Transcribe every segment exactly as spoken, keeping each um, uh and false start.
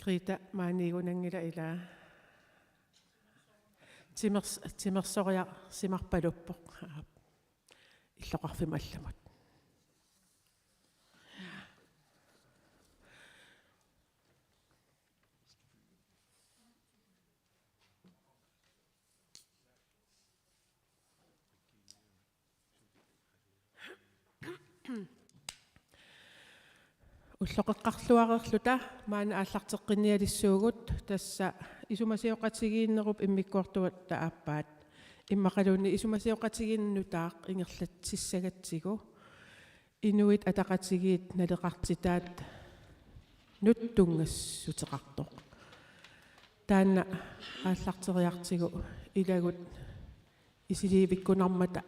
Qita maaniigunanngila ilaa. Timers-, timersoriarsimarpaluppoq. Illoqarfimmut allamut. Ulloqeqqarluareerluta maanna aallarteqqinnialissuugut, tassa isumasioqatigiinnerup immikkoortuata aappaat immaqaluunniit isumasioqatigiinneq nutaaq ingerlatsissagatsigu Inuit Ataqatigiit naleqartitaannut tunngassuteqartoq. Taanna aallarteriartigu ilagut isiliivikkunarmata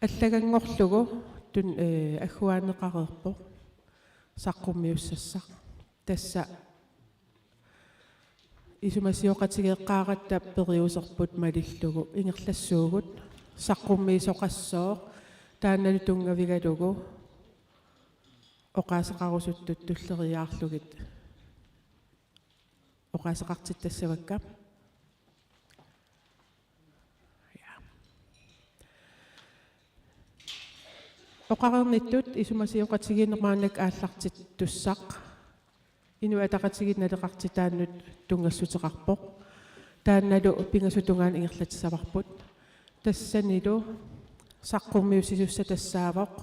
allaganngorlugu tun-, ee, agguaanneqareerpoq saqqummiussassaq. Tassa isumasioqatigeeqqaaratta periuserput malillugu ingerlassuugut saqqummiisoqassooq, taannalu tunngavigalugu oqaaseqarusuttut tulleriiaarlugit oqaaseqartittassavakka. Ja. Oqareernittut isumasioqatigiinneq maannakkut aallartittussaq Inuit Ataqatigiit naleqartitaannut tunngassuteqarpoq. Taannalu pingasut tungaanut ingerlatissavarput. Tassanilu saqqummiussisussaq tassaavoq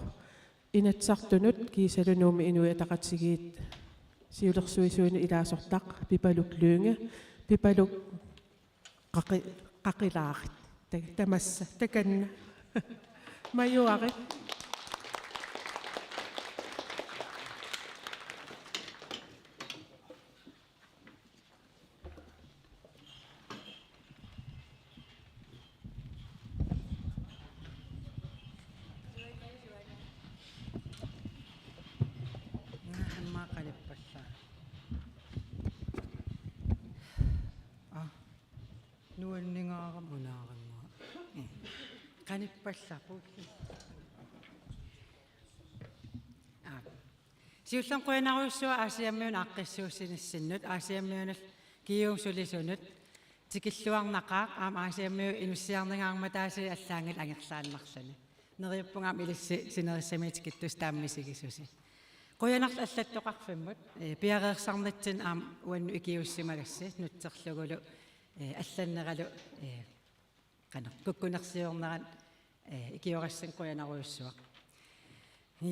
Inatsisartunut kiisalu Nuummi Inuit Ataqatigiit siulersuisuinut ilaasortaq Pipaluk Lynge, Pipaluk qaqi-, qaqilaarit. Ta-, tamassa, takanna. Majuarit. Naamma qalippallaa. Aa, nuanningaarama unaarinnguaq. Ee. Qanippallaa puulli. Aa. Siullermik qujanarujussuaq Aasiammiunut aaqqissuussinissinnut, Aasiammiunut Kiiup sulisunut tikilluarnaqaaq, aamma Aasiammiut inussiarningaarmata aasiit allaanngillat angerlaannarluni. Neriuppunga aamma ilissi sinerissami tikittussaq taama misigisusi. Qujanarlu allattoqarfimmut, ee, piareersarnitsinni aamma uannut ikiuussimagassi nutserlugulu, ee, allanneralu, ee, qanoq, kukkunersiorneranni, ee, ikiorassinga qujanarujussuaq.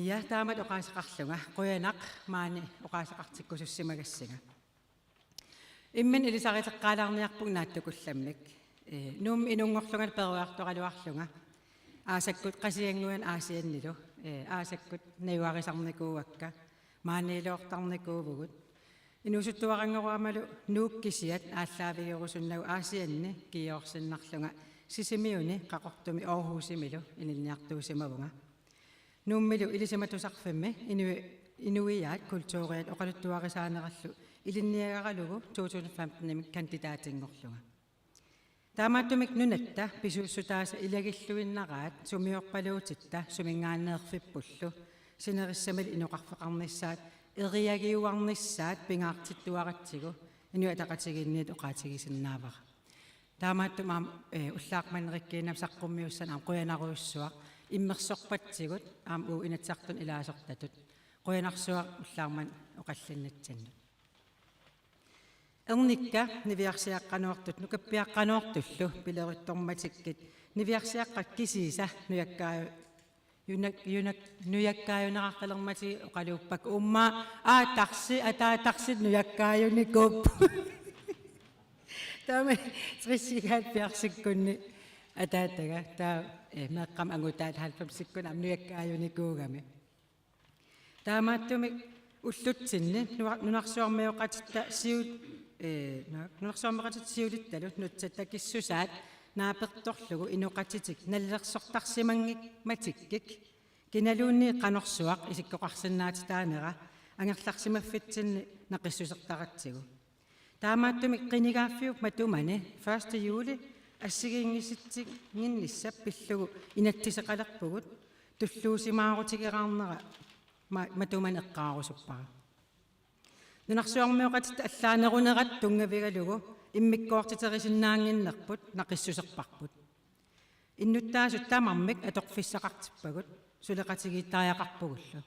Ja, taamatut oqaaseqarlunga, qujanaq maani oqaaseqartikkusussimagassinga. Imminut ilisariteqqaalaarniarpunga naatsukullammik. Ee, Nuummi inunngorlungalu peroriartoraluarlunga. Aasakkut Qasigiannguani Aasiannilu, ee, aasakkut najugarisarnikuuakka, maaniiloortarnikuuvugut. Inuusuttuaranngoruamalu Nuuk kisiat aallaavigerusunnagu Aasianni kiiorsinnarlunga Sisimiuni, Qaqortumi Aarhusimilu ilinniartuusimavunga. Nuummilu Ilisimatusarfimmi inui-, inuiaat kulturiat oqaluttuarisaanerallu ilinniagaralugu to tusind femten-imi kandidaatinngorlunga. Taamaattumik nunatta pisuussutaasa ilagilluinnaraat sumiorpaluutitta suminngaanneerfippullu sinerissamili inoqarfeqarnissaat eriagiuarnissaat pingaartittuaratsigu Inuit Ataqatigiinniit oqaatigisinnaavara. Taamaattumik aamma, ee, ullaaq manna rikkiinnaq saqqummiussanik aamma qujanarujussuaq immersorpatsigut aamma uagut Inatsisartuni ilaasortatut. Qujanarsuaq ullaaq manna oqallinnitsinnut. Ernikka niviarsiaqqanoortut, nukappiaqqanoortullu pileruttormatikkit, niviarsiaqqat kisiisa nujakkaaju-, junak-, junak-, nujakkaajuneqartalermatigit oqaluuppakka uummaa, aa, tarsi, ataa, tarsi nujakkaajunikuupput. Taama tressigaat piarsikkunni ataataga, taava, ee, meeqqama angutaata halvfemsikkunni aamma nujakkaajunikuugami. Taamaattumik ullutsinni nua-, nunarsuarmioqatitta siu-, ee, nu-, nunarsuarmioqatitta siulittalu nutsatta takissusaat naapertorlugu inoqatitik nalilersortarsimanngik-, matikkik kinaluunniit qanorsuaq isikkoqarsinnaatitaanera angerlarsimaffitsinni naqissusertaratsigu. Taamaattumik qinigaaffiup matumani første juli assigiinngisitsinngissap pillugu inatsiseqalerpugut tulluusimaarutigeqqaarnera Ma-, matumani eqqaarusuppara. Nunarsuarmioqatitta allaanerunerat tunngavigalugu immikkoortiterisinnaaginnarput naqissuserparput. Innuttaasut tamarmik atorfissaqartippagut suleqatigiittariaqarpugullu.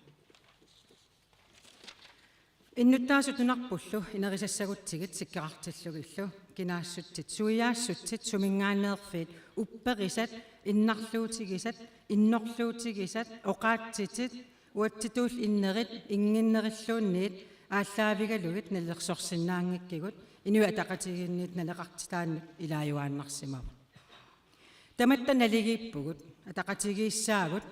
Innuttaasut nunarpullu inerisassagutsigit sikkerartillugillu kinaassutsit, suiaassutsit, suminngaanneerfiit, upperisat, innarluutigisat, innorluutigisat, oqaatsitit, uatsitut innerit, innginnerilluunniit aallaavigalugit nalilersorsinnaanngikkigut Inuit Ataqatigiinniit naleqartitaannut ilaajuaannarsimavoq. Tamatta naligiippugut, ataqatigiissaagut,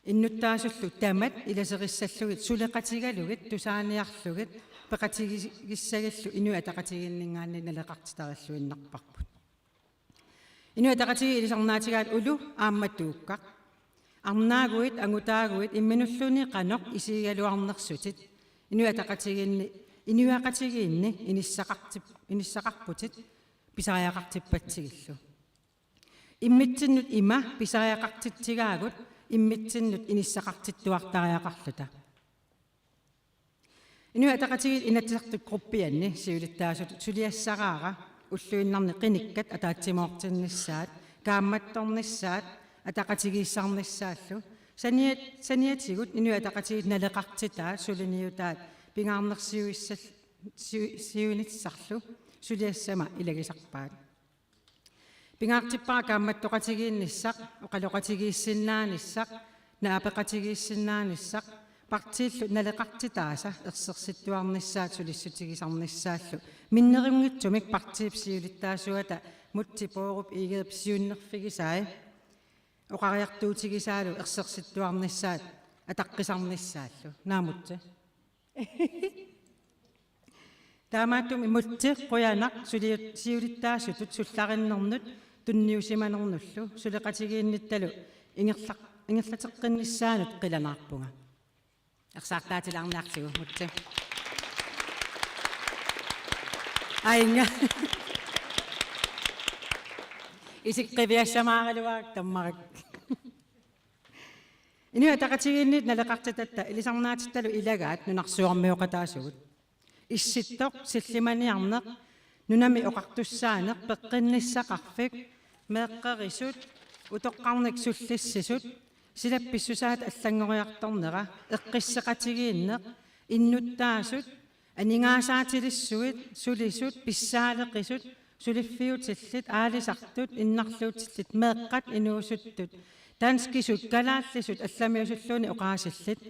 innuttaasullu tamat ilaserissallugit suleqatigalugit tusaaniarlugit peqatigissagillu Inuit Ataqatigiinninngaanniit naleqartitarilluinnarparput. Inuit Ataqatigiit ilisarnaatigaat ulu aamma tuukkaq. Arnaaguit, angutaaguit, imminulluunniit qanoq isigigaluarnersutit. Inuit Ataqatigiinni, Inuiaqatigiinni inissaqartip-, inissaqarputit pisariaqartippatsigillu. Immitsinnut ima pisariaqartitsigaagut immitsinnut inissaqartittuartariaqarluta. Inuit Ataqatigiit Inatsisartut gruppianni siulittaasutut suliassaraara ulluinnarni qinikkat ataatsimoortinnissaat, kaammattornissaat, ataqatigiissaarnissaallu. Saniat-, saniatigut Inuit Ataqatigiit naleqartitaat suliniutaat pingaarnersiuissal-, siu-, siunissarlu suliassama ilagisarpaat. Pingaartippara kaammattoqatigiinnissaq, oqaloqatigiissinnaanissaq, naapeqatigiissinnaanissaq, partiillu naleqartitaasa ersersittuarnissaat sulissutigisarnissaallu. Minnerunngitsumik partiip siulittaasuata Múte Bourup Egedep siunnerfigisai oqariartuutigisaalu ersersittuarnissaat ataqqisarnissaallu. Naamut. Taamaattumik Múte qujanaq suli-, siulittaasutut sullarinnernut tunniusimanernullu suleqatigiinnittalu ingerlaq-, ingerlateqqinnissaanut qilanaarpunga. Ersaartaatilaarniarlugu, Múte. Ainga. Isikkiviassamaaraluarak tammarik. Inuit Ataqatigiinniit naleqartitatta ilisarnaatittalu ilagaat nunarsuarmioqataasugut. Issittoq, sillimaniarneq, nunami oqartussaaneq, peqqinnissaqarfik, meeqqerisut, utoqqarnik sullissisut, silap pissusaata allanngoriartornera, eqqisseqatigiinneq, innuttaasut, aningaasaatilissuit, sulisut, pissaaleqisut, suliffiutillit, aalisartut, innarluutillit, meeqqat, inuusuttut, danskisut, kalaallisut, allamiusulluunniit oqaasillit,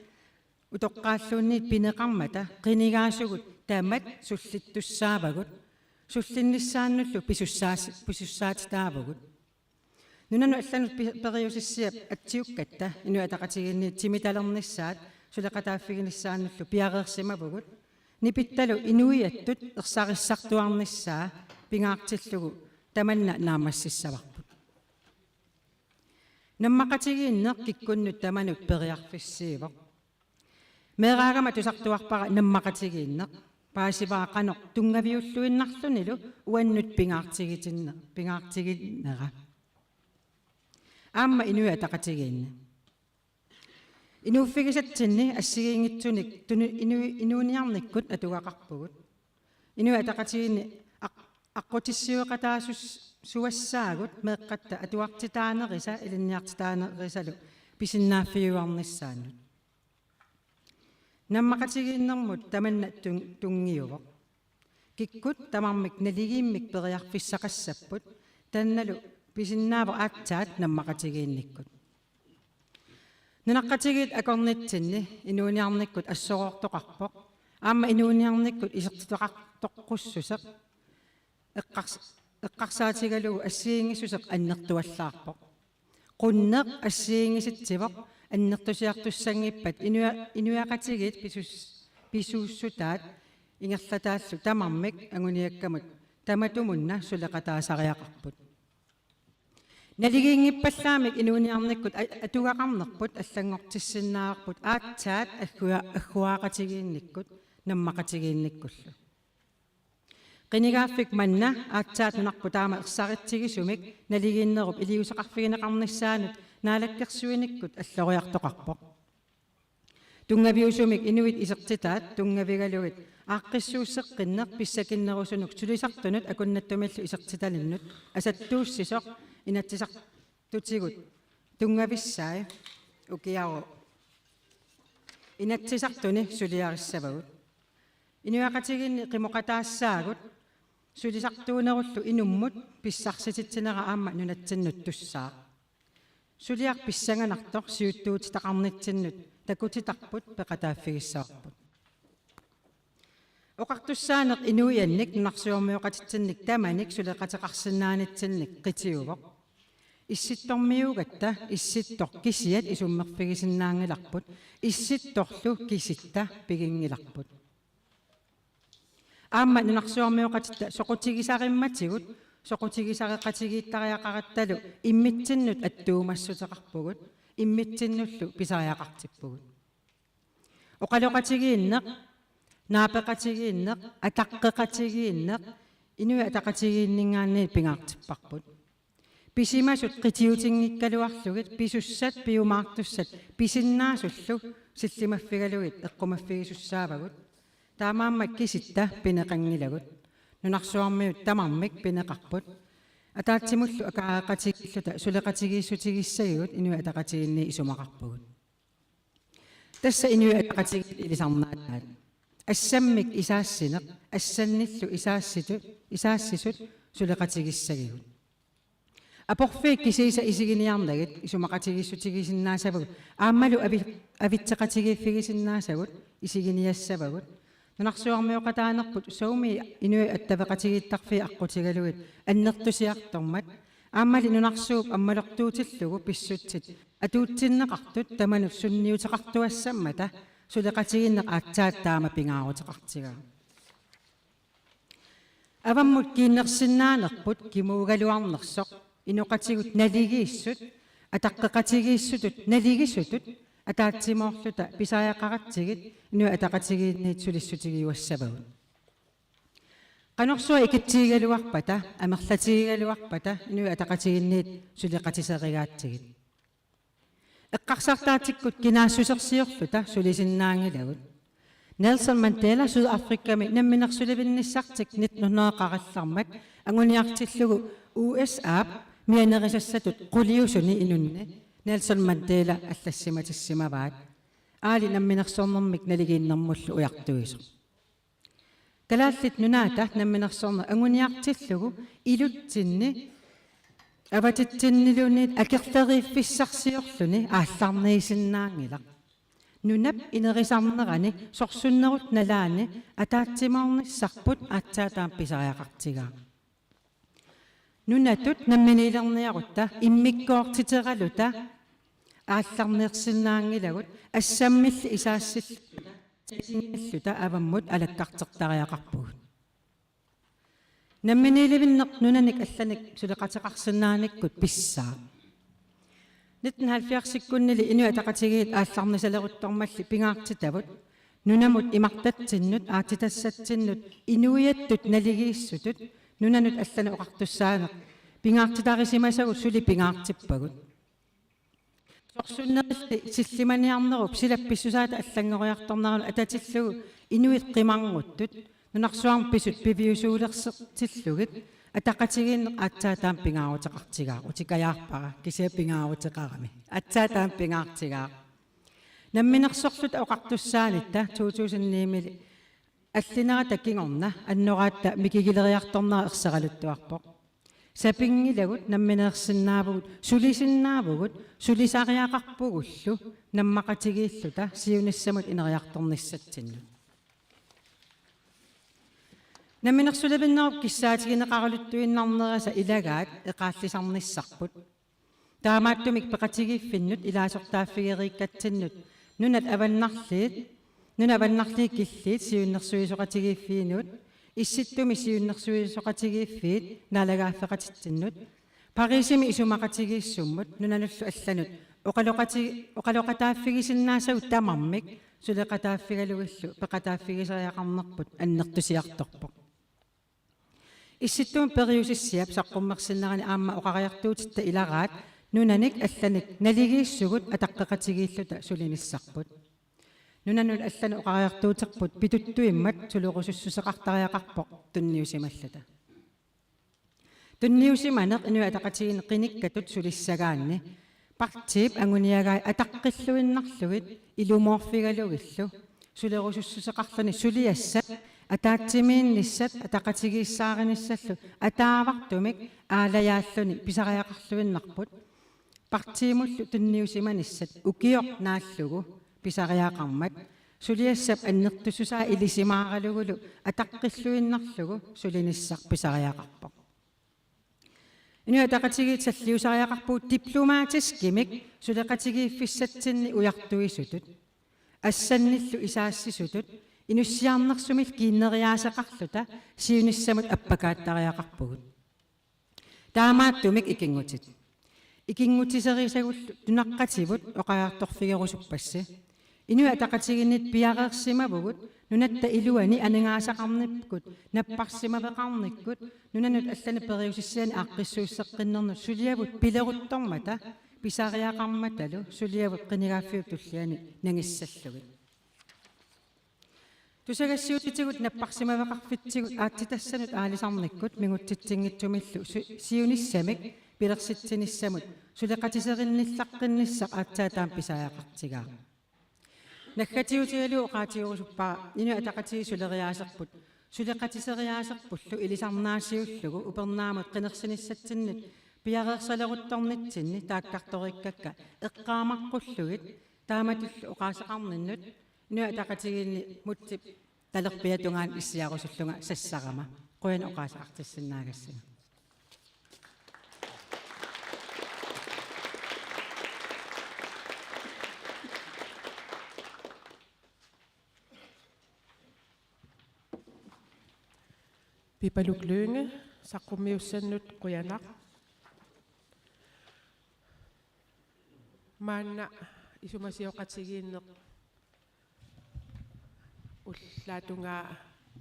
utoqqaalluunniit pineqarmata, qinigaasugut tamat sullittussaavagut, sullinnissaannullu pisussaas-, pisussaatitaavugut. Nunanut allanut pi-, periusissiap atsiukkatta Inuit Ataqatigiinniit timitalernissaat suleqataaffiginissaannullu piareersimavugut, nipittalu inuiattut ersarissartuarnissaa pingaartillugu tamanna naammassissavarput. Nammaqatigiinneq kikkunnut tamanut periarfissiivoq. Meeraagama tusartuarpara nammaqatigiinneq. Paasivara qanoq tunngaviulluinnarlunilu uannut pingaartigitinne-, pingaartiginnera. Aamma Inuit Ataqatigiinni. Inuuffigisatsinni assigiinngitsunik tunu-, inu-, inuuniarnikkut atugaqarpugut. Inuit Ataqatigiinni aq-, aqqutissiueqataasus-, suassaagut meeqqatta atuartitaanerisa ilinniartitaanerisaalu pisinnaaffiuarnissaannut. Nammaqatigiinnermut tamanna tun-, tunngiuvoq. Kikkut tamarmik naligiimmik periarfissaqassapput, taannalu pisinnaavoq aatsaat nammaqatigiinnikkut. Nunaqqatigiit akornatsinni inuuniarnikkut assoroortoqarpoq, aamma inuuniarnikkut isertitaqartoqqussuseq eqqars-, eqqarsaatigalugu assigiinngissuseq annertuallaarpoq. Qunneq assigiinngisatsivoq annertusiartussanngippat inua-, inuiaqatigiit pisus-, pisuussutaat ingerlataallu tamarmik anguniakkamut tamatumunnga suleqataasariaqarput. Naligiinngippallaamik inuuniarnikkut a-, atugaqarnerput allanngortissinnaavarput aatsaat aggu-, agguaaqatigiinnikkut nammaqatigiinnikkullu. Qinigaaffik manna aatsaat nunarput taama ersaritsigisumik naligiinnerup iliuuseqarfigineqarnissaanut naalakkersuinikkut alloriartoqarpoq. Tunngaviusumik inuit isertitaat tunngavigalugit aaqqissuusseqqinneq pissakinnerusunut sulisartunut akunnattumillu isertitalinnut asattuussisoq Inatsisartutigut tunngavissai ukiaru Inatsisartuni suliarissavagut. Inuiaqatigiinni qimoqataassaagut sulisartuunerullu inummut pissarsititsinera aamma nunatsinnut tussaaq. Suliaq pissanganartoq siuttuutitaqarnitsinnut takutitarput peqataaffigissavarput. Oqartussaaneq inuiannik nunarsuarmioqatitsinnik tamanik suleqateqarsinnaanitsinnik qitiuvoq. Issittormiuugatta issittoq kisiat isummerfigisinnaanngilarput, issittorlu kisitta piginngilarput. Aamma nunarsuarmioqatitta soqutigisarimmatigut soqutigisareqatigiittariaqarattalu immitsinnut attuumassuteqarpugut, immitsinnullu pisariaqartippugut. Oqaloqatigiinneq, naapeqatigiinneq, ataqqeqatigiinneq Inuit Ataqatigiinninngaanniit pingaartipparput. Pisimasut qitiutinngikkaluarlugit pisussat piumaartussat pisinnaasullu sillimaffigalugit eqqumaffigisussaavagut. Taamaammat kisitta pineqanngilagut. Nunarsuarmiut tamarmik pineqarput. Ataatsimullu akaareqatigiilluta suleqatigiissutigissagigut Inuit Ataqatigiinniit isumaqarpugut. Tassa Inuit Ataqatigiit ilisarnaataat. Assammik isaassineq, assannillu isaassitut, isaassisut suleqatigissagigut. Aporfiit kisiisa isiginiarnagit isumaqatigiissutigisinnaasavagut, aammalu avi-, avitseqatigiiffigisinnaasagut isiginiassavagut. Nunarsuarmioqataanerput soormi inuit attaveqatigiittarfiit aqqutigalugit annertusiartormat, aammali nunarsuup ammalortuutillugu pissutsit atuutsinneqartut tamanut sunniuteqartuassammata suleqatigiinneq aatsaat taama pingaaruteqartigaa. Avammut kiinnersinnaanerput kimuugaluarnersoq inoqatigut naligiissut, ataqqeqatigiissutut naligisutut ataatsimoorluta pisariaqaratsigit Inuit Ataqatigiinniit sulissutigiuassavagut. Qanorsuaq ikitsigigaluarpata, amerlatigigaluarpata Inuit Ataqatigiinniit suleqatiserigaatsigit. Eqqarsartaatikkut kinaassusersiorluta sulisinnaanngilagut. Nelson Mandela Sydafrikami namminersulivinnissartik nitten hundrede qarallarmat anguniartillugu U S A-p mianerisassatut quliusuni inunni Nelson Mandela allassimatissimavaat. Aali namminersornermik naligiinnermullu ujartuisoq. Kalaallit Nunaata namminersorneq anguniartillugu ilutsinni avatitsinniluunniit akerleriiffissarsiorluni aallarniisinnaanngilaq. Nunap inerisarnerani sorsunnerullu nalaani ataatsimoornissarput aatsaat taama pisariaqartigaa. Nunatut namminiilerniarutta immikkoortiteraluta aallarniisinnaanngilagut, assammilli isaassilluta, taasinnilluta avammut alakkartertariaqarpugut. Namminiilivinneq nunanik allanik suleqateqarsinnaanikkut pissaaq. Nitten halvfjerdsikkunnili Inuit Ataqatigiit aallarnisaleruttormalli pingaartitavut nunamut imartatsinnut, aatsitassatsinnut, inuiattut naligiissutut nunanut allanut oqartussaaneq pingaartitarisimasagut suli pingaartippagut. Sorsunnerilli sillimaniarnerup silap pissusaata allanngoriartorneranut atatillugu inuit qimarnguttut nunarsuarmi pisut piviusuulersortillugit ataqatigiinneq aatsaat taama pingaaruteqartigaaq, utikajaarpara kisianni pingaaruteqarami, aatsaat taama pingaartigaaq. Namminersorluta oqartussaanitta to tusind ni-mili allinerata kingorna annoraatta mikigileriartornera erseraluttuarpoq. Sapinngilagut nammineersinnaavugut, sulisinnaavugut, sulisariaqarpugullu nammaqatigiilluta siunissamut ineriartornissatsinnut. Namminersulivinnerup kissaatigineqaraluttuinnarnerisa ilagaat eqaallisarnissarput. Taamaattumik peqatigiiffinnut ilaasortaaffigeriikkatsinnut nunat avannarliit, nunat avannarliit killiit siunnersuisoqatigiiffiinut, Issittumi siunnersuisoqatigiiffiit naalagaaffeqatitsinnut, Parisimi isumaqatigiissummut nunanullu allanut oqaloqati-, oqaloqataaffigisinnaasagut tamarmik suleqataaffigalugillu peqataaffigisariaqarnerput annertusiartorpoq. Issittumi periusissiap saqqummersinnerani aamma oqariartuutitta ilagaat nunanik allanik naligiissugut ataqqeqatigiilluta sulinissarput. Nunanut allanut oqariartuuterput pituttuimmat sulerusussuseqartariaqarpoq tunniusimalluta. Tunniusimaneq Inuit Ataqatigiinni qinikkatut sulissagaanni partiip anguniagai ataqqilluinnarlugit ilumoorfigalugillu sulerusussuseqarluni suliassat ataatsimiinnissat ataqatigiissaarinissarlu ataavartumik aalajaalluni pisariaqarluinnarput. Partiimullu tunniusimanissat ukioq naallugu pisariaqarmat suliassap annertussusaa ilisimaaralugulu ataqqilluinnarlugu sulinissaq pisariaqarpoq. Inuit Ataqatigiit salliusariaqarpugut diplomatiskimik suleqatigiiffissatsinni ujartuisutut, assannillu isaassisutut, inussiarnersumillu kiinneriaaseqarluta siunissamut appakaattariaqarpugut. Taamaattumik ikinngutit. Ikinngutiserisagullu nunaqqativut oqariartorfigerusuppassi. Inuit Ataqatigiinniit piareersimavugut nunatta iluani aningaasaqarnikkut, napparsimaveqarnikkut, nunanut allanut periusissianik aaqqissuusseqqinnernut suliavut pileruttormata pisariaqarmatalu suliavut qinigaaffiup tulliani nangissallugit. Tusagassiuutitigut napparsimaveqarfitsigut aatsitassanut aalisarnikkut mingutsitsinngitsumillu su-, siunissamik pilersitsinissamut suleqatiserinnillaqqinnissaq aatsaat taama pisariaqartigaaq. Naggatiutigalugu oqaatigerusuppara Inuit Ataqatigiit suleriaaserput, suleqatiseriaaserpullu ilisarnaasiullugu upernaamut qinersinissatsinnut piareersaleruttornitsinni taakkartoriikkakka eqqaamaqqullugit taamatullu oqaaseqarninnut Inuit Ataqatigiinni Mútip talerpiata tungaanut issiarusullunga sassarama. Qujanaq oqaaseqartissinnaagassinga. Pipaluk Lynge, saqqummiussannut qujanaq. Maanna isumasioqatigiinneq ullaatungaa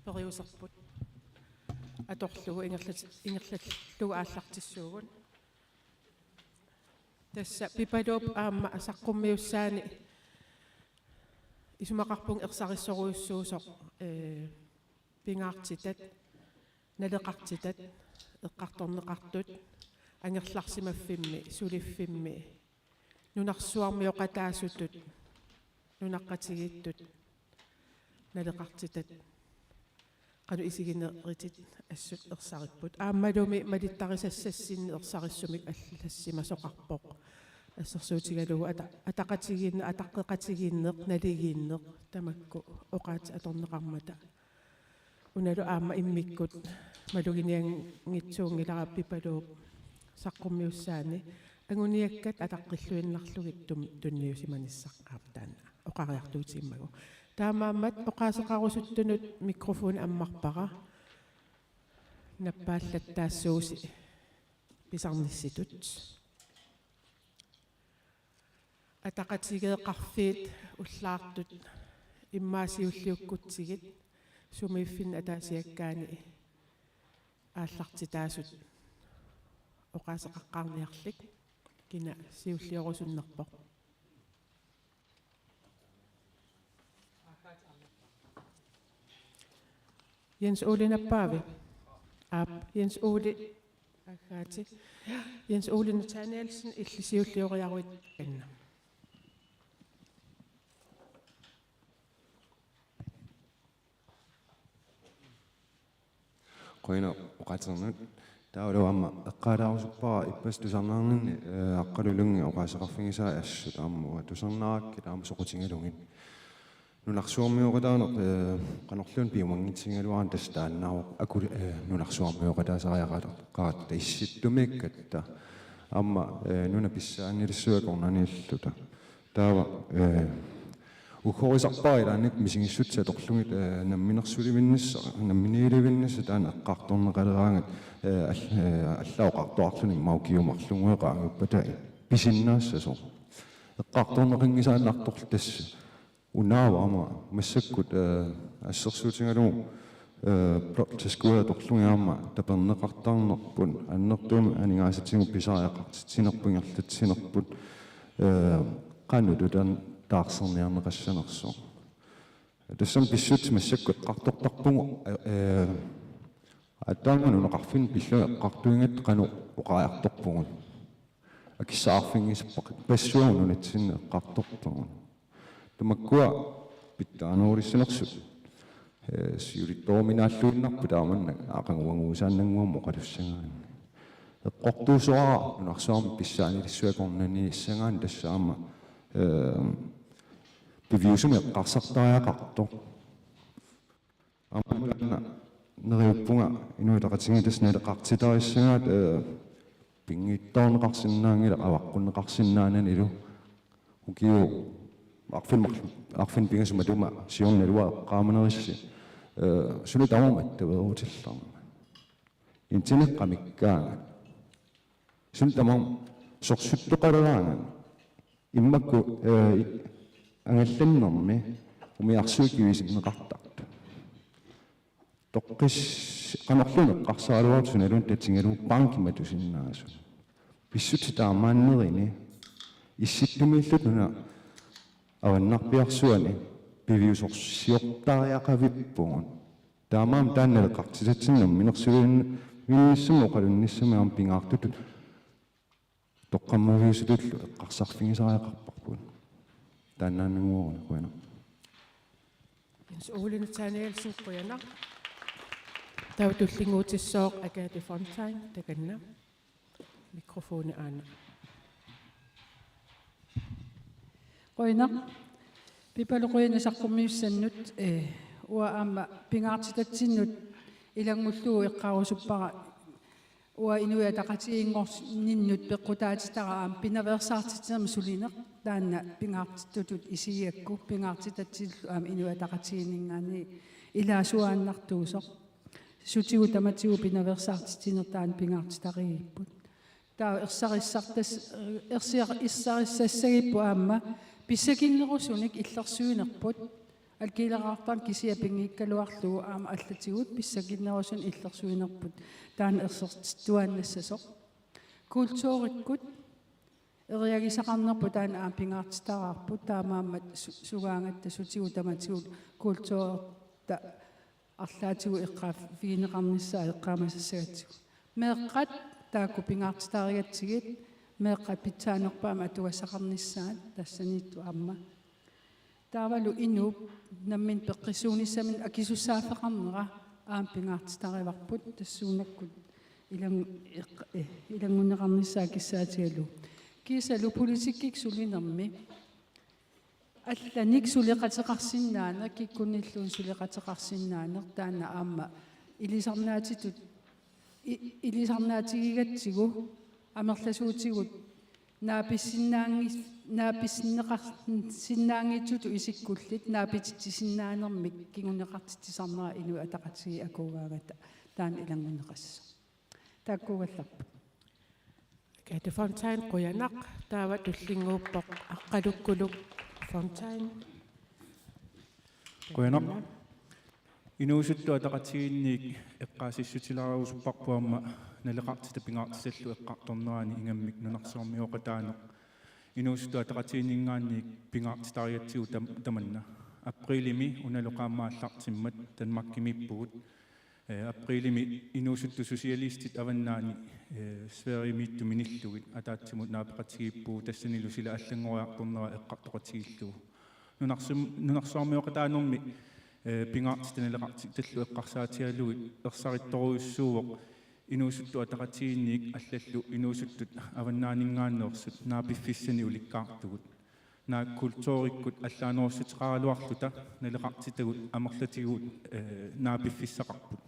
periuserput atorlugu ingerlat-, ingerlallugu aallartissuugut. Tassa Pipaluup aamma saqqummiussaani isumaqarpunga ersarissorujussuusoq, ee, pingaartitat, naleqartitat, eqqartorneqartut, angerlarsimaffimmi, suliffimmi, nunarsuarmioqataasutut, nunaqqatigiittut, naleqartitat, qanoq isigineritit assut ersaripput. Aammalumi malittarisassassinni ersarissumik allassimasoqarpoq. Assersuutigalugu ata-, ataqatigiinneq, ataqqeqatigiinneq, naligiinneq, tamakku oqaatsit atorneqarmata. Unalu aamma immikkut maluginianngitsuunngilara Pipaluup saqqummiussaani anguniakkat ataqqilluinnarlugit tum-, tunniusimanissaqqaarpoq taanna oqariartuutigimmagu. Taamaammat oqaaseqarusuttunut mikrofoni ammarpara. Nappaallattaassuusi pisarnissitut. Ataqatigeeqarfiit ullaartut immaqa siulliukkutsigit sumiiffinni ataasiakkaani aallartitaasut oqaaseqaqqaarniarlik, kina siulliorusunnerpoq? Jens Ole nappaavi? Aap, Jens Ole. Aaggaati. Jens Ole Nathanielsen, illit siullioriaruit takanna. Qujanaq oqaatigernut. Taavalu aamma eqqaalaarusuppara ippassaq tusarnaarninni, eh, Aqqalu Lyngep oqaaseqarfigisaa assut aamma tusarnaarakkit aamma soqutigalugit. Nunarsuarmioqataaneq, eh, qanorluunniit piumanngitsigigaluarami tassa taannaavoq aku-, eh, nunarsuarmioqataasariaqaratta issittumiikkatta. Aamma, eh, nuna pissaannilissuaq akornanniilluta. Taava, eh, uggorisarpara ilaannikkut misigissutsit atorlugit, eh, namminersulivinnissaq, namminiilivinnissaq taanna eqqartorneqaleraangat, eh, all-, eh, allaat oqartuarluni immaqa ukioq marlunngua qaangiuppata pisinnaassasoq. Eqqartorneqanngisaannartorlu tassa. Unaavoq aamma massakkut, eh, assersuutigalugu, eh, bloktilskud atorlugit aamma taperneqartarnerput, annertuumik aningaasatigut pisariaqartitsinerput, ingerlatsinerput, eh, qanoq ililluta taarserniarneqassanersoq. Tassami pissutsit massakkut eqqartortarpugut, ee, aatsaannguaq nunaqarfinni pillugit eqqartuigatta qanoq oqariartorpugut. Akissaqarfigisassaqarpassuagut nunatsinni eqqartorpagut. Tamakkua pitsaanerulissanersut, ee, siulittooruminaalluinnarput taamannak aqaguaguusaannannguamik oqalussagaanni. Eqqortuusoraara nunarsuarmi pissaanilissuakornaniissagaanni tassa aamma, ee, piviusumik eqqarsartariaqartoq. Aamma taanna neriuppunga Inuit Ataqatigiit tassa naleqartitarissagaat, ee, pinngitsoorneqarsinnaanngilaq avaqqunneqarsinnaananilu. Ukiut arfineq-, arfineq-pingasut matuma siorna naluara eqqaamanerissi, ee, suna tamarmi attaveerutillarmat. Interneqqamikkaangat. Suna tamarmi sorsuttoqaleraangat. Immaqa, ee, angallannermi umiarsuit kivisinneqartartut. Toqqis-, qanorluunniit eqqarsaraluartut sunaluunniit tatigalugu bankit matusinnaasut. Pissutsit taamaannerini Issittumiilluta una avannarpiarsuani piviusorsiortariaqavippugut. Taamaammat taanna naleqartitatsinnik namminersulivinnissamut oqalunnissamut aamma pingaartutut toqqammaviusutullu eqqarsarfigisariaqarparput. Taannaannannguaruna, qujanaq. Jens Ole Nathanielsen, qujanaq. Taava tullinnguutissooq Agathe Fontain, takanna. Mikrofoni aana. Qujanaq. Pipaluk, qujanaq saqqummiussannut, ee, uanga aamma pingaartitatsinnut ilanngullugu eqqaarusuppara uanga Inuit Ataqatigiinngorninnut peqqutaatitara aamma pinaveersaartitsinermi sulineq taanna pingaartitutut isigigakku pingaartitatsillu aamma Inuit Ataqatigiinninngaanniit ilaasuaannartuusoq. Sutigut tamatigut pinaveersaartitsineq taanna pingaartitarigigipput. Taava ersarissartas-, ersiar-, ersarissassagipput aamma pissakinnerusunik illersuinerput. Alkiilerartarneq kisiat pinngikkaluarlugu aamma allatigut pissakinnerusunik illersuinerput. Taanna ersertittuaannassasoq. Kulturikkut eriagisaqarnerput taanna aamma pingaartitaraarput, taamaammat su-, sugaangatta sutigut tamatigut kulturerta arlaatigut eqqaaffigineqarnissaat eqqaamasassagatsigu. Meeqqat taakku pingaartitarigatsigit, meeqqat pitsaanerpaamik atugassaqarnissaat tassaniittut aamma. Taavalu inuup nammineq peqqissuunissaminut akisussaaffeqarnera aamma pingaartitarivarput, tassuunakkut ilangu-, eq-, eh, ilanngunneqarnissaa kissaatigalugu. Kiisalu politikkikkut sulinermi allanik suleqateqarsinnaaneq, kikkunnilluunniit suleqateqarsinnaaneq, taanna aamma ilisarnaatitut, i-, ilisarnaatigigatsigu amerlasuutigut naapissinnaanngi-, naapissinneqar-, sinnaanngitsutut isikkullit naapititsisinnaanermik kinguneqartitsisarnera Inuit Ataqatigiit akuugaangata taanna ilanngunneqassasoq. Taakkuugallarput. Agathe Fontain, qujanaq. Taava tullinnguuppoq Aqqalukkuluk Fontain. Qujanaq. Inuusuttut Ataqatigiinniit eqqaasissutilaarusupparput aamma naleqartitat pingaartitallu eqqartornerani ingammik nunarsuarmioqataaneq. Inuusuttut Ataqatigiinninngaanniit pingaartitarigatsigu tam-, tamanna. Apriilimi unalu qaammat aallartimmat Danmarkimiippugut. Ee, apriilimi inuusuttut socialistit avannaani, ee, Sverigemiittut minillugit ataatsimut naapeqatigiippugut, tassanilu sila allanngoriartornera eqqartoqatigiillugu. Nunarsum-, nunarsuarmioqataanermi, ee, pingaartitat naleqartitallu eqqarsaatigalugit ersarittorujussuuvoq Inuusuttut Ataqatigiinniit allallu inuusuttut avannaaninngaanneersut naapiffissanik ulikkaartugut. Naak kulturikkut allaanerussuteqaraluarluta naleqartitagut amerlatigut, ee, naapiffissaqarput.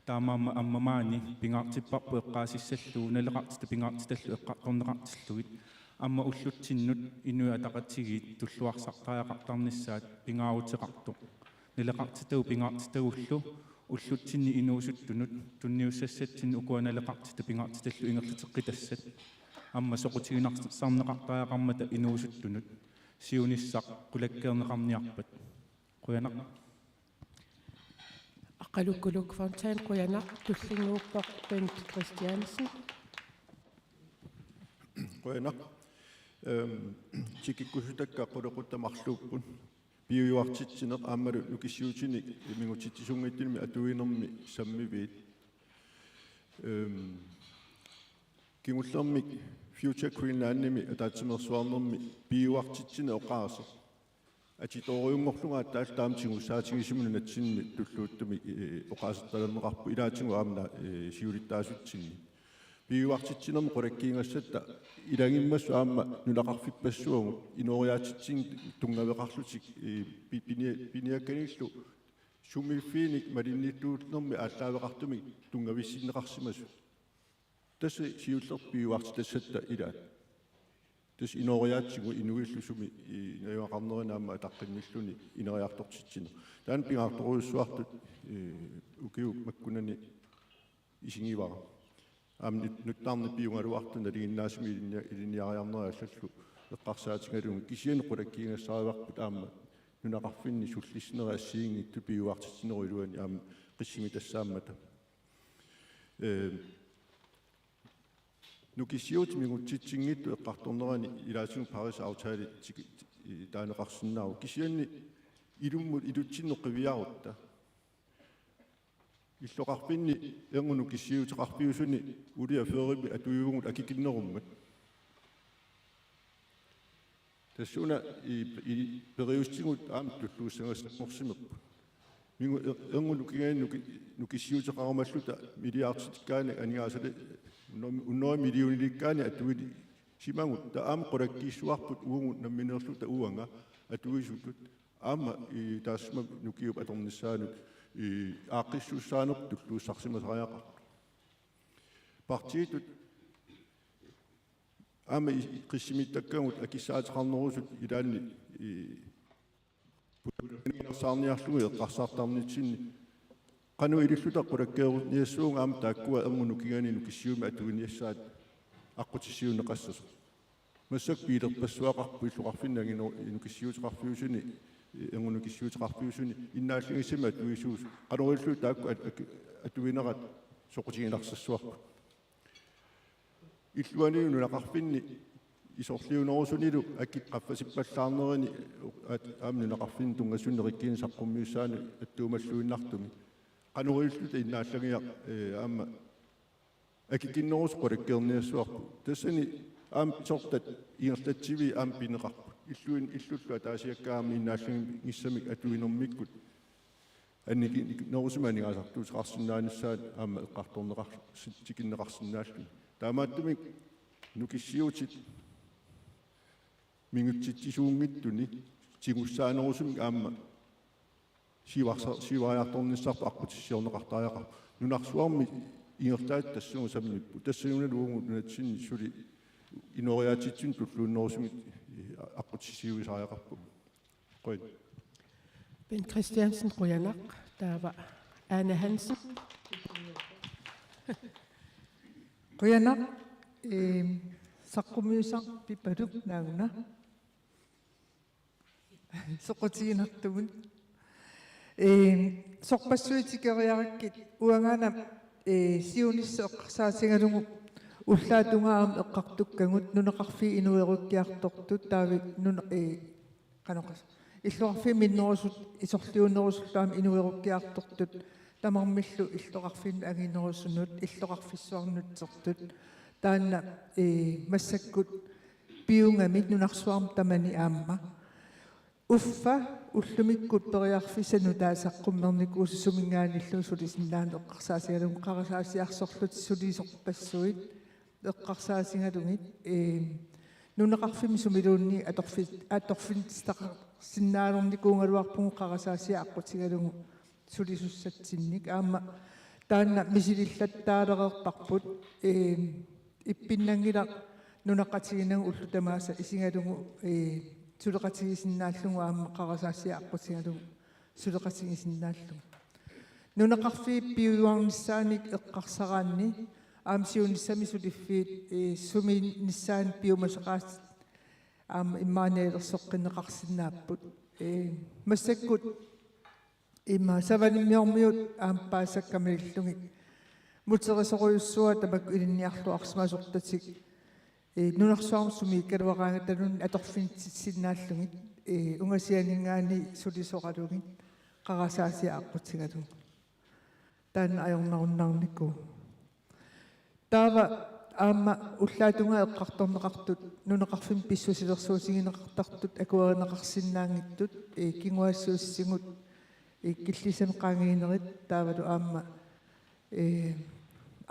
Taamaammat aamma maani pingaartipparput eqqaasissallugu naleqartitat pingaartitallu eqqartorneqartillugit, aamma ullutsinnut Inuit Ataqatigiit tulluarsartariaqartarnissaat pingaaruteqartoq. Naleqartitagut pingaartitagullu ullutsinni inuusuttunut tunniussassatsinnik ukua naleqartitat pingaartitallu ingerlateqqitassat. Aamma soqutiginarsaarneqartariaqarmata inuusuttunut siunissaq qulakkeerneqarniarpat. Qujanaq. Aqqalukkuluk Fontain, qujanaq. Tullinnguuppoq Bent Christiansen. Qujanaq. Ehm, tikikkusutakka qulequttat marluupput. piujuartitsineq aammalu nukissiutinik mingutsitsisuunngitsunimi atuinermi sammiviit. Øhm, kingullermik Future Greenlandimi ataatsimeersuarnermi piujuartitsineq oqaaseq atitoorujunngorlunga aatsaat taama tigussaatigisumik nunatsinni tulluuttumik, eh, oqaasertalerneqarpoq ilaatigut aamma, eh, siulittaasutsinni. Piujuartitsinermi qulakkiigassatta ilagimmassuk aamma nunaqarfippassuagut inooriaatsitsinnik tunngaveqarlutik, eh, pi-, pinia-, piniakkanillu sumiiffiinik malinnittuunermi aallaaveqartumik tunngavissinneqarsimasut. Tassa siullertut piujuartitassatta ilaat. Tassa inooriaatsigut inuillu sumi, i-, najugaqarnerani aamma ataqqinnilluni ineriartortitsineq. Taanna pingaartorujussuartut, eh, ukiut makkunani isigivara. Aamma nut-, nuttarni piugaluartut nalinginnaasumik ilinnia-, ilinniariarnerat allallu eqqarsaatigalugu kisianni qulakkiigassarivarput aamma nunaqarfinni sullissinerit assigiinngitsut piujuartitsinerup iluani aamma qissimisassaammata. Eh, nukissiuutit mingutsitsinngitsut eqqartornerani ilaatigut Paris aftale tiki-, ti-, taaneqarsinnaavoq. Kisianni ilummut ilutsinnut qiviarutta. Illoqarfinni erngup nukissiuteqarfiusuni ulia fyrremi atuivugut akikinnerummat. Tassuuna i, i periustigut aamma tulluussagassanngorsimapput. Mingu er-, erngup nukingaanni nuki-, nukissiuteqarumalluta milliarditikkaanni aningaasali unno-, unnoq millioniliikkaanni atuisimagut taava aamma qulakkiissuarput uagut nammineerluta uanga atuisutut. Aamma i taassuma nukiup atornissaanut i aaqqissuussaanerput tulluussarsimasariaqarpoq. Partiitut aamma i-, qissimiittakkagut akissaateqarnerusut ilaanni i pulakaniinarsaarniarlugu eqqarsartarnitsinni qanoq ililluta qulakkeerniassuugut aamma taakkua erngup nukingaanni nukissiummik atuiniassaat aqqutissiuunneqassasoq. Massakkut piilerpassuaqarpoq illoqarfinni angino-, nukissiuteqarfiusuni, erngup nukissiuteqarfiusuni innaallagissamik atuisuusut. Qanoq ililluta taakku at-, at-, atuinerat soqutiginarsassavavut. Illuanni nunaqarfinni isorliunerusunilu akit qaffasippallaarnerini at-, aamma nunaqarfinni tunngasunut nerikkini saqqummiussaanut attuumalluinnartumik. Qanoq ililluta innaallagiaq, eh, aamma akikinnerusoq qulakkeerniassavarput. Tassani aamma sortat ingerlatsivii aamma pineqarput. Illuin-, illullu ataasiakkaat aamma innaallagissamik atuinermikkut annikinnerusumik aningaasartuuteqarsinnaanissaat aamma eqqartorneqar-, tikinneqarsinnaalluni. Taamaattumik nukissiuutit mingutsitsisuunngitsuni tigussaanerusumik aamma siuarsa-, siuariartornissarput aqqutissiorneqartariaqarpoq. Nunarsuarmi ingerlaat tassuuna sammipput. Tassuunalu uagut nunatsinni suli inooriaatsitsinnut tulluunnerusumik aqqutissiuisariaqarpugut. Qujan. Bent Christiansen, qujanaq. Taava Ane Hansen. Qujanaq. Ehm, saqqummiusaq Pipaluk Nauna. Soqutiginartugut. Ehm, sorpassuit tikeriarakkit uangaana, eh, siunissaq eqqarsaatigalugu ullaap tungaanut eqqartukkagut nunaqarfiit inuerukkiartortut taava nuna-, eh, qanoq oqas-, illoqarfiit minnerusut isorliunerusullu aamma inuerukkiartortut tamarmillu illoqarfinnut anginerusunut illoqarfissuarnutsertut taanna, eh, massakkut piugami nunarsuarmi tamani aamma. Uffa ullumikkut periarfissaq nutaaq saqqummernikuusoq suminngaanniillugu sulisinnaaneq eqqarsaatigalugu qarasaasiarsorlutik sulisorpassuit eqqarsaatigalugit, eh, nunaqarfimmi sumiluunniit atorfi-, atorfissaqarsinnaalernikuugaluarpugut qarasaasiat aqqutigalugu sulisussatsinnik. Aamma taanna misilillattaalereerparput, eh, ippinnanngilaq nunaqqatigiinnagu ullut tamaasa isigalugu, eh, suleqatigisinnaallugu aamma qarasaasiat aqqutigalugu suleqatigisinnaallugu. Nunaqarfiit piujuarnissaanik eqqarsaraanni aamma siunissami suliffiit, eh, sumiinnissaannik piumasaqaat aamma immaqa nalilersoqqinneqarsinnaapput. Eh, massakkut immaqa Savalimmiormiut aamma paasisakka malillugit muterisorujussuaq tamakku ilinniarluarsimasortatik, eh, nunarsuarmi sumiikkaluaraangataluunniit atorfinitsitsisinnaallutik. ee, ungasianinngaanniit sulisoqalugit qarasaasiaq aqqutigalugu. Taanna ajornarunnaarnikuuvoq. Taava aamma ullaatungaa eqqartorneqartut nunaqarfimmi pissusilersuutigineqartartut akuerineqarsinnaanngitsut, ee, kinguaassiuussigut, ee, killissamik qaangiinerit taavalu aamma, ee,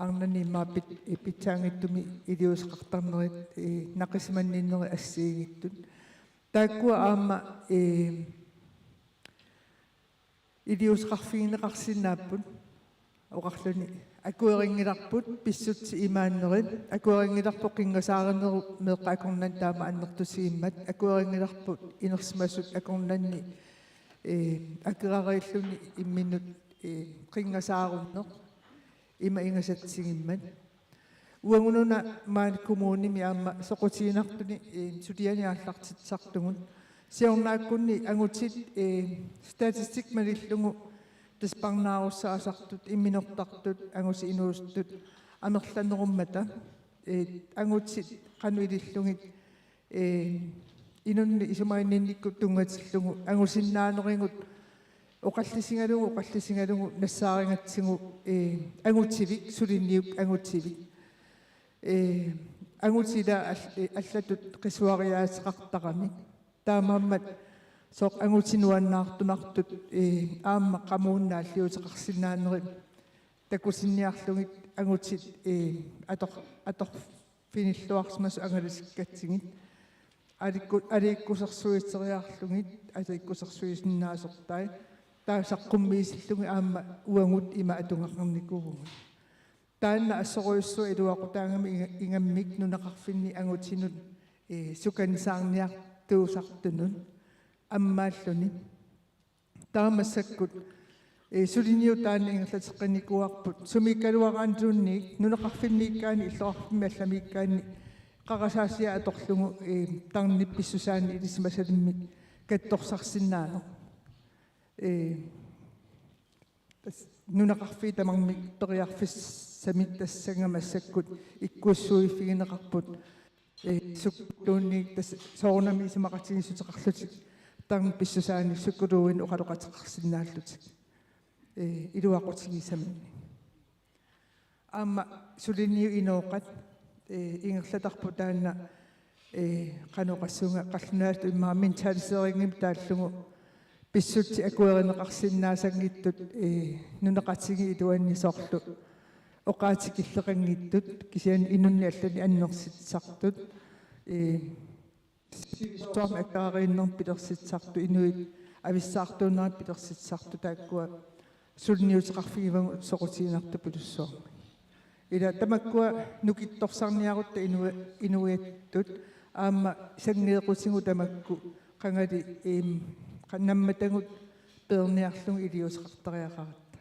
arnanni immaqa pit-, ee, pitsaanngitsumik iliuuseqartarnerit, ee, naqisimanninnerit assigiinngitsut. Taakkua aamma, ee, iliuuseqarfigineqarsinnaapput oqarluni akuerinngilarput pissutsit imaannerit, akuerinngilarput qinngasaarinerup meeqqat akornanni taama annertusigimmat, akuerinngilarput inersimasut akornanni, ee, akerariilluni imminnut, ee, qinngasaarunneq ima ingasatigimmat. Uagut una maani kommunimi aamma soqutiginartuni, ee, suliani aallartitsisartugut. Siornaakkunni angutit, ee, statistik malillugu tassa parnaarussaasartut, imminortartut, angutit inuusuttut amerlanerummata, ee, angutit qanoq ilillugit, ee, inunnik isumaginninnikkut tunngatillugu angusinnaanerivut oqallisigalugu, oqallisigalugu nassaarigatsigu, ee, angutivik, suliniut angutivik. Ee, angutit ila all-, ee, allatut qisuariaaseqartaramik. Taamaammat soorlu angutit nuannaartunartut, ee, aamma qamuuna naalliuuteqarsinnaanerit takutinniarlugit angutit, ee, ator-, atorfinilluarsimasut angalasikkatsigit. Aliikku-, aliikkusersuiteriarlugit, aliikkusersuisinnaasortai. Taava saqqummiisillugit aamma uagut ima atugaqarnikuuvugut. Taanna assorujussuaq iluaqutaagami inga-, ingammik nunaqarfinni angutinut, ee, sukannisaarniartuusartunut ammaalluni. Taava massakkut, ee, suliniut taanna ingerlateqqinnikuuarput, sumiikkaluaraanniluunniit, nunaqarfimmiikkaanni, illoqarfimmi allamiikkaanni, qarasaasiaq atorlugu, ee, tarnip pissusaani ilisimasalimmik katsorsarsinnaaneq. Ee, tassa nunaqarfiit tamarmik periarfissamik tassannga massakkut ikkussuiffigineqarput, ee, sukkulluunniit tassa soorunami isumaqatigiissuteqarlutik tarnip pissusaani sukkuluuinik oqaloqateqarsinnaallutik, ee, iluaqutigisaminik. Aamma suliniut inooqat, ee, ingerlatarput taanna, ee, qanoq oqassuunga, qallunaatut immaqa mentaliseringimik taallugu pissutsit akuerineqarsinnaassanngitsut, ee, nunaqatigiit iluanni soorlu oqaatikilleqanngitsut, kisianni inunnik allanik annersitsisartut, ee, sivissuarmi akerariinnermik pilersitsisartut, inuit avissaartuunnerat pilersitsisartut, taakkua suliniuteqarfigivagut soqutiginartupilussuarmik. Ila tamakkua nukittorsarniarutta inui-, inuiattut aamma sanngeequtigut tamakku qangali, eem, qa-, nammatagut peerniarlugu iliuuseqartariaqaratta.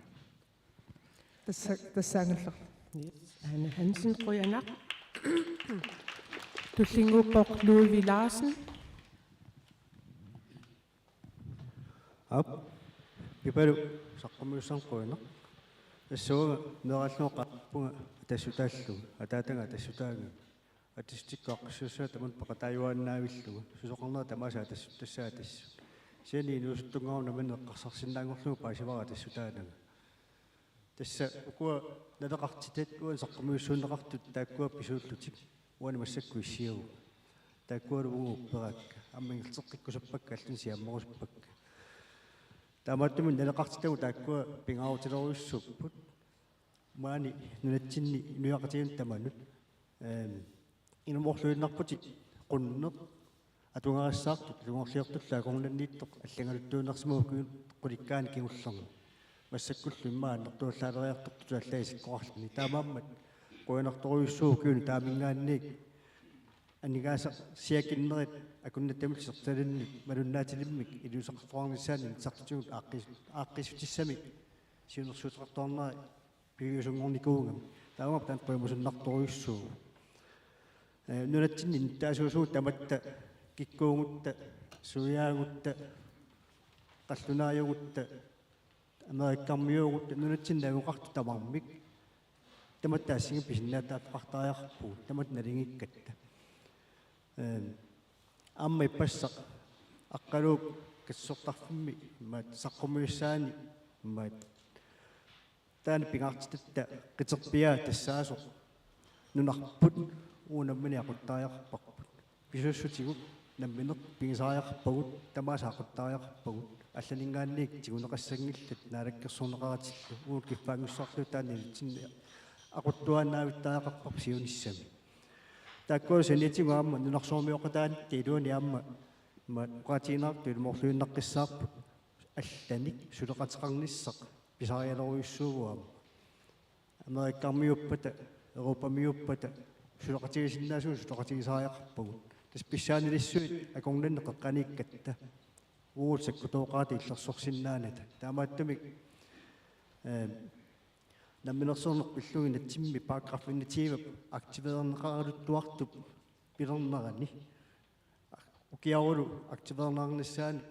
Tassa-, tassaangallarlu. Yes. Ane Hansen, qujanaq. Tullinnguuppoq Ludvig Larsen. Aap. Pipalu saqqummiussaaq, qujanaq. Tassuuna meeraallugu qaaqqupunga atassutaallugu, ataataga atassutaagami. Atistikka aaqqissuussaaq tamanna peqataajuaannaavillugu. Susoqarnera tamaasa atassuttassaaq atassut. Kisianni inuusuttunngaanniit nammineq eqqarsarsinnaanngorlugu paasivara atassutaanaga. Tassa ukua naleqartitat uani saqqummiussuunneqartut taakkua pisuullutik. Uani massakkut issiavugut. Taakkualu uagut upperaakka. Aamma ingerlateqqikkusuppakka, allanik siammarusuppakka. Taamaattumik naleqartitagut taakkua pingaarutilerujussuupput. Maani nunatsinni inuiaqatigiinnut tamanut. Ehm, inummorluinnarputit qunneq, atugarissaartut, ilungerliortullu akornanniittoq, allanngortittuinnarsimavoq ukiuni qulikkani kingullerni. Massakkullu immaqa annertuallaaleriartortutut allaat isikkoqarluni. Taamaammat qujanartorujussuuvoq ukiuni taamanngaanniit aningaasarsiakinnerit akunnatamillu sertalinnut malunnaatilimmik iliuuseqartoqarnissaannik inatsisartutigut aaqqis-, aaqqiissutissamik siunnersuuteqartoqarnera piviusunngornikuugami. Taamaammat taanna qujamasunnartorujussuuvoq. Ee, nunatsinni nittaasuusugut tamatta, kikkuugutta, suiaagutta, qallunaajugutta, amerikkarmiuugutta, nunatsinni najugaqartut tamarmik. Tamatta assingi pisinnaatitaqartariaqarpugut, tamatta naligiikkatta. Ee, aamma ippassaq Aqqaluup katersortarfimmi imaat saqqummiussaani imaat taanna pingaartitatta qiterpiaa tassaasoq nunarput uagut nammineq aquttariaqarparput. Pisuussutigut nammineq pigisariaqarpagut, tamaasa aquttariaqarpagut. Allaninngaanniit tiguneqassanngillat naalakkersuisoqaratillu, uagut kiffaanngissuseqartut taanna nunatsinni aquttuaannaavittariaqarparput siunissami. Taakkua saniatigut aamma nunarsuarmioqataanitta iluani aamma ma oqaatigineqartut ilumoorluinnaqqissaarput allanik suleqateqarnissaq pisarialerujussuuvoq aamma. Amerikkarmiuppata, Europamiuppata suleqatigisinnaasugut suleqatigisariaqarpagut. Tassa pissaanilissuit akornanni qeqqaniikkatta. Uagut sakkutooqarata illersorsinnaanata. Taamaattumik, eh, namminersorneq pillugu nunatsinni paragraf enogtyve aktiveerneqaraluttuartup pilernerani. Ukiarulu aktiveerneqarnissaanut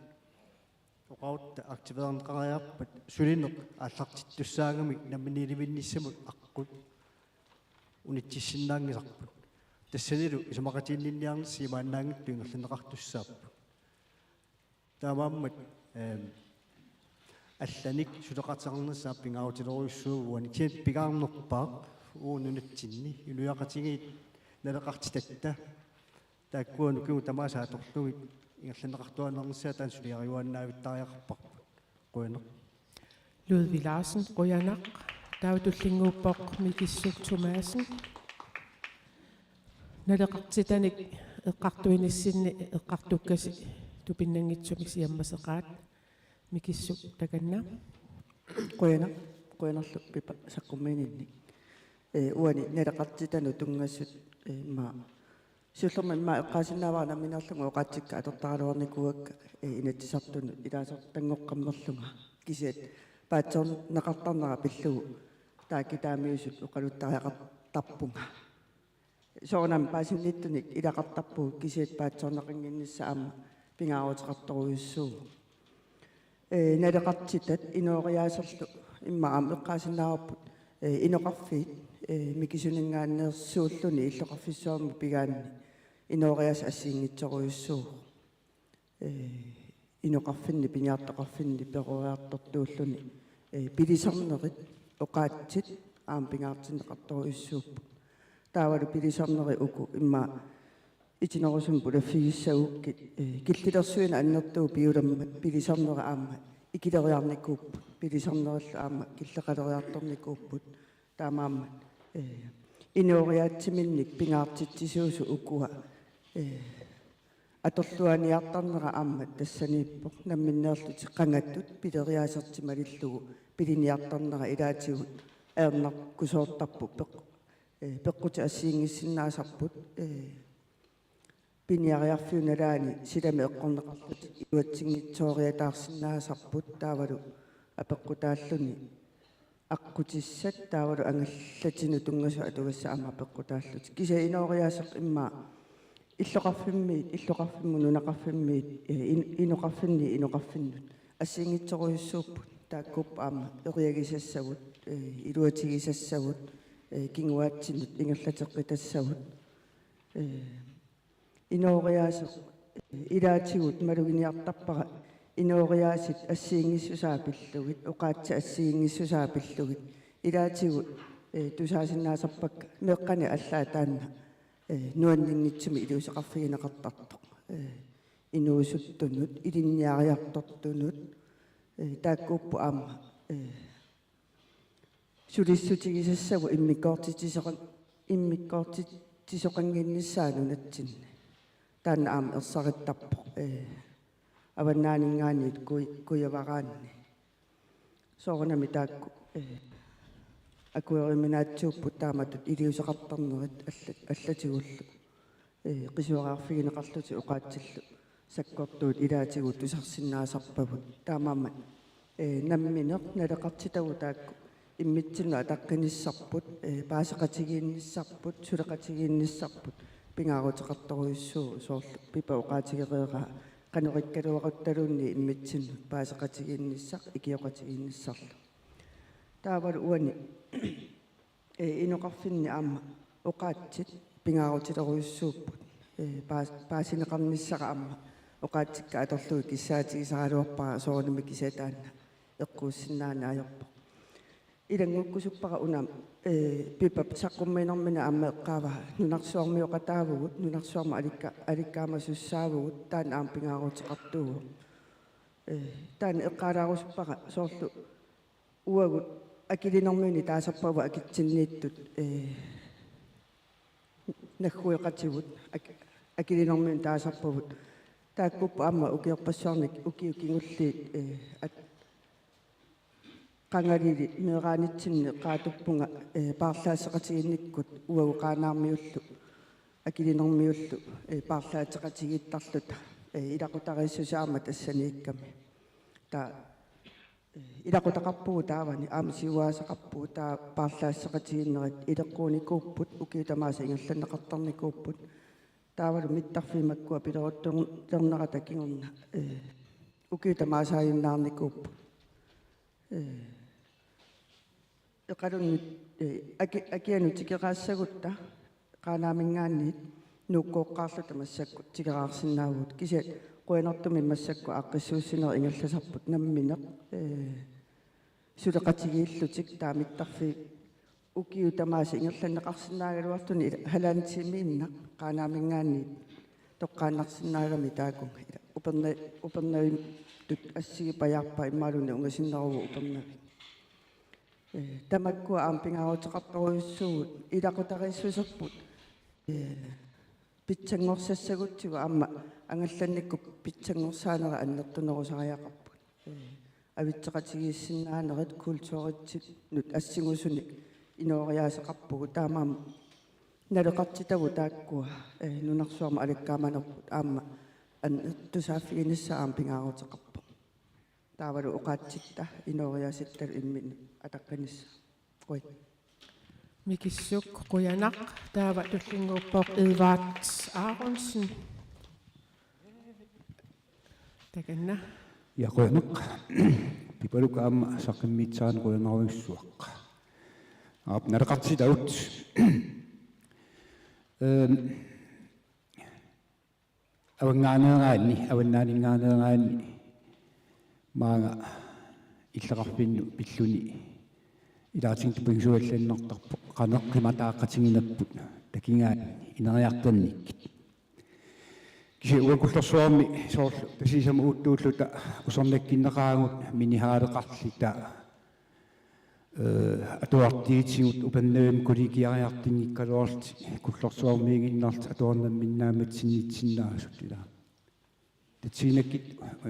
oqarutta aktiveerneqariarpat sulineq aallartittussaagami namminiilivinnissamut aqqut unitsissinnaanngisarput. Tassanilu isumaqatiginninniarnissaq imaannaanngitsoq ingerlanneqartussaapput. Taamaammat, ehm, allanik suleqateqarnissaq pingaarutilerujussuuvoq uani, kisianni pingaarnerpaaq uagut nunatsinni inuiaqatigiit naleqartitatta taakkua nukigut tamaasa atorlugit ingerlanneqartuaannarnissaat taanna suliariuaannaavittariaqarparput. Qujanaq. Ludvig Larsen, qujanaq. Taava tullinnguuppoq Mikissuk Thomassen. Naleqartitanik eqqartuinissinni eqqartukkasi tupinnanngitsumik siammaseqaat. Mikissuk, takanna. Qujanaq, qujanarlu Pippa saqqummiininni. Ee, uani naleqartitanut tunngasut, ee, immaqa siullermik immaqa eqqaasinnaavara nammineerlunga oqaatsikka atortaraluarnikuuakka, ee, Inatsisartunut ilaasortanngoqqammerlunga. Kisianni paatsoorneqartarnera pillugu taakku taamiusut oqaluttariaqartarpunga. Soorunami paasinnittuni ilaqartarpugut, kisianni paatsoorneqannginnissaq aamma pingaaruteqartorujussuuvoq. Ee, naleqartitat inooriaaserlu immaqa aamma eqqaasinnaavarput, ee, inoqarfiit, ee, mikisuninngaanneersuulluni illoqarfissuarmi pigaanni inooriaaseq assigiinngitsorujussuuvoq. Ee, inoqarfinni, piniartoqarfinni peroriartortuulluni, ee, pilisarnerit oqaatsit aamma pingaartinneqartorujussuupput. Taavalu pilisarnerit uku immaqa itinerusumik ulaffigissagukkit, ee, killilersuineq annertooq piulermat pilisarnerit aamma ikileriarnikuupput, pilisarnerillu aamma killeqaleriartornikuupput. Taamaammat, ee, inooriaatsiminnik pingaartitsisuusut ukua, ee, atorluaaniartarnera aamma tassaniippoq, namminneerlutik qangatut pileriaasertik malillugu piliniartarnera ilaatigut ajornakusoortarpoq, peq-, ee, peqqutit assigiinngissinnaasarput, ee, piniariarfiup nalaani silami eqqorneqarlutik iluatsinngitsooriataarsinnaasarput, taavalu apeqqutaalluni aqqutissat taavalu angallatinut tunngasut atugassat aamma apeqqutaallutik. Kisianni inooriaaseq immaqa illoqarfimmiit, illoqarfimmut nunaqarfimmiit, ee, in-, inoqarfinniit inoqarfinnut assigiinngitsorujussuupput, taakkuupput aamma eriagisassavut, ee, iluatigisassavut, ee, kinguaatsinut ingerlateqqitassavut. Ee, inooriaaseq, ee, ilaatigut maluginiartarpara inooriaasit assigiinngissusaat pillugit, oqaatsit assigiinngissusaat pillugit, ilaatigut, ee, tusaasinnaasarpakka meeqqanik allaat taanna, ee, nuanninngitsumik iliuuseqarfigineqartartoq. Ee, inuusuttunut, ilinniariartortunut, ee, taakkuupput aamma, ee, sulissutigisassavut immikkoortitsisoqan-, immikkoortitsisoqannginnissaat nunatsinni. Taanna aamma ersarittarpoq, ee, avannaaninngaanniit kui-, kujavaraanni. Soorunami taakku, ee, akueriuminaatsisuupput taamatut iliuuseqartarnerit alla-, allatigullu, ee, qisuariarfigineqarlutik oqaatsillu sakkortuut ilaatigut tusarsinnaasarpagut. Taamaammat, ee, nammineq naleqartitagut taakku immitsinnut ataqqinissarput, ee, paaseqatigiinnissarput, suleqatigiinnissarput pingaaruteqartorujussuuvoq, soorlu Pippa oqaatigereeraa qanoq ikkaluaquttaluunniit immitsinnut paaseqatigiinnissaq ikioqatigiinnissarlu. Taavalu uani, ee, inoqarfinni aamma oqaatsit pingaarutilerujussuupput, ee, paas-, paasineqarnissara aamma oqaatsikka atorlugu kissaatigisaraluarpara soorunami kisianni taanna eqquussinnaaneq ajorpoq. Ilanngukkusuppara una, ee, Pipap saqqummiinermini aamma eqqaavaa nunarsuarmioqataavugut, nunarsuarmi alikka-, alikkaamasussaavugut, taanna aamma pingaaruteqartuuvoq. Ee, taanna eqqaalaarusuppara soorlu uagut akilinermiunit taasarpagut akitsinniittut, ee, naggueqatigut ak-, akilinermiunit taasarpagut. Taakkuupput aamma ukiorpassuarni ukiut kingulliit, ee, at-, qangalili meeraanitsinni eqqaatuppunga, ee, paarlaasseqatigiinnikkut uagut Qaanaarmiullu akilinermiullu, ee, paarlaateqatigiittarluta, ee, ilaqutariissuseq aamma tassaniikkami. Taava ilaqutaqarpugut taavani, aamma siuaasaqarpugut taava paarlaasseqatigiinnerit ileqquunikuupput, ukiut tamaasa ingerlanneqartarnikuupput. Taavalu mittarfiit makkua pileruttornerata kingorna, ee, ukiut tamaasa aajunnaarnikuupput. Ee, Iqalunnut, ee, aki-, akianut tikeraassagutsigu Qaanaaminngaanniit Nuukkooqqaarluta massakkut tikeraarsinnaavugut. Kisianni qujanartumik massakkut aaqqissuussinerit ingerlasarput nammineq, ee, suleqatigiillutik, taava mittarfiit ukiut tamaasa ingerlanneqarsinnaagaluartuni ila halvanden timiinnaq Qaanaaminngaanniit toqqaannarsinnaagami taakunga. Ila uperna-, upernavittut assigipajaarpaa imaluunniit ungasinneruvoq upernavik. Ee, tamakkua aamma pingaaruteqartorujussuugut, ilaqutariissuserput, ee, pitsanngorsassagutsigu aamma angallannikkut pitsanngorsaanerit annertunerusariaqarput. Ee, avitseqatigiissinnaanerit kulturitsinnut assingusunik inooriaaseqarpugut, taamaammat naleqartitagut taakkua, ee, nunarsuarmi alikkaamanerput aamma annertusaaffiginissaa aamma pingaaruteqarpoq. Taavalu oqaatsitta inooriaasattalu imminnut ataqqinissaq. Qujan. Mikissuk, qujanaq. Taava tullinnguuppoq Edvard Aronsen. Takanna. Ja, qujanaq. Pipaluk aamma saqqummiussaannik qujanarujussuaq. Aap, naleqartitagut. Ehm, Avannaaneeraanni, avannaaninngaanneeraanni maanga illoqarfinnut pilluni ilaatigut tupinngusuallannartarpoq qanoq qimataaqatiginerput takigaanni ineriartornikkut. Kisianni uanga Kullorsuarmi soorlu Tasiusama uuttuulluta usornakkinneqaagut, minihaaleqarluta, ee, atuartiutigut Upernavimmi kollegiariartunngikkaluarlutik Kullorsuarmiiginnarlutik atuarnamminnaammat sinniitsinnaasut, ilaa. Tatsiinakkit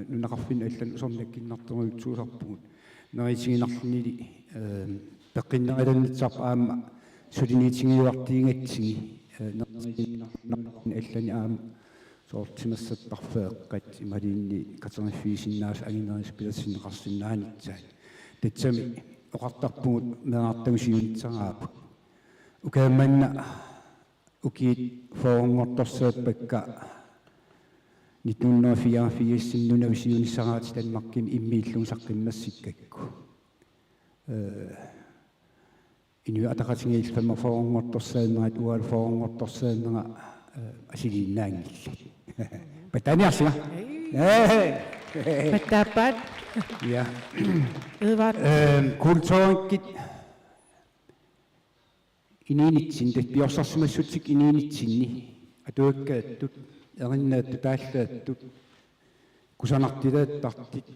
nunaqarfinnut allanut usornakkinnartorujussuusarpugut. Neriuutigiinnarlunili, ee, peqqinnaralernissarput aamma suliniutigiuartigigatsigit, ee, neriuutigiinnarluni nunaqarfinnut allanut aamma soorlu timersortarfeeqqat imaluunniit katerfigisinnaasoq anginerusut pilersinneqarsinnaanissaq. Tassami oqartarpugut meerartagut siunissaraapput. Ukioq manna ukiut fyrrenngortorsiorpakka nitten hundrede og fireogfirsimi nunavut siunissaraatit Danmarkimi immiullugu saqqummersikkakku. Ee, Inuit Ataqatigiit femogfyrrenngortorsiornerat uagut fyrrenngortorsiornerat, ee, asiliinnaanngillat. Pattaaniarsiga? Ei. Ee. Pattaappaat. Ja. Edvard. Ehm, kulturikkut inuunitsinni, tassa piorsarsimassutsikkut inuunitsinni, atuakkaattut, erinaattut, taallaattut, kusanartulaattartut,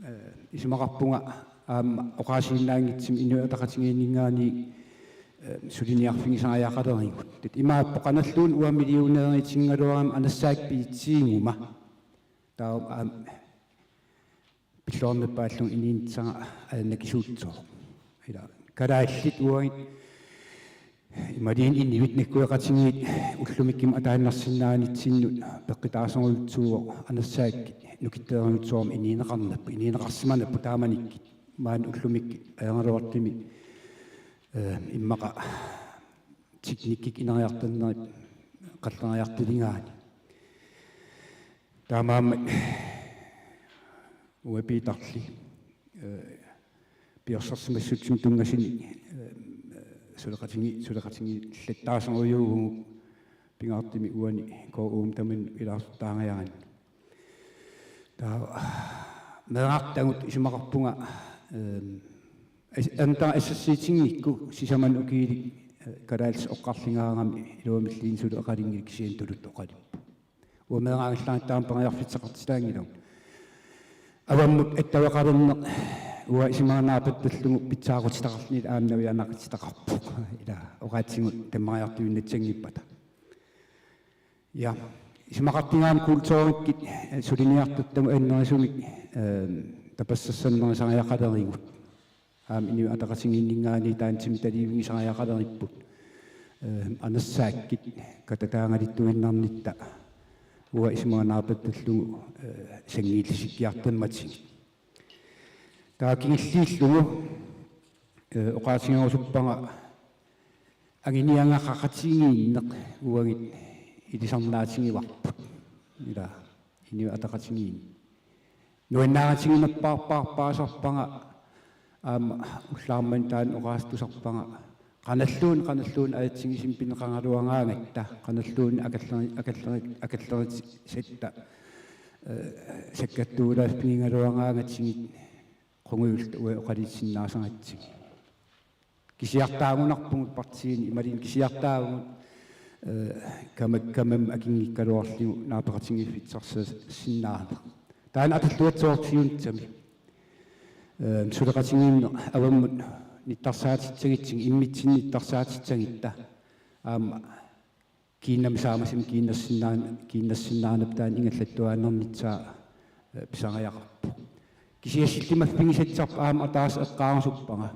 ee, isumaqarpunga aamma oqaasiinnaanngitsumik Inuit Ataqatigiinninngaanniit, ee, suliniarfigisariaqalerigut. Taava imaappoq qanorluunniit uanga millionæriutigigaluarama Anersaakkut piitsiguma. Taava aamma pilluarnerpaallugu inuunissara ajornakisuutsoq. Ila kalaallit uagut imaluunniit inuit naggueqatigiit ullumikkut ataannarsinnaanitsinnut peqqutaasorujussuuvoq Anersaakkut nukittoorujussuarmik inuuneqarnerput, inuuneqarsimanerput taamanikkut, maani ullumikkut ajoraluartumik, ee, immaqa teknikkikkut ineriartornerit qalleriartuligaanni. Taamaammat uanga Piitarli, ee, piorsarsimassutsimut tunngasunik, ee, suleqatigi-, suleqatigiillattaasorujuuvugut pingaartumik uani K U-mi tamanut ilaasortaariaranni. Taava meerartagut isumaqarpunga, ehm, as-, antaa assersuutinngikkukkit sisamanut ukiulik, eh, kalaallisut oqarligaarami iluamilliinnut suli oqalunngilagut kisianni tuluttut oqalupput. Uanga meeraagallaanngitsoq taama periarfissaqartitaanngilagut. Avammut attaveqalerneq uanga isumaga naapertallugu pitsaaqutitaqarluni aamma navianaqutitaqarpoq. Ila oqaatsigut tammariartuinnassanngippat. Ja, isumaqartigaaq kulturikkut, eh, suliniartortagut annerusumik, eh, tapersersornerusariaqalerigut. Aamma Inuit Ataqatigiinninngaanniit taanna timitaalivigisariaqaleripput. Eh, anersaakkut katataagalittuinnarnitta uanga isumaga naapertallugu, eh, sanngiillisikkiartormatigit. Taava kingulliullugu, eh, oqaatigerusuppara anguniagaqaqatigiinneq uagut ilisarnaatigivarput. Ila Inuit Ataqatigiinni. Nuannaarutiginerpaarpaarpaasarpara aamma ullaarmanna taanna oqaasertusarpara. Qanilluunniit, qanilluunniit aatsaat pineqaraluaraangatta, qanilluunniit akalleri-, akalleri-, akallerissatta, eh, sakkattuulaasut pigigaluaraangatsigit qungujulluta uagut oqaluussinnaasaratsigit. Kisiartaagunarpugut partiini, imaluunniit kisiartaavugut, eh, kamak-, kamammi akinngikkaluarlugu naapeqatigiiffissarsiorsinnaaneq. Taanna atorluatsoortiunnissami. Eh, suleqatigiinneq avammut nittarsaatissagutsigit, immitsinnut nittarsaatissagutta. Aamma kiinnami saamasumi kiinnersinnaan-, kiinnersinnaanerput taanna ingerlattuaannarnissaa, eh, pisariaqarpoq. Kisianni sillimaffigisassarput aamma ataaseq eqqaarusuppara.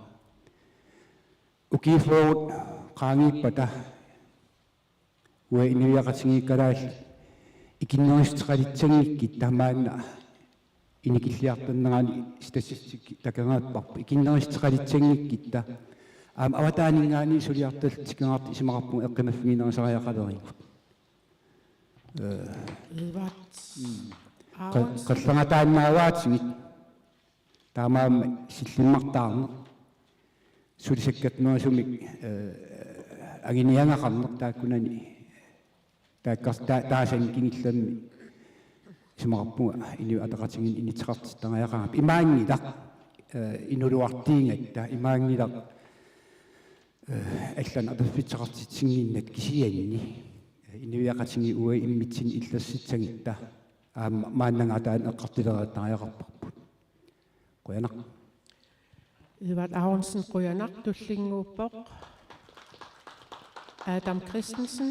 Ukiut fyrre qaangiuppata uagut inuiaqatigiit kalaallit ikinnerussuteqalissanngikkutta maanna inikilliartornerani statistikki takoreerparput. Ikinnerussuteqalissanngikkutta aamma avataaninngaanniit suliartortitseqqaartut isumaqarpunga eqqumaffiginerusariaqalerigut. Eh, Edward. Mm. Qa-, Aarons. Qallerataannaavaatigit. Taamaammat sillimmartaarneq. Suli sakkattunerusumik, eh, anguniagaqarneq taakkunani. Taakkars-, ta-, taasani kingullermi isumaqarpunga Inuit Ataqatigiinni inissaqartitariaqarami. Imaanngilaq, eh, inuluartuugatta, imaanngilaq, eh, allanut atorfissaqartitsinnginnatta kisianni. Eh, inuiaqatigiit uagut immitsinnut illersitsagutta. Aamma maannangaataani eqqartuleriattariaqarparput. Qujanaq. Edward Aronsen, qujanaq, tullinnguuppoq. Adam Christensen.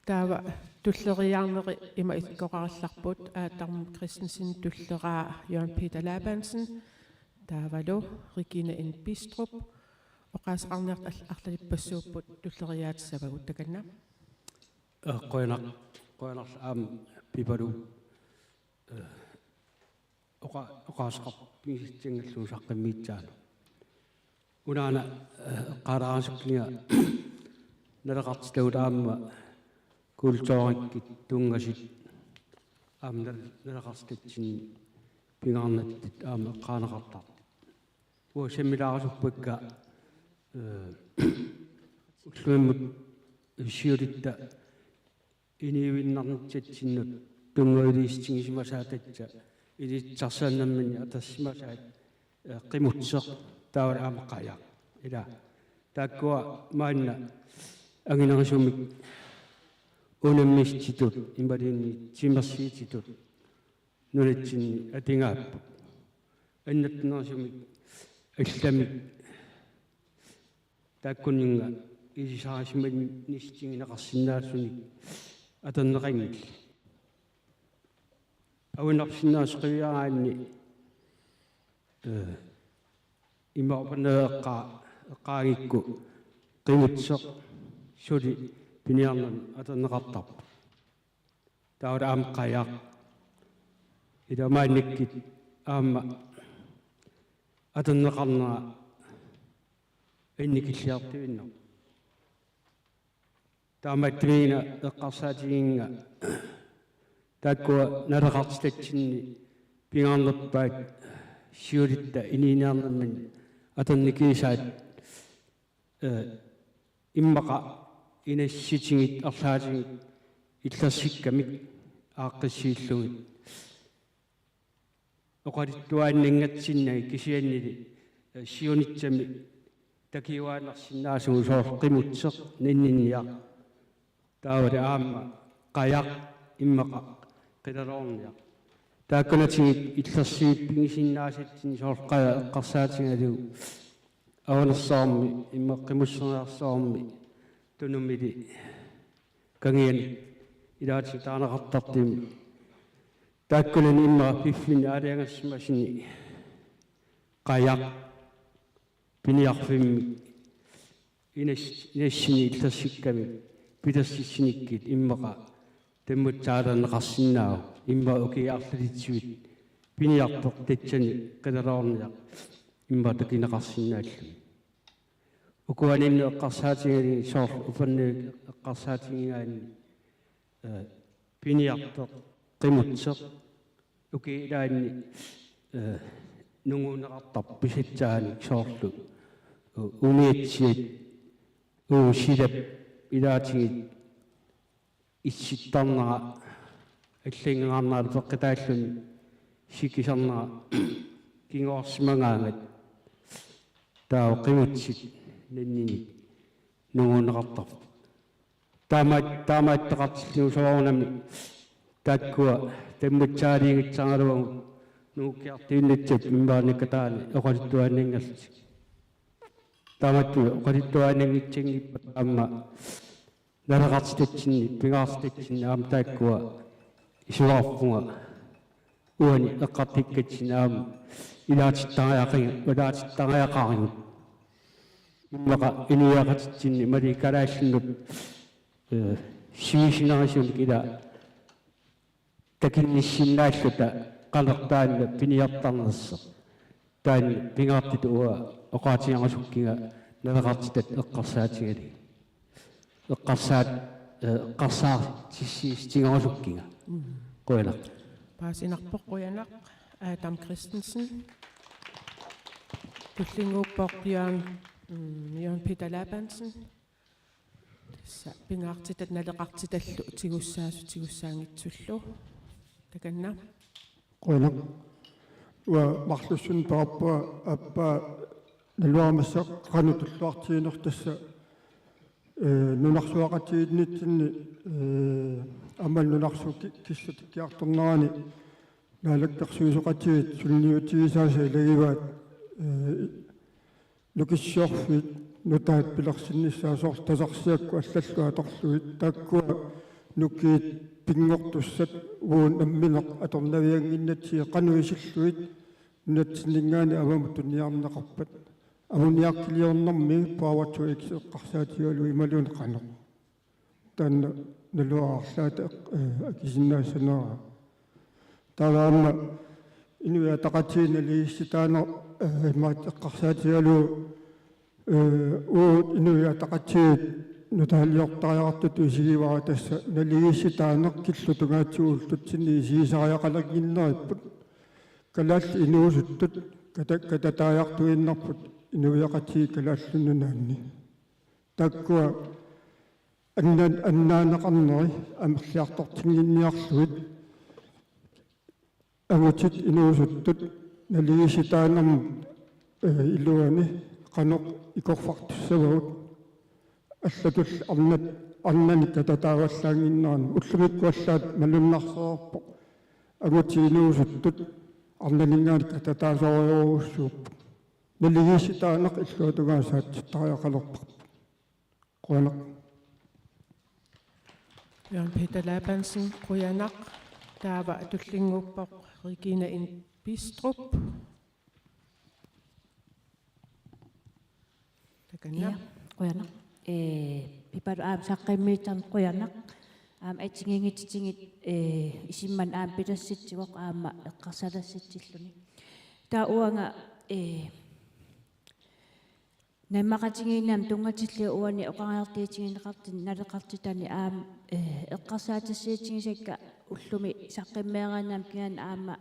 Taava tulleriiaarneri ima ikkoqarallarput: Adam Christensen, tulleraa Jørgen Peter Labansen, taavalu Regine N. Bistrup. Oqaaseqarniartut al-, arlalippassuupput tulleriiaatissavagut, takanna. Eh, qujanaq, qujanarlu aamma Pipaluk, eh, oqa-, oqaaseqarfigisassanngorlugu saqqummiussaanut. Unaana, eh, eqqaalaarusukkiga naleqartitagut aamma kulturikkut tunngasut aamma nal-, naleqartitatsinni pingaarnertut aamma eqqaaneqartartut. Uanga sammilaarusuppakka, eh, ullumikkut siulitta inuuinnarnissatsinnut tunngavilersitsigisimasussatut ilitsersuinerminni atorsimasaat, eh, qimutseq taavalu aamma qajaq. Ila taakkua maanna anginerusumik unammissutitut imaluunniit timersuutitut nunatsinni atugaapput. Annertunerusumik allamik taakkununnga ilisarisimanissutigineqarsinnaalluni atorneqanngillat. Avinnarsinnaasoq qiviaraanni, eh, ima upanna eqqaa-, eqqaagukku qimutseq suli piniarnermik atorneqartarpoq. Taava aamma qajaq. Ila maannakkut aamma atorneqarnera annikilliartuinnarpoq. Taamaattumik-una eqqarsaatigigiga taakkua naleqartitatsinni pingaarnerpaat siulitta inuuniarnerminni atornikuusaat, eh, immaqa inassutigut arlaatigut illersikkamik aaqqissuullugit oqaluttuaannanngatsinnagit kisiannili, eh, siunissami takiuaannarsinnaasugut soorlu qimutseq, ninninniaq, taavalu aamma qajaq, immaqa qilaloorniaq. Taakkunatigut illersuiffigisinnaasatsinnut soorlu qajaq eqqarsaatigalugu avanersuarmi, immaqa qimusserneqarsuarmi, Tunumili, Kangiani, ilaatigut taaneqartartumi. Taakkunani immaqa piffinni aalajangersimasuni qajaq piniarfimmik inas-, inassini illersukkami pilersitsinikkit immaqa tammatsaaliorneqarsinnaavoq, immaqa ukiut arlalittut piniartoq tassani qilaloorniaq immaqa takuneqarsinnaalluni. Ukuaninnut eqqarsaatigalugit soorlu Upernavik eqqarsaatigigaanni, eh, piniartoq, qimutseq, ukiup ilaanni, eh, nunguunneqartarpoq pisassaanik soorlu, eh, umiatsiat, uagut silap ilaatigut issittarnera, allanngornera peqqutaalluni sikisarnera kinguarsimagaangat, taava qimutsit ninninik nunguunneqartarput. Taama-, taamaattoqartillugu soorunami taakkua tammatsaaliinnartaraluagut nungukkiartuinnassapput immaqa naggataani oqaluttuaannanngorlutik. Taamaattumik oqaluttuaannanngitsanngippata aamma naleqartitatsinni, pingaartitatsinni aamma taakkua isumaqarpunga uani eqqartukkatsinni aamma ilaatittariaqarit-, ilaatittariaqarigut. Immaqa inuiaqatitsinni imaluunniit kalaallinut, eh, sivisunerusumik ila takunnissinnaalluta qanoq taanna piniartarnersoq. Taanna pingaartitut uanga oqaatigerusukkiga naleqartitat eqqarsaatigalugit. Eqqarsaat-, eh, eqqarsaatissiissutigerusukkiga. Mm. Qujanaq. Paasinarpoq, qujanaq. Adam Christensen. Tullinnguuppoq Jørgen, mm, Jørgen Peter Labansen. Tassa pingaartitat naleqartitallu tigussaasut tigussaanngitsullu. Takanna. Qujanaq. Uanga marlussunut peqarpunga aappaa naluara massakkut qanoq tulluartiginersoq tassa, eh, nunarsuaqatigiinnitsinni, eh, aamma nunarsuup ki-, kissaatikkiartornerani naalakkersuisoqatigiit suliniutigisaasa ilagivaat, eh, nukissiorfiit nutaat pilersinnissaat soorlu tasersiakkut allallu atorlugit, taakkua nukiit pinngortussat uagut nammineq atornaviannginnatsigit qanoq isillugit nunatsinninngaanniit avammut tuniniarneqarpat. Ammoniakkiliornermi Power to X eqqarsaatigalugu imaluunniit qanoq. Taanna naluara arlaata eq-, eh, akisinnaassanera. Taava aamma Inuit Ataqatigiit naligiissitaaneq, eh, imaattoq eqqarsaatigalugu, eh, uagut Inuit Ataqatigiit nutaaliortariaqartutut isigivara tassa naligiissitaaneq killup tungaatigut ullutsinni isigisariaqalannginneripput. Kalaallit inuusuttut kata-, katataajartuinnarput inuiaqatigiit Kalaallit Nunaanni. Taakkua annan-, annaaneqarneri amerliartortinnginniarlugit angutit inuusuttut naligiissitaanermut, eh, iluani qanoq ikorfartussavagut allatut arnat, arnanik katataavallaannginnerani. Ullumikkuallaat malunnarsereerpoq angutit inuusuttut arnaninngaanniit katataasorujorujussuupput. Naligiissitaaneq illuatungaa saatsittariaqalerparput. Qujanaq. Jørgen Peter Labansen, qujanaq. Taava tullinnguuppoq Regine N. Bistrup. Takanna. Ja, qujanaq. Eh, Pipaluk aamma saqqummiuttarneq qujanaq. Aamma assigiinngitsutigut, eh, isummat aamma pilersitsivoq aamma eqqarsalassitsilluni. Taava uanga, eh, nammaqatigiinnermut tunngatillugu uani oqariartuutigineqartuni naleqartitani aamma, eh, eqqarsaatissiutigisakka ullumi saqqummeeraannarmik kingorna aamma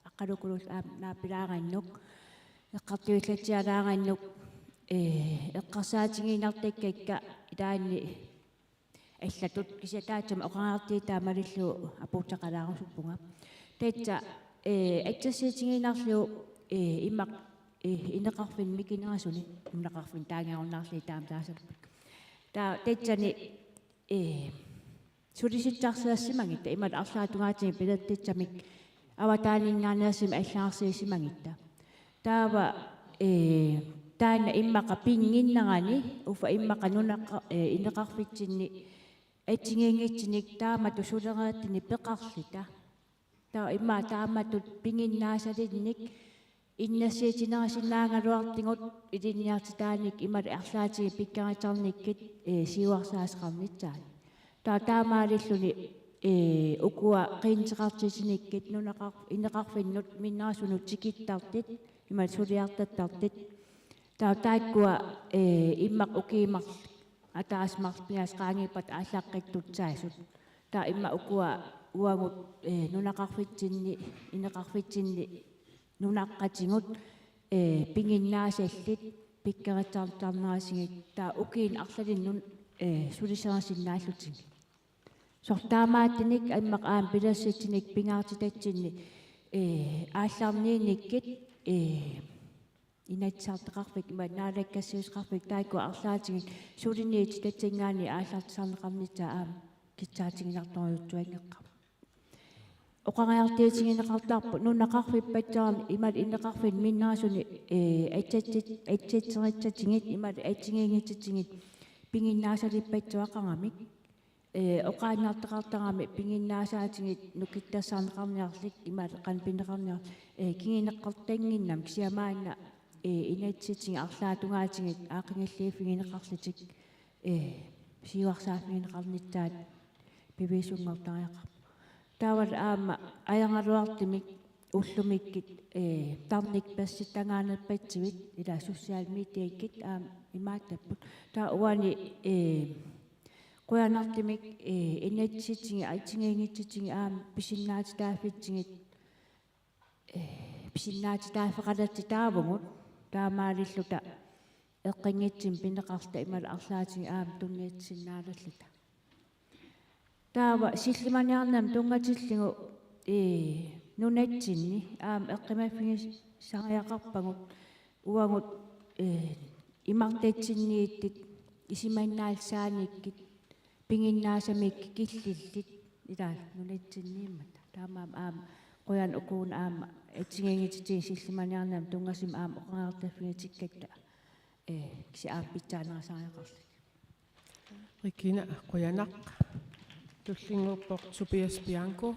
Aqqalukulullu aamma naapilaarannuk, eqqartuillatsialaarannuk, eh, eqqarsaatigiinnartakkakka ilaanni allatut kisianni taassuma oqariartuutaa malillugu apuussaqalaarusuppunga. Tassa ee, assersuutigiinnarlugu, ee, immaqa, ee, ineqarfinni mikinerusuni, nunaqarfinni taangiunnaarli taama taasarput. Taava tassani, ee, sulisitsisarsimagitta imaluunniit arlaatigut billetitsamik avataaninngaanneersumik allagarsiisimagutta. Taava, ee, taanna immaqa pinnginnerani, uffa immaqa nunaqa-, ee, ineqarfitsinni assigiinngitsunik taamatut sulereersunik peqarluta. Taava immaqa taamatut piginnaasalinnik innersuussinerusinnaagaluartugut ilinniartitaanik imaluunniit arlaatigut pikkorissarnikkut, ee, siuarsaasoqarnissaat. Taava taamaalilluni, ee, ukua qiimmateqartitsinikkut nunaqar-, ineqarfinnut minnerusunut tikittartut, imaluunniit suliartattartut. Taava taakkua, ee, immaqa ukiut marluk ataaseq marluk pingasut qaangiuppata aallaqqittussaasut. Taava immaqa ukua uagut, ee, nunaqarfitsinni, ineqarfitsinni nunaqqatigut, ee, piginnaasallit pikkorissartarnerusut, taava ukiuni arlalinni, ee, sulisinnaallutigu. Soorlu taamaattunik immaqa aamma pilersitsinik pingaartitatsinni, ee, aallarniinnikkut, ee, Inatsisartaqarfik imaluunniit Naalakkersuisoqarfik taakku arlaatigut suliniutit tassanngaanniit aallartisarneqarnissaat aamma kissaatiginartorujussuanngeqqaarput. Oqariartuutigineqartarpoq nunaqarfippassuarni imaluunniit ineqarfinni minnerusuni, ee, assatsit-, assatserissatsigit imaluunniit assigiinngitsutigut piginnaasalippassuaqaramik. Ee, oqaannartoqartarami piginnaasaatigit nukittorsarneqarniarlugit imaluunniit qanoq pineqarniarlugit, ee, kinguneqartannginnami kisianni maanna, ee, inatsisitigut arlaatigut aaqqigilliuffigineqarlutik, ee, siuarsaaffigineqarnissaat piviusunngortariaqarpoq. Taavalu aamma ajornartorsiortumik ullumikkut, ee, tarnikkut persutangaanerpassuit ila social mediakkut aamma imaattarput. Taava uani, ee, qujanartumik, ee, inatsisitigut assigiinngitsutigut aamma pisinnaatitaaffitsigit, ee, pisinnaatitaaffeqalertitaavugut taamaalilluta eqqunngitsumik pineqarluta imaluunniit arlaatigut aamma tunniussinnaalluta. Taava sillimaniarnermut tunngatillugu, ee, nunatsinni aamma eqqumaffigisariaqarpagut uagut, ee, imartatsinniittut isumannaallisaanikut piginnaasamikkut killillit ilaat nunatsinniimmata. Taamaammat aamma qujanaq ukuuna aamma assigiinngitsutigut sillimaniarnermut tunngasumik aamma oqariartuuffigitikkatta, ee, kisianni aamma pitsaanerusariaqarluni. Regina, qujanaq. Tullinnguuppoq Tobias Bianco.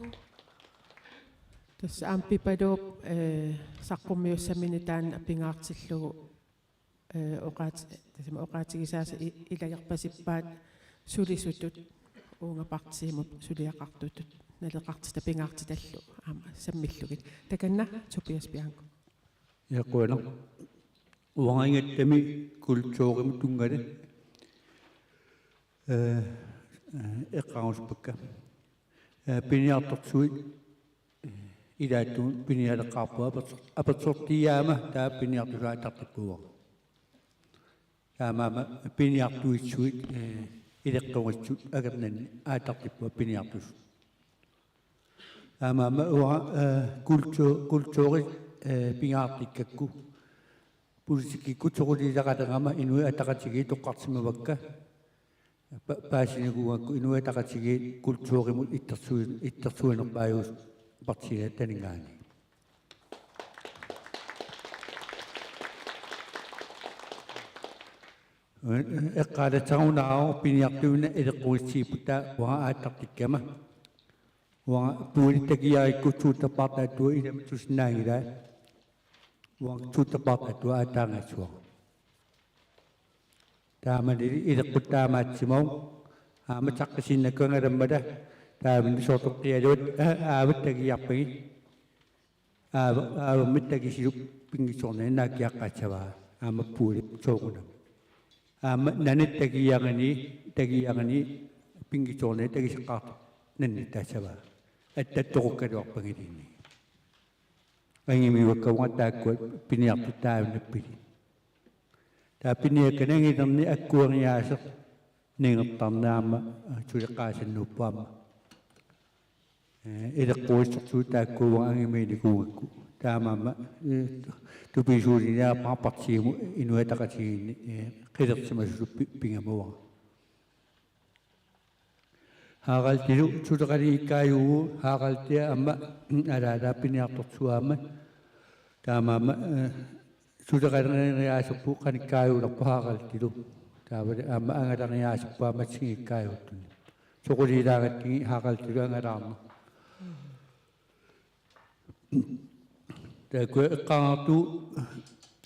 Tassa aamma Pipaluup, ee, saqqummiussamini taanna pingaartillugu, ee, oqaat-, tassami oqaatigisaasa i-, ilagerpasippaat sulisutut uunga partiimut suliaqartutut naleqartitaq pingaartitallu aamma sammillugit. Takanna Tobias Bianco. Ja, qujanaq. Uangattami kulturimut tunngatillugu, ee, ee, eqqaarusuppakka. Ee, piniartorsuit, ee, ilaatigut pinialeqqaarput apersor-, apersortiiaama taava piniartussaatartippuua. Taamaammat piniartuissuit, ee, ileqqorissut angernanni aattartippunga piniartussat. Taamaammat uanga, ee, kultu-, kulturi, ee, pingaartikkakku politikkikkut soqutigilaqalerama Inuit Ataqatigiit toqqarsimavakka pa-, paasinikuugakku Inuit Ataqatigiit kulturimut ittersui-, ittersuinerpaajuvoq partiiata taninngaanniit. Eqqaalassagunarpoq piniartuinnaq ileqqorissiipput taava uanga aattartikkama. Uanga puulit takujarikku suuttarpaartaatut ilaminngorsinnaanngilaat. Uanga suuttarpaartaatut aatsaanngaassuara. Taamaalilluni ileqqut taamaattumik aamma saqqisinnaakkangalammata taamani soortoqqialuat aa-, aavat takujarpagit. Aava-, aavammut takusilu pinngitsoornani naakkiaqqaassavaa aamma puulip soorunami. Aamma nani takujarini, takujarini pinngitsoornani takuseqqaartoq nannittaassavaa. Attattoqukkaluarpagilinni. Angimiuakkavugut taakkua piniartut taava nappilik. Taava piniakkat nangilerni akkueriaaseq nangertarneq aamma suleqaasannuuppoq aamma. Eh, ileqquissortuut taakkuupput angimiinikuugakku. Taamaammat, eh, tupisuuliniarpaat partiimut Inuit Ataqatigiinni, eh, qilersimasutut pi-, pigamavara. Haraldilu suleqaliikkaajuvoq, Haraldi aamma, mm, alaalaappiniartorsuaammat. Taamaammat, eh, suleqaleriaaserput qanikkaajulerpoq Haraldilu. Taavalu aamma angaleriaaserput aamma assigiikkaajuttuni. Soquliilaagatsigit Haraldilu angalaarneq. Taakku eqqaagartugut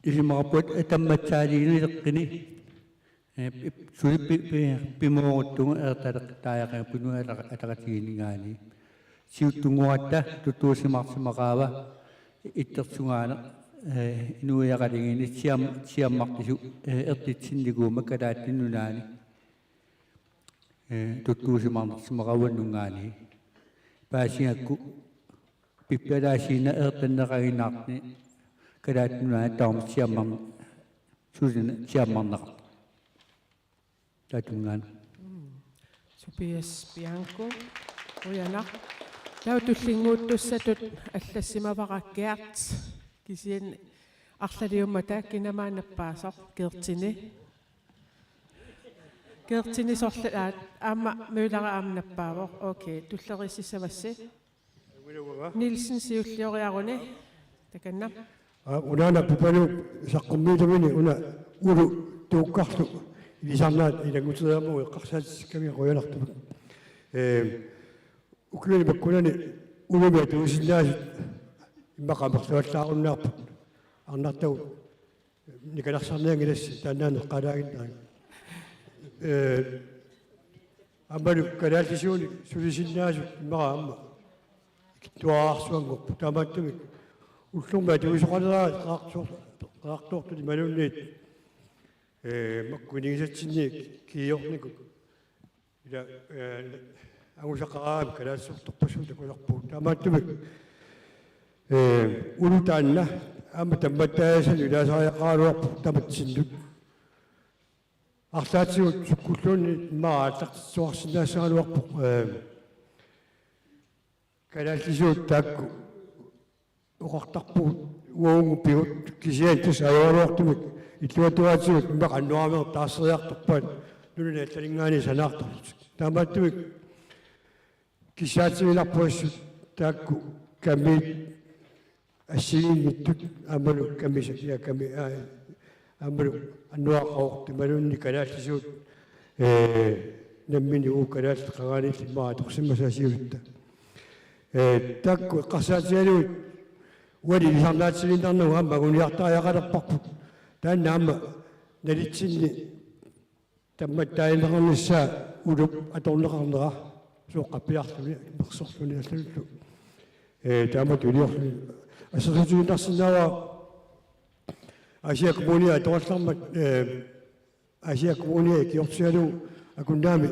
isumaqarpunga tammatsaaliineq ileqqini. Eh, pi-, suli pi-, pi-, pimooruttunga eqqartaleqqittarput Inuit Ataqatigiinninngaanniit. Siuttunnguatta tuttuusimaarsimaqaava ittersugaaneq, eh, inuiaqatigiinni siam-, siammartitsisut, eh, erlitsinnikuummat Kalaallit Nunaanni, eh, tuttuusimaarsimaqaruannunngaanniit. Paasigakku pippalaasiinna eqqarneqaginnaartuni Kalaallit Nunaanni taama siammar-, sulini siammarneqartoq. Tatungaan. Mm. Tobias Bianco. Qujanaq. Taava tullinnguuttussatut allassimavara Gert. Kisianni arlaliummata kina aamma nappaasoq Gertini. Gertini sorlaat aamma Mølleri aamma nappaavoq. Okay, tulleriissavassi. Nielsen siullioriaruni. Takanna. Aa, unaana Pipaluk saqqummiitamini una Ulu Tuukkarlu ilisarnaat ilannguteriarmagu eqqarsaatissikkamiga qujanartumik. Ee, ukiuni makkunani Ulumi atuisinnaasut immaqa amerlavallaarunnaarput. Arnartagut nikalarsarnianngilassi taannaana eqqaalaaginnarit. Ee, aammalu kalaallisuunik sulisinnaasut immaqa aamma ikittuararsuanngorput. Taamaattumik ullormi atuisoqaleraat Qeqartoor-, Qeqartoortut imaluunniit, ee, makku inigisatsinni kiiornikut. Ila, eh, angusaqaraangamik kalaallisoortorpassuit takusarpagut. Taamaattumik, eh, Ulu taanna aamma tammattaajasanut ilaasariaqaraluarpoq tamatsinnut. Arlaatigut sukkulluunniit immaqa aallartitsuarsinnaassagaluarpoq, eh, kalaallisuut taakku oqartarpugut uagut pigut kisianni tassa ajoraluartumik illuatungaatigut immaqa annorameeq taarseriartorpaat nunani allaninngaanniit sanaartorlutik. Taamaattumik kissaatigiinnarpoq assut taakku kamiit assigiinngitsut aammalu kamiisa ja kami, aa, aammalu annoraaqaruit imaluunniit kalaallisuut, ee, nammineq uagut kalaallit qangaaniilli immaqa atorsimasut assigiippata. Ee, taakku eqqarsaatigalugit uani ilisarnaatigiinnarnagu aamma anguniartariaqalerparput. Taanna aamma nalitsinni tammattaagineqarnissaa Ulup atorneqarnera sooqqappiarluni, mersorluni allanullu. Ee, taamatut iliorluni. Assersuutigiinnarsinnaavara Aasiaat Kommuniat atorallarmat, ee, Aasiaat Kommunia ikiortigalugu Akunnaami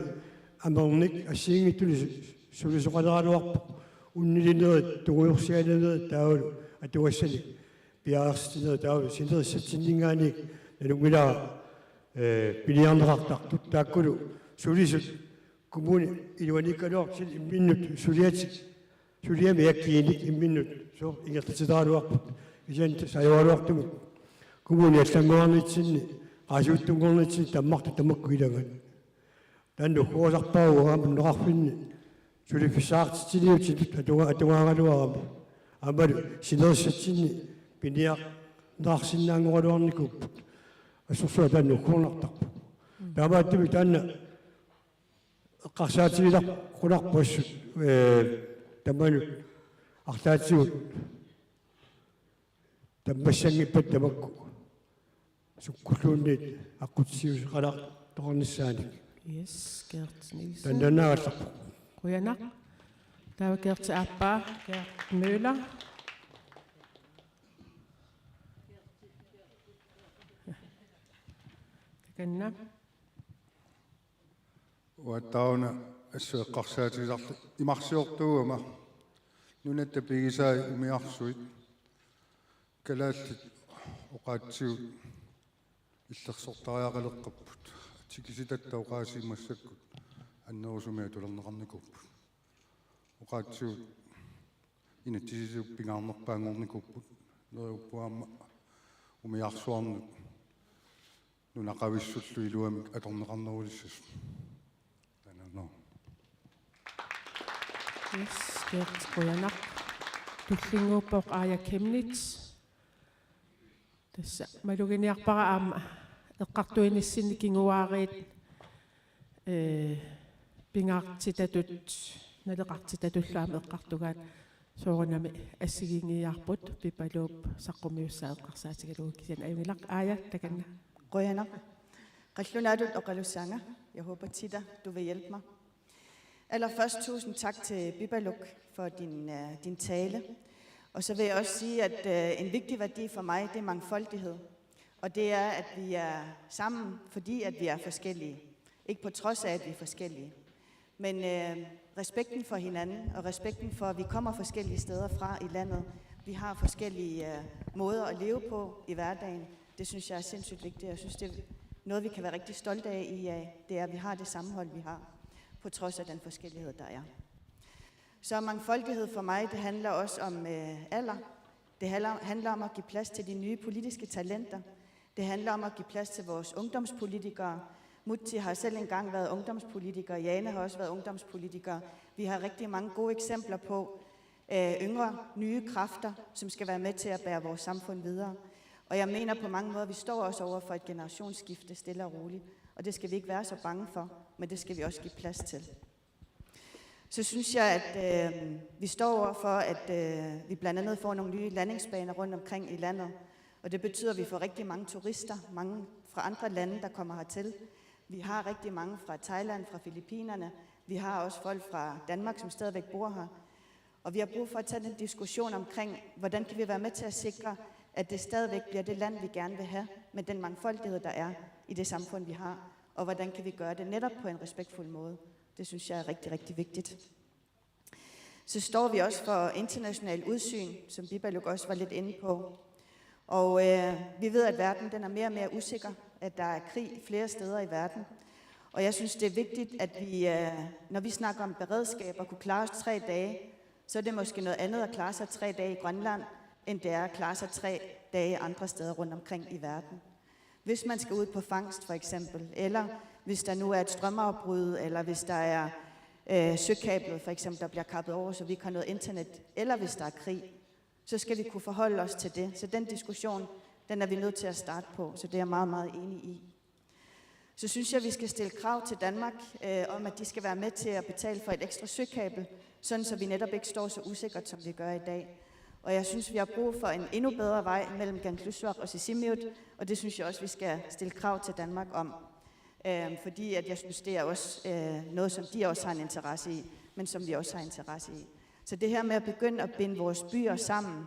amernik assigiinngitsunik su-, sulisoqaleraluarpoq unnilinerit tungujorsialinerit taavalu atugassanik piareersitinerit taavalu sinerissatsinninngaanniit nalunngilara, ee, piniarneqartartut taakkulu sulisut kommuni iluaniikkaluartut imminnut suliatik suliami akiinik imminnut sooq ingerlatitaraluarput. Kisianni tassa ajoraluartumik kommuni allanngornitsinni, qaasuuttunngornitsinni tammartut tamakku ilaat. Taanna ugguusarpara uanga aamma nunaqarfinni suliffissaqartitsiniutittut atunga-, atugaagaluarami. Aammalu sinerissatsinni piniarneqarsinnaanngoraluarnikuupput. Assorsuaq taanna ugguunnartarpoq. Taamaattumik taanna eqqarsaatigilaqqunarpoq assut, ee, tamanut arlaatigut tammassanngippat tamakku sukkulluunniit aqqutissiuuseqalaartoqarnissaanik. Yes, Gert Nielsen. Taannaannaagallarpoq. Qujanaq. Taava Gert aappaa, Gert Møller. Takanna. Uattaaruna assut eqqarsaatigisarlugu imarsiortuugama nunatta pigisai umiarsuit kalaallit oqaatsigut illersortariaqaleqqapput. Tikisitatta oqaasii massakkut annerusumik atulerneqarnikuupput. Oqaatsigut inatsisitigut pingaarnerpaanngornikuupput, neriuppunga aamma umiarsuarnut nunaqavissullu iluamik atorneqarnerulissasut. Taanna. Yes, Gert, qujanaq. Tullinnguuppoq Aaja Chemnitz. Tassa maluginiarpara aamma eqqartuinissinni kinguaariit, ee, pingaartitatut, naleqartitatullu aamma eqqartugaat soorunami assigiinngiiaarput Pipaluup saqqummiussaa eqqarsaatigalugu, kisianni ajunngilaq. Aaja, takanna. Qujanaq. Qallunaatut oqalussaanga. Jeg håber, Tita, du vil hjælpe mig. Allerførst tusind tak til Pipaluk for din, øh, din tale. Og så vil jeg også sige, at, øh, en vigtig værdi for mig, det er mangfoldighed. Og det er, at vi er sammen, fordi at vi er forskellige. Ikke på trods af, at vi er forskellige. Men, øh, respekten for hinanden, og respekten for, at vi kommer forskellige steder fra i landet. Vi har forskellige, øh, måder at leve på i hverdagen. Det synes jeg er sindssygt vigtigt. Jeg synes, det er noget, vi kan være rigtig stolte af i I A. Det er, at vi har det sammenhold, vi har, på trods af den forskellighed, der er. Så mangfoldighed for mig, det handler også om, øh, alder. Det handler, handler om at give plads til de nye politiske talenter. Det handler om at give plads til vores ungdomspolitikere. Mutti har selv engang været ungdomspolitiker. Jane har også været ungdomspolitiker. Vi har rigtig mange gode eksempler på, øh, yngre, nye kræfter, som skal være med til at bære vores samfund videre. Og jeg mener på mange måder, at vi står også over for et generationsskifte stille og roligt. Og det skal vi ikke være så bange for, men det skal vi også give plads til. Så synes jeg, at, øh, vi står over for, at, øh, vi blandt andet får nogle nye landingsbaner rundt omkring i landet. Og det betyder, at vi får rigtig mange turister, mange fra andre lande, der kommer hertil. Vi har rigtig mange fra Thailand, fra Filippinerne. Vi har også folk fra Danmark, som stadigvæk bor her. Og vi har brug for at tage den diskussion omkring, hvordan kan vi være med til at sikre, at det stadigvæk bliver det land, vi gerne vil have, med den mangfoldighed, der er i det samfund, vi har. Og hvordan kan vi gøre det netop på en respektfuld måde? Det synes jeg er rigtig, rigtig vigtigt. Så står vi også for international udsyn, som Pipaluuk også var lidt inde på. Og, øh, vi ved, at verden, den er mere og mere usikker, at der er krig flere steder i verden. Og jeg synes, det er vigtigt, at vi, øh, når vi snakker om beredskab, at kunne klare os tre dage, så er det måske noget andet at klare sig tre dage i Grønland, end det er at klare sig tre dage andre steder rundt omkring i verden. Hvis man skal ud på fangst for eksempel, eller hvis der nu er et strømafbrud, eller hvis der er, øh, søkablet for eksempel, der bliver kappet over, så vi ikke har noget internet, eller hvis der er krig, så skal vi kunne forholde os til det. Så den diskussion, den er vi nødt til at starte på, så det er jeg meget, meget enig i. Så synes jeg, vi skal stille krav til Danmark, øh, om, at de skal være med til at betale for et ekstra søkabel, sådan så vi netop ikke står så usikkert, som vi gør i dag. Og jeg synes, vi har brug for en endnu bedre vej mellem Kangerlussuaq og Sisimiut, og det synes jeg også, vi skal stille krav til Danmark om. Øhm, fordi at jeg synes, det er også, øh, noget, som de også har en interesse i, men som vi også har interesse i. Så det her med at begynde at binde vores byer sammen,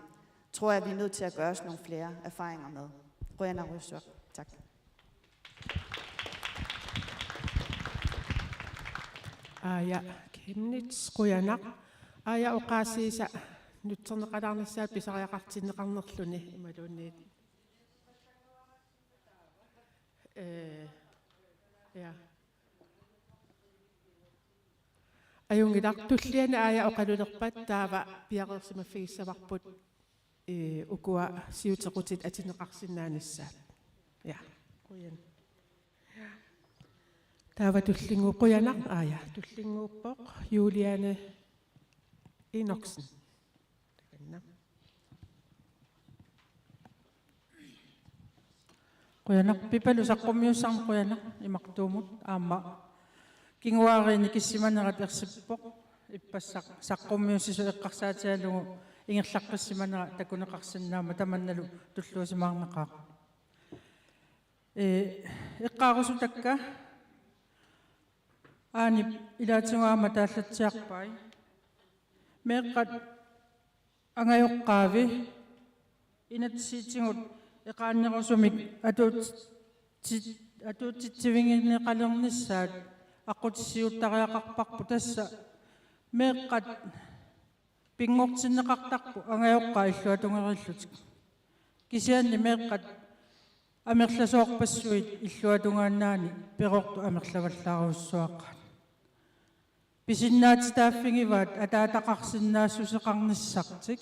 tror jeg, vi er nødt til at gøre os nogle flere erfaringer med. Qujanarujussuaq. Tak. Aaja Chemnitz, qujanaq. Aaja, oqaasiisa nutserneqalaarnissaat pisariaqartinneqarnerluni imaluunniit. Ee, ja. Ajunngilaq, tulliani Aaja oqalulerpat taava piareersimaffigissavarput, ee, ukua siutequtit atineqarsinnaanissaat. Ja, qujan. Taava tullinngu-, qujanaq Aaja. Tullinnguuppoq Juliane Enoksen. Takanna. Qujanaq, Pipaluk, saqqummiussaagut qujanaq imartuumut, aamma kinguaariit nikissimanerat ersippoq, ippassaq saqqummiussisut eqqarsaatigalugu ingerlaqqissimanera takuneqarsinnaammat tamannalu tulluusimaarnaqaaq. Ee, eqqaarusutakka Aanip ilaatigut aamma taallatsiarpai. Meeqqat angajoqqaavi inatsisitigut eqaannerusumik atuutsit-, atuutitsivigineqalernissaat aqqutissiuuttariaqarparput, tassa meeqqat pinngortinneqartarput angajoqqaat illuatungeriillutik. Kisianni meeqqat amerlasoorpassuit illuatungaannaani perortut amerlavallaarujussuaqaat. Pisinnaatitaaffigivaat ataataqarsinnaassuseqarnissartik.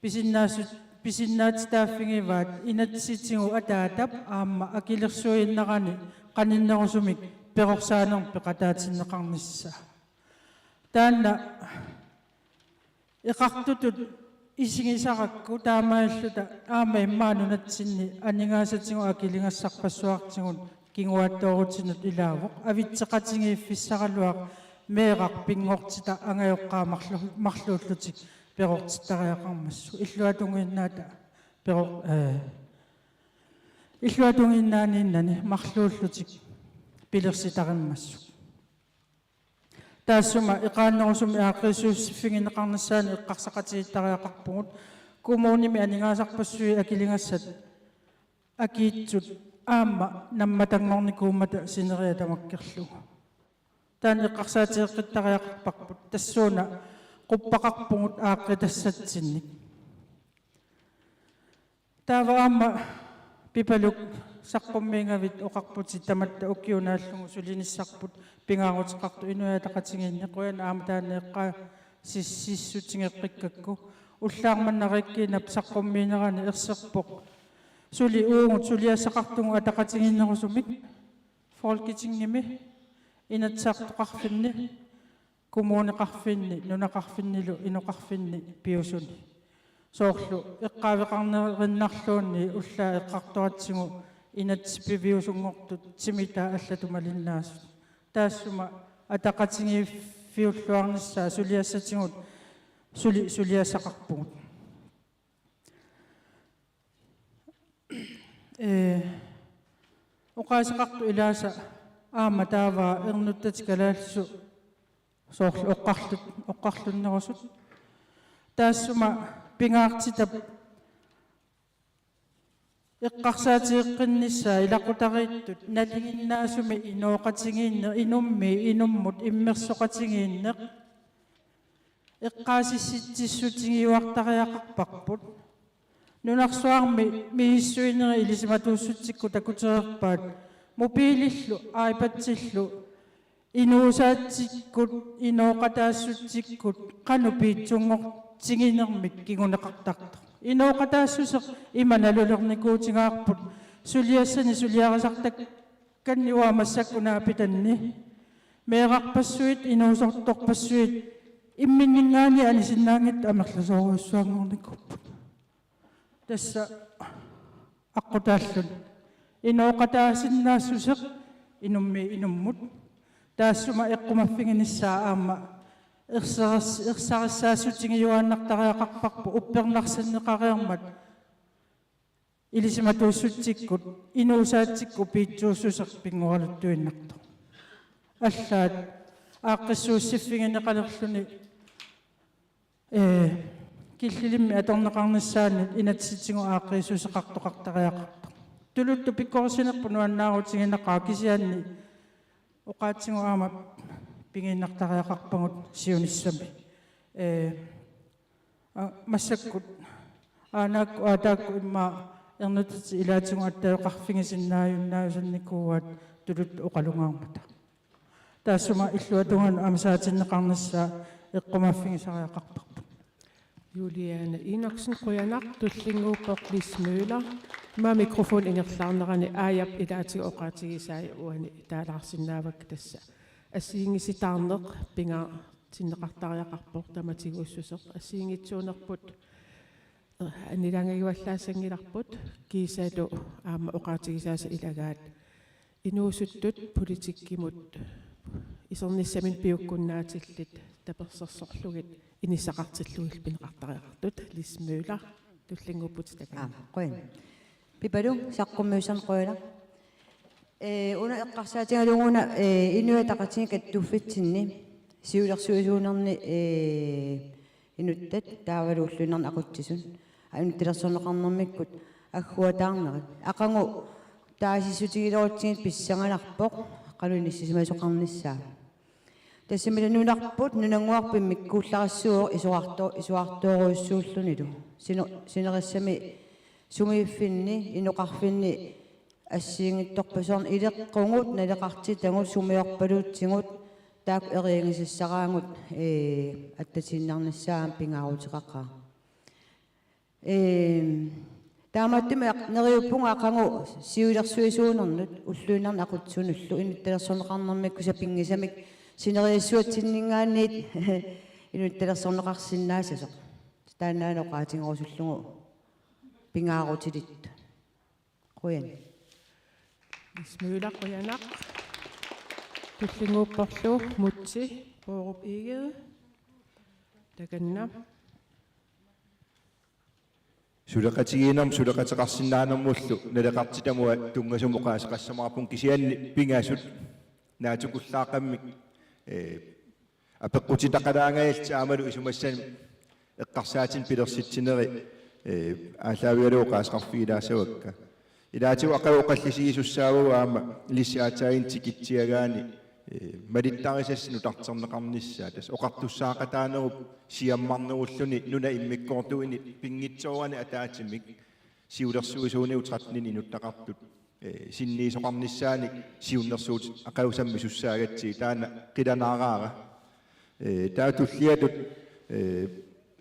Pisinnaassu-, pisinnaatitaaffigivaat inatsisitigut ataatap aamma akilersuinerani qaninnerusumik perorsaanermik peqataatinneqarnissaa. Taanna eqartutut isigisarakku taamaalilluta aamma immaqa nunatsinni aningaasatigut akiligassarpassuartigut kinguaattoorutinut ilaavoq, avitseqatigiiffissaraluaq meeraq pinngortitaq angajoqqaat marlu-, marluullutik perortittariaqarmassuk. Illuatungiinnaata pero-, eh, illuatungiinnaaniinnani marluullutik pilersitarimmassuk. Taassuma eqaannerusumik aaqqiissuussiffigineqarnissaanut eqqarsaqatigiittariaqarpugut, kommunimi aningaasarpassuit akiligassat akiitsut aamma nammatanngornikuummata sineriak tamakkerlugu. Taanna eqqarsaatigeqqittariaqarparput, tassuuna quppaqarpugut aaqqiitassatsinnik. Taava aamma Pipaluk saqqummiigavit oqarputit tamatta ukiup naallugu sulinissarput pingaaruteqartoq Inuit Ataqatigiinni, qujanaq aamma taanna eqqaasissutigeqqikkakku. Ullaaq manna Reginap saqqummiinerani erserpoq suli uagut suliassaqartugut ataqatigiinnerusumik Folketingimi, Inatsisartoqarfinni, kommuneqarfinni, nunaqarfinnilu inoqarfinni piusuni. Soorlu eqqaaveqarnerinnarluunniit ullaaq eqqartoratsigu inatsisip piviusunngortut timitaa allatut malinnaasut. Taassuma ataqatigiiffiulluarnissaa suliassatigut suli suliassaqarpugut. Ee, oqaaseqartut ilaasa aamma taava ernuttatik kalaallisut soorlu oqqarlut-, oqqarlunnerusut. Taassuma pingaartitap eqqarsaatigeqqinnissaq ilaqutariittut nalinginnaasumik inooqatigiinneq, inummiit inummut immersoqatigiinneq eqqaasitsissutigiuartariaqarparput. Nunarsuarmi misissuinerit ilisimatuussutsikkut takutereerpaat mobiilillu iPadillu inuusaatikkut, inooqataassutsikkut qanoq piitsunngortiginermik kinguneqartartoq. Inooqataassuseq ima nalulernikuutigaarput suliassani suliarisartakkanni uanga massakkut naapitanni. Meerarpassuit, inuusortorpassuit imminninngaanniit anisinnaanngitsut amerlasoorujussuanngornikuupput. Tassa aqqutaalluni inooqataasinnaassuseq inummiit inummut. Taassuma eqqumaffiginissaa aamma ersaris-, ersarissaassutigiuaannartariaqarparput uppernarsinneqareermat ilisimatuussutsikkut inuusaatsikkut piitsuussuseq pinnguaraluttuinnartoq. Allaat aaqqissuussiffigineqalerluni ee, killilimmik atorneqarnissaanut inatsisitigut aaqqiissuseqartoqartariaqartoq. Tuluttut pikkorissinerput nuannaarutiginaqaaq, kisianni oqaatsigut aamma pigiinnartariaqarpagut siunissami. Ee, a-, massakkut aanaakku aataakku immaqa ernuttatik ilaatigut attaveqarfigisinnaajunnaajusannikuuaat tuluttut oqalungaarmata. Taassuma illuatungaanut aamma saatinneqarnissaa eqqumaffigisariaqarparput. Juliane Enoksen, qujanaq. Tullinnguuppoq Lis Møller. Ima mikrofon ingerlaarnerani Aajap ilaatigut oqaatigisai uani taalaarsinnaavakka tassa. Assigiinngisitaarneq pingaartinneqartariaqarpoq tamatiguussuseq. Assigiinngitsuunerput annilaangagivallaassanngillarput kiisalu aamma oqaatigisaasa ilagaat inuusuttut politikkimut isernissaminut piukkunnaatillit tapersersorlugit inissaqartillugillu pineqartariaqartut. Lis Møller, tullinnguupputit takanna. Aap, qujan. Pipaluk, saqqummiussanerput qujanaq. Ee, una eqqarsaatigalugu una, ee, Inuit Ataqatigiit kattuffitsinni siulersuisuunerni, ee, inuttat taavalu ulluinnarni aqutsisut inuttilersorneqarnermikkut agguataarnerat. Aqagu taasissutigilerutsigit pissanganarpoq qanoq inissisimasoqarnissaa. Tassami nunarput nunannguarput immikkuullarissuuvoq isorarto-, isorartoorujussuullunilu. Sino-, sinerissami sumiiffinni, inoqarfinni assigiinngitsorpassuarni ileqqugut, naleqartitagut, sumiorpaluutsigut, Taakku eriagisassaraagut, ee, attatiinnarnissaa aamma pingaaruteqaqaaq. Ee, taamaattumik neriuppunga aqagu siulersuisuunernut ulluinnarni aqutsisunullu inuttalersorneqarnermikkut sapinngisamik sineriassuatsinninngaanniit inuttalersorneqarsinnaassasoq. Taannaana oqaatigerusullugu pingaarutilittut. Qujan. Mads Møller, qujanaq. Tullinnguupporlu Múte Bourup Egede. Takanna. Suleqatigiinnermut suleqateqarsinnaanermullu naleqartitamut tunngasumik oqaaseqassamaarpunga, kisianni pingasut naatsukullaaqqammik, ee, apeqqutitaqalaangajallutik aammalu isumassanik eqqarsaatinik pilersitsinerit, ee, aallaavigalugu oqaaseqarfigilaassavakka. Ilaatigut aqagu oqallisigisussaavagut aamma Lizzie aatsaannguaq tikitsiagaanni, ee, malittarisassat nutarterneqarnissaat. Tassa oqartussaaqataanerup siammarnerulluni nunap immikkoortuini pinngitsoorani ataatsimik siulersuisuuneq tretten inuttaqartut, ee, sinniisoqarnissaanik siunnersuutit aqagu sammisussaagatsigit, taanna qilanaaraara. Ee, taava tulliatut, ee,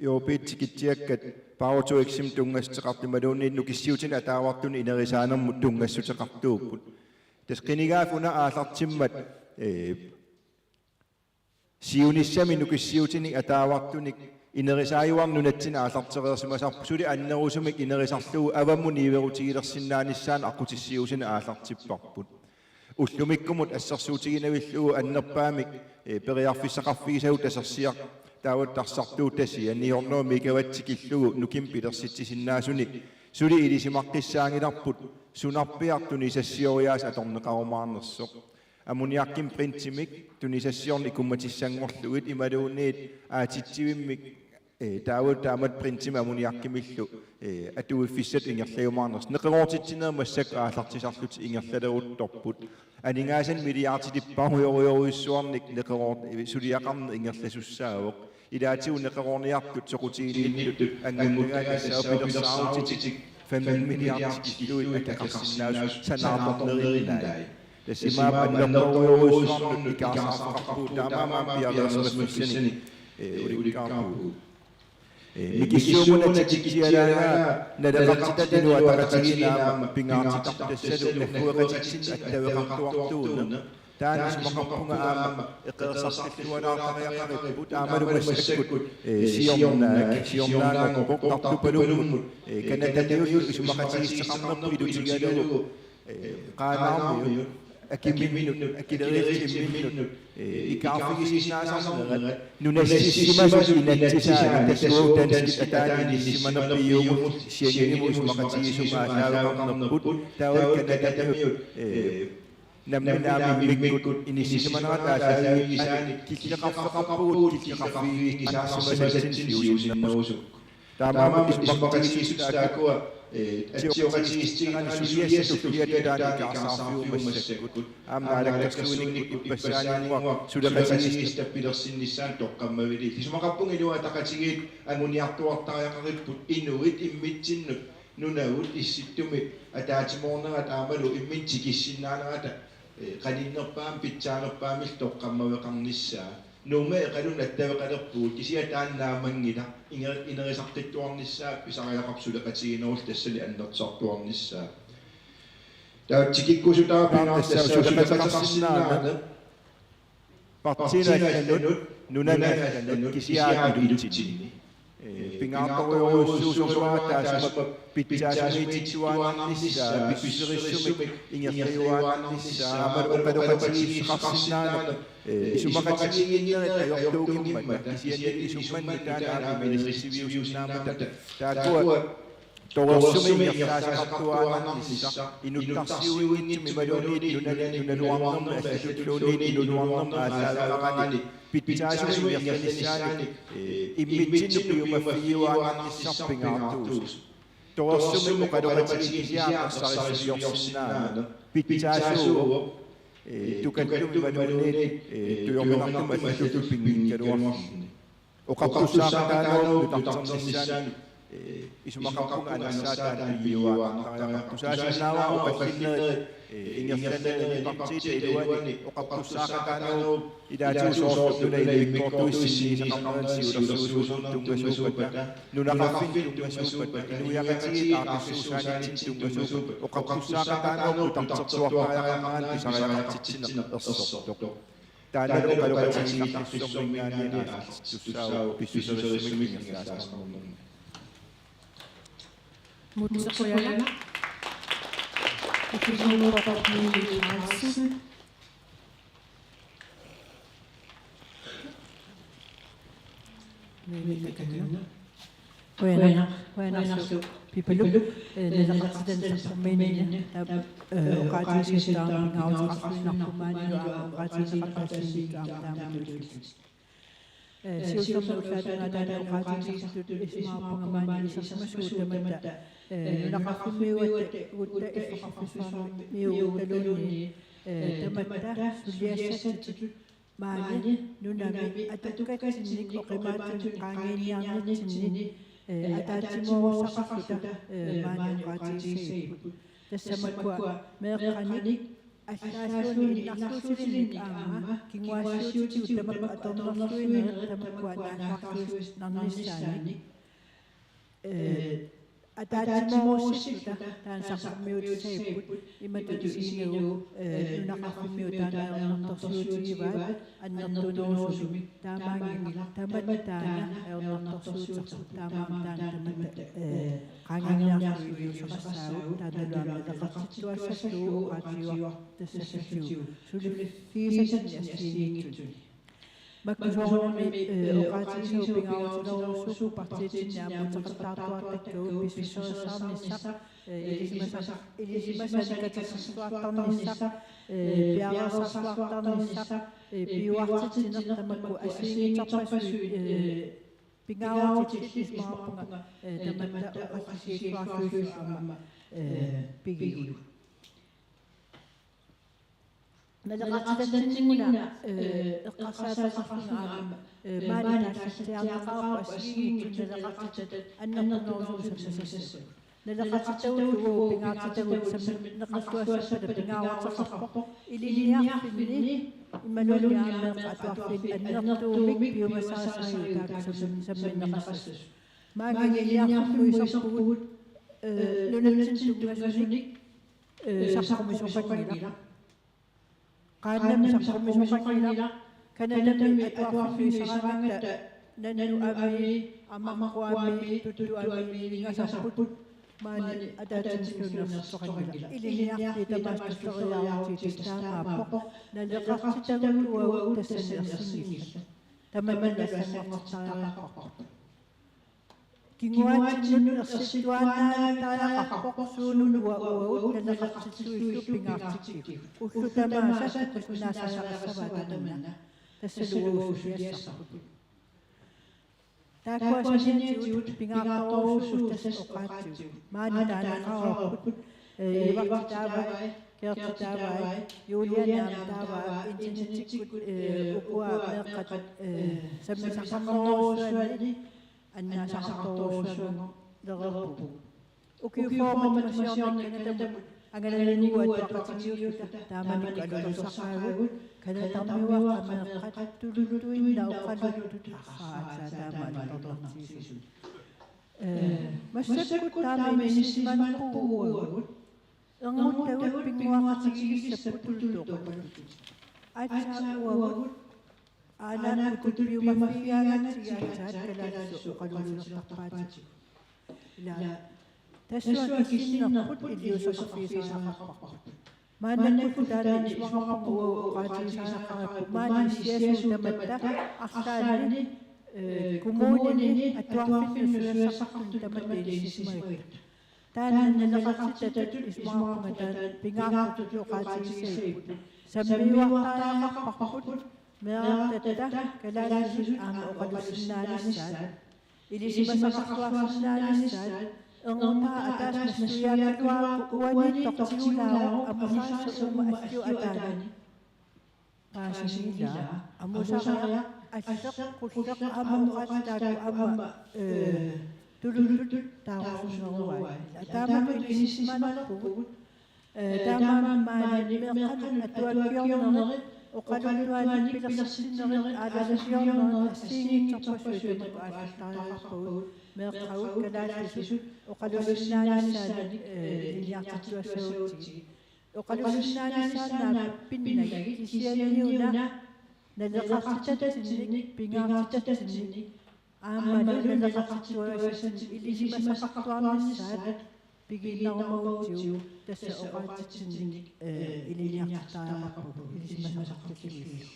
Europit tikitsiakkat Power-to-X-imik tunngassuteqartut imaluunniit nukissiutinik ataavartunik inerisaanermut tunngassuteqartuupput. Tassa qinigaaffik una aallartimmat, ee, siunissami nukissiutinik ataavartunik inerisaajuarneq nunatsinni aallartereersimasarpoq, suli annerusumik inerisarlugu avammut niuerutigilersinnaanissaanik aqqutissiuussineq aallartipparput. Ullumikkumut assersuutiginavillugu annerpaamik, ee, periarfissaqarfigisagut tasersiaq, taava tassartuuttasiaq ni hundrede megawatt tikillugu nukimmik pilersitsisinnaasunik suli ilisimaqqissaanngilarput sunarpiaq tunisassioriaaseq atorneqarumaarnersoq. Ammoniakkimik printimik tunisassiorneq ikummatissanngorlugit imaluunniit aatsitsivimmik, ee, taava taamatut printimik ammoniakkimillu, ee, atuiffissatut ingerlajumaarnersoq. Neqeroortitsinerit massakkut aallartisarlutik ingerlaleruttorput. Aningaasanik milliardilipparujorujorujussuarnik neqeroor-, ee, suliaqarneq ingerlasussaavoq. Ilaatigut neqeroorniartut soqutiginnittut angunnagaat tassaavoq pilersaarutit femten milliardit tikillugit akeqarsinnaasut sanaartorneriinnaat. Tassa imaappoq annertoorujussuarnut ikaarsaarfeqarpugut, taamaammat piareersimaffissanik, ee, ulikkaarpugut. Ee, mikissuup una tikitsialaagaa naleqartitat Inuit Ataqatigiinni aamma pingaartitartussalu naggueqatitsinnut attaveqartuartuuneq. Taanna isumaqarpunga aamma eqeersartillualaartariaqaripput aammalu massakkut, ee, siornaak, siornaanngorpoq Tartupalummut, ee, Canadamiullu isumaqatigiissuteqarnerput ilutigalugu, ee, Qaanaarmiut, akiminnut, akileriillutik imminnut, ee, ikaarfigisinnaasarnerat, nunassissimasut inatsisaanni, tassa uagut danskit ataani inissisimanerput iummut Schengenimut isumaqatigiissumik aallaaveqarnerput, taava Canadamiut, ee, nammineq aamma immikkut inissisimanerata aallaavigisaannik killeqarfeqarpugut, killeqarfigisaannarsimasatsinnut siusinnerusukkut. Taamaammat isumaqatigiissut taakkua, ee, atsioqatigiissutiginerani suliassat tulliattut taanna ikaarsaarfiuvoq massakkut. Aamma naalakkersuinikkut ippassaaninnguaq suleqatigiissut pilersinnissaanut toqqammaviliillutik. Isumaqarpunga Inuit Ataqatigiit anguniartuartariaqaripput inuit immitsinnut nunagut Issittumi ataatsimoornerata aammalu imminut tikissinnaanerata, ee, qaninnerpaamik pitsaanerpaamillu toqqammaveqarnissaa. Nuummi eqalunneq attaveqalerpugut, kisianni taanna naammanngilaq, inger-, inerisaqqittuarnissaa pisariaqarpoq suleqatigiinnerullu tassani annertusartuarnissaa. Taava tikikkusutaa pingaartut tassa suleqateqarsinnaaneq. Partiinut allanut, nunanut allanut, kisianni ilutsinni. Ee, pingaartorujussuusoq taassuma pitsaasumiitittuaannarnissaa, pissusissumik ingerlajuaannarnissaa, aammalu oqaloqatigiissuteqarsinnaaneq, ee, isumaqatigiinnerit ajortuunngimmata, kisianni isumanni nutaamik aamma ineriartorsiviusinnaammata. Taakkua torersumik ingerlaasaqartuaannarnissaq, inuttarsiuinngitsumik imaluunniit nunani, nunaluarnermi allatulluunniit inunuarnermi aallaaveqarani pitsaasumik ingerlanissaanik, ee, immitsinnut piumaffigiuaannarnissaq pingaartuusoq. Torersumik oqaloqatigiit kisianni eqqarsarissisiorsinnaaneq pitsaasuuvoq, ee, tukattumi imaluunniit, ee, tujorminartumi allatut pinngikkaluarluni. Oqartussaaqataanerup nutarternissaanut Ee, isumaqarpunga anersaataat piujuaannartariaqartussaasinnaavara oqallinnerit, ee, ingerlanerini partiit iluani oqartussaaqataanerup ilaatigut soorlu nunap immikkoortuini sinniisaqarnerani siulersuisuunermut tunngasuuppata, nunaqarfinni tunngasuuppata, inuiaqatigiit aaqqissuussaanitsinni tunngasuuppata, oqartussaaqataanerup utartertuartariaqarnerani pisariaqartitsineq ersertoq. Taannalu oqaloqatigiittarfissuarminngaanniit aallartittussaavoq pissuserisumik ingerlaasarnermut. Muchas gracias. Qujanaq, qujanarlu Pipaluk, ee, naleqartitanik saqqummiinnarnini, taava, ee, oqaatigisassarput pingaaruteqarluinnarpoq maanilu aamma oqaatigineqartaasinnaanngikkaluarluni taamatullu. Ee, siullermik ullaap tungaanut oqaatigisartutut isumaqarpunga maani ilisimasasugut tamatta, ee, nunaqarfimmiuugatta uagut illoqarfissuarmiuugattaluunniit, ee, tamatta suliassatsitut maani nunami atukkatsinnik oqimaatsunik qaangiiniarnitsinni, ee, ataatsimoorussaqarluta, ee, maani oqaatigisagipput. Tassa makkua meeqqanik allaalluni innarluusilinnik aamma kinguaassiuutitigut tamakku atornerluinerit tamakkua naallarluinnarnissaannik. Ee, ataatsimoorussilluta taanna saqqummiutissagipput, imatut isigigatsigu, ee, nunaqarfimmiut taanna ajornartorsiutigivaat, annertunerusumik, taamaanngilaq tamatta taanna ajornartorsiuterput, taamaammat taanna tamatta, ee, qaangerniarlugu iliuuseqassaagut, taannalu aamma naleqartittuassallugu oqaatigiuartassallugu suliffigisatsinnik assigiinngitsuni. Makku soorunami, ee, oqaatigisagut pingaarutilerujussuupput partiitsinni aamma uteqattaartuartakkagut pissuserisarnissaq, ee, ilisimasar-, ilisimasanik katersuartarnissaq, ee, piareersarsuartarnissaq, ee, piuartitsineq tamakku assigiinngitsorpassuit, ee, pingaarutillit isumaqarpunga, ee, tamatta oqallisigissuarlutillu aamma, ee, pigigut. Naleqartitatsinninnguuna, ee, eqqarsaateqarlunga aamma, ee, maani taallitsiarneqarpoq assigiinngitsut naleqartitat annertunerusumik sammisassagut. Naleqartitagullu uagut pingaartitagut sammineqartuassappata pingaaruteqarpoq ilinniarfinni imaluunniit aamma meeqqat atuarfiit annertuumik piumasarisagut taakku sam-, sammineqassasoq. Maanna ilinniarfimmut iserpugut, ee, nunatsinni tunngasunik, ee, saqqumisoqanngilaq. Qaannamik saqqumisoqanngilaq, Canadami atuarfimmi pisaraangatta Nanu Ami, Amarku Ami, Tuttu Ami, Ingasarput, maani ataatsimiilluunniit ersersoqanngilaq. Ilinniarfiit tamaasa tusoriaarutsigit tassa taamaappoq, naleqartitagullu uagut tassani ersinngillat. Tamannalu allanngortittariaqarparput. Kinguaatsinnut ersittuaannaavittariaqarpoq suunut uagut naleqartittuillu pingaartikkigut. Ullut tamaasa takusinnaasariaqassavaat tamanna. Tassalu uagut suliassarput. Taakkua saniatigut pingaartorujussuuvoq tassa oqaatsigut. Maani taaneqareerput, ee, Ivarti taavai, Gerti taavai, Juliane aamma taavaa, internettikkut, ee, ukua meeqqat, ee, sammisaqarnerujussuanni annaasaqartorujussuanngorlereerpugut. Ukiut fyrre-mut tamaasiornermi Canadamut angalanikuugatta atuaqatigiilluta taamanikkut alutorsaqqaagut, Canadamiuaqqat meeqqat tuluttuinnaq oqaluttut arraa aatsaat taama alutornartigisut. Ee, massakkut taama inissisimalerpugut uagut. Ernguttagut pinnguaqatigiilissapput tuluttuut oqaluttut. Aatsaat uagut aanakkutut piumaffigigaangatsigit aatsaat kalaallisut oqaluusilertarpaatigut. Ila tassunga kissinnerput iliuuseqarfigisariaqarparput. Maannakkut taanna isumaqarpunga uagut oqaatigisariaqaripput maani issiasugut tamatta arlaanni, ee, kommunini atuarfinnut suliassaqartunut tamatta ilisimagatta. Taanna naleqartitatut isumaqarpunga taanna pingaartutut oqaatigissagipput. Sammiuartariaqarparput meerartatta kalaallisut aamma oqalussinnaanissaat. Ilisimasaqarluarsinnaanissaat, ernutaq ataaseq nassuiaakkaluarukku uani tortigulaavoq amusaasa uuma alliup ataani. Paasinngilaat, amusariaq, alleq, qulleq aamma oqaatsitaakku aamma, ee, tuluttut taarusunneruai. Taamatut inissisimalerpugut, ee, taamaammat maani meeqqanut atuakkiornerit oqaluttuanik pilersinnerit aallartikkiornerit assigiinngitsorpassuit tamakku aallartariaqarpagut, meeqqagut kalaallisut oqalussinnaanissaannik, ee, ilinniartittuassagutsigu. Oqalussinnaanissaannaapput pinnagit kisianniuna naleqartitatsinnik, pingaartitatsinnik aammalu naleqartittuassatsinnik ilisimasaqartuarnissaat pigiinnarumagutsigu, tassa oqaatsitsinnik, ee, ilinniartitariaqarpugut ilisimasaqartillugillu.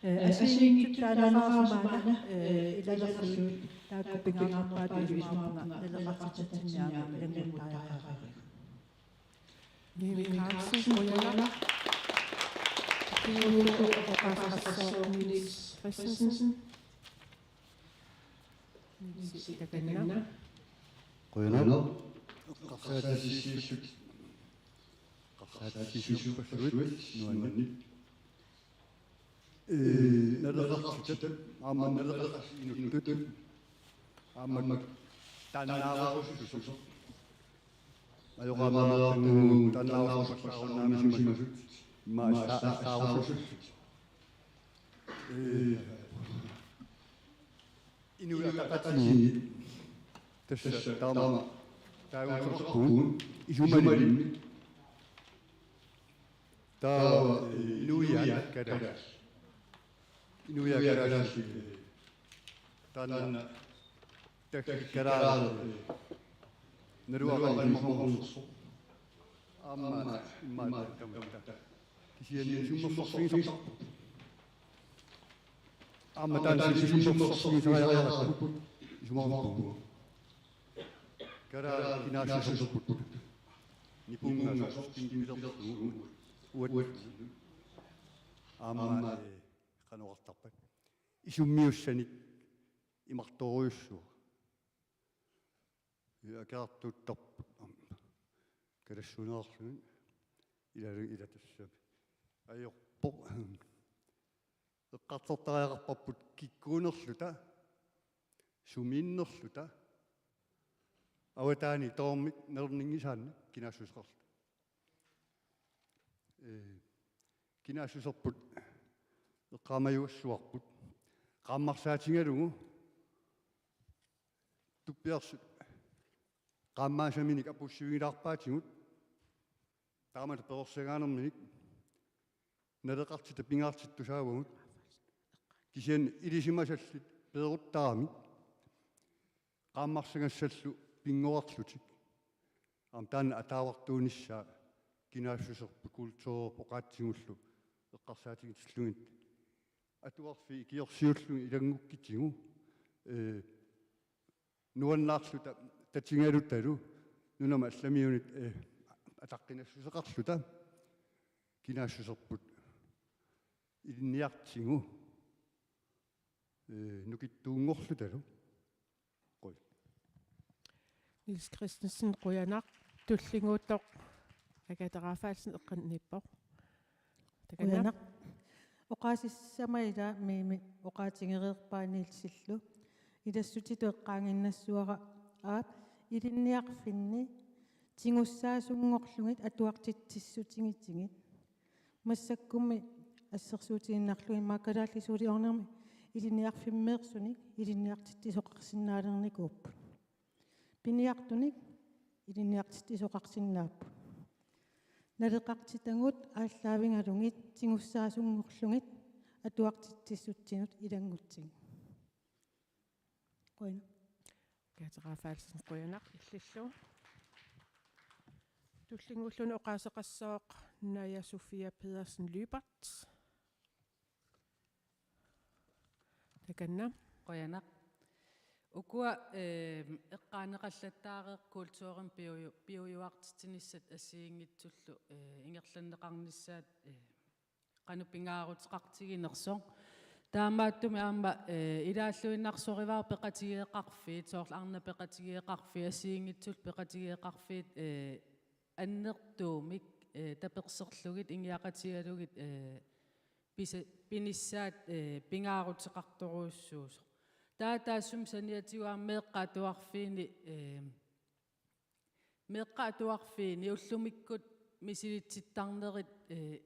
Ee, assigiinngitsut taaneqarsimagaat, ee, ilalersuut taakku pingaarnerpaatut isumaqarpunga naleqartitatsinnik aamma ilannguttariaqarigut. Mimi Karlsen, qujanaq. Kingulleq oqaaseqassooq Niels Christensen. Niels, takanna. Qujanaq. Eqqarsaatissiissut. Eqqarsaatissiissuppassuit nuanneq. Ee, naleqartitat, aamma naleqartitat inuttut, aamma taannaarusussuseq. Ajoqaamaareertugut taannaarusussaarunnarmisimasut, immaqa assa-, assaarusussut. Ee, Inuit Ataqatigiit tassa taama taaguuteqarpugut isumalimmik. Taava, ee, inuiaat kalaallit. Inuiaat kalaallit, ee, taanna taggit kalaaleq, ee, naluara isumaqarnersoq. Aamma immaqa tamatta. Kisianni isummersorfigisarput. Aamma taanna isummersorfigisariaqarparput isumaqarpugut. Kalaallit kinaassuserput. Nipungasoq, pilersuugut uattut. Aamma, ee, qanoq oqartarpat. Isummiussanik imartorujussuaq. Ee, akerartuuttarput, aamma kalassuunerarlugit ilalu-, ilatussami. Ajorpoq. Eqqartortariaqarparput kikkuunerluta, sumiinnerluta, avataani toormik nerninngisaannik kinaassuseqarluta. Ee, kinaassuserput eqqaamajuassuarput. Qaammarsaatigalugu tuppiarsut qaammaasaminik apuussivigilaarpaatigut, taamatut perorsagaanerminik naleqartitat pingaartitat tusaavagut, kisianni ilisimasallit peeruttaramik qaammarsagassallu pinngorarlutik. Aamma taanna ataavartuunissaa kinaassuserput, kulturerput oqaatsigullu eqqarsaatigitillugit. Atuarfik ikiorsiullugit ilanngukkitsigu, ee, nuannaarluta tatigalutalu nunamut allamiunit, ee, ataqqinassuseqarluta kinaassuserput ilinniartigu, ee, nukittuunngorlutalu. Qujan. Niels Christensen, qujanaq. Tullinnguuttoq Agathe Rafaelsen eqqaaniippoq. Takanna. Qujanaq. Oqaasissama ila Mimi oqaatigereerpaa Nielsillu. Ilassutitut eqqaaginnassuara, aap, ilinniarfinni tigussaasunngorlugit atuartitsissutigitsigit. Massakkummi assersuutigiinnarlugu immaqa kalaallisuuliornermi ilinniarfimmeersunik ilinniartitsisoqarsinnaalernikuupput. Piniartunik ilinniartitsisoqarsinnaapput. Naleqartitagut aallaavigalugit tigussaasunngorlugit atuartitsissutsinut ilanngutsigit. Qujanaq. Agathe Rafaelsen, qujanaq, illillu. Tullinnguulluni oqaaseqassooq Naja Sofia Pedersen Lyberth. Takanna. Qujanaq. Ukua, ee, eqqaaneqallattaareerput kulturimik piuju-, piujuartitsinissat assigiinngitsullu, ee, ingerlanneqarnissaat, ee, qanoq pingaaruteqartiginersoq. Taamaattumik aamma, ee, ilaalluinnarsorivara peqatigeeqarfiit, soorlu arnat peqatigeeqarfiit, assigiinngitsullu peqatigeeqarfiit, ee, annertuumik, ee, taperserlugit, ingiaqatigalugit, ee, pisa-, pinissaat, ee, pingaaruteqartorujussuusoq. Taava taassuma saniatigut aamma meeqqat atuarfiini, eh, meeqqat atuarfiini ullumikkut misilitsittarnerit, eh,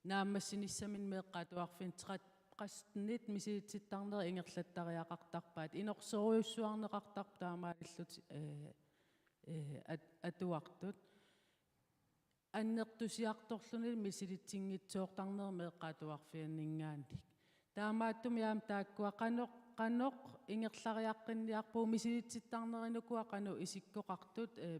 naammassinissaminnik meeqqat atuarfiini tret-, tretten-it misilitsittarnerit ingerlattariaqartarpaat. Inorsorujussuarneqartarpoq taamaalillutik, eh, eh, at-, atuartut. Annertusiartorluni misilitsinngitsoortarneq meeqqat atuarfianninngaanniit. Taamaattumik aamma taakkua qanoq, qanoq ingerlariaqqinniarpugut misilitsittarnerinukua qanoq isikkoqartut, eh,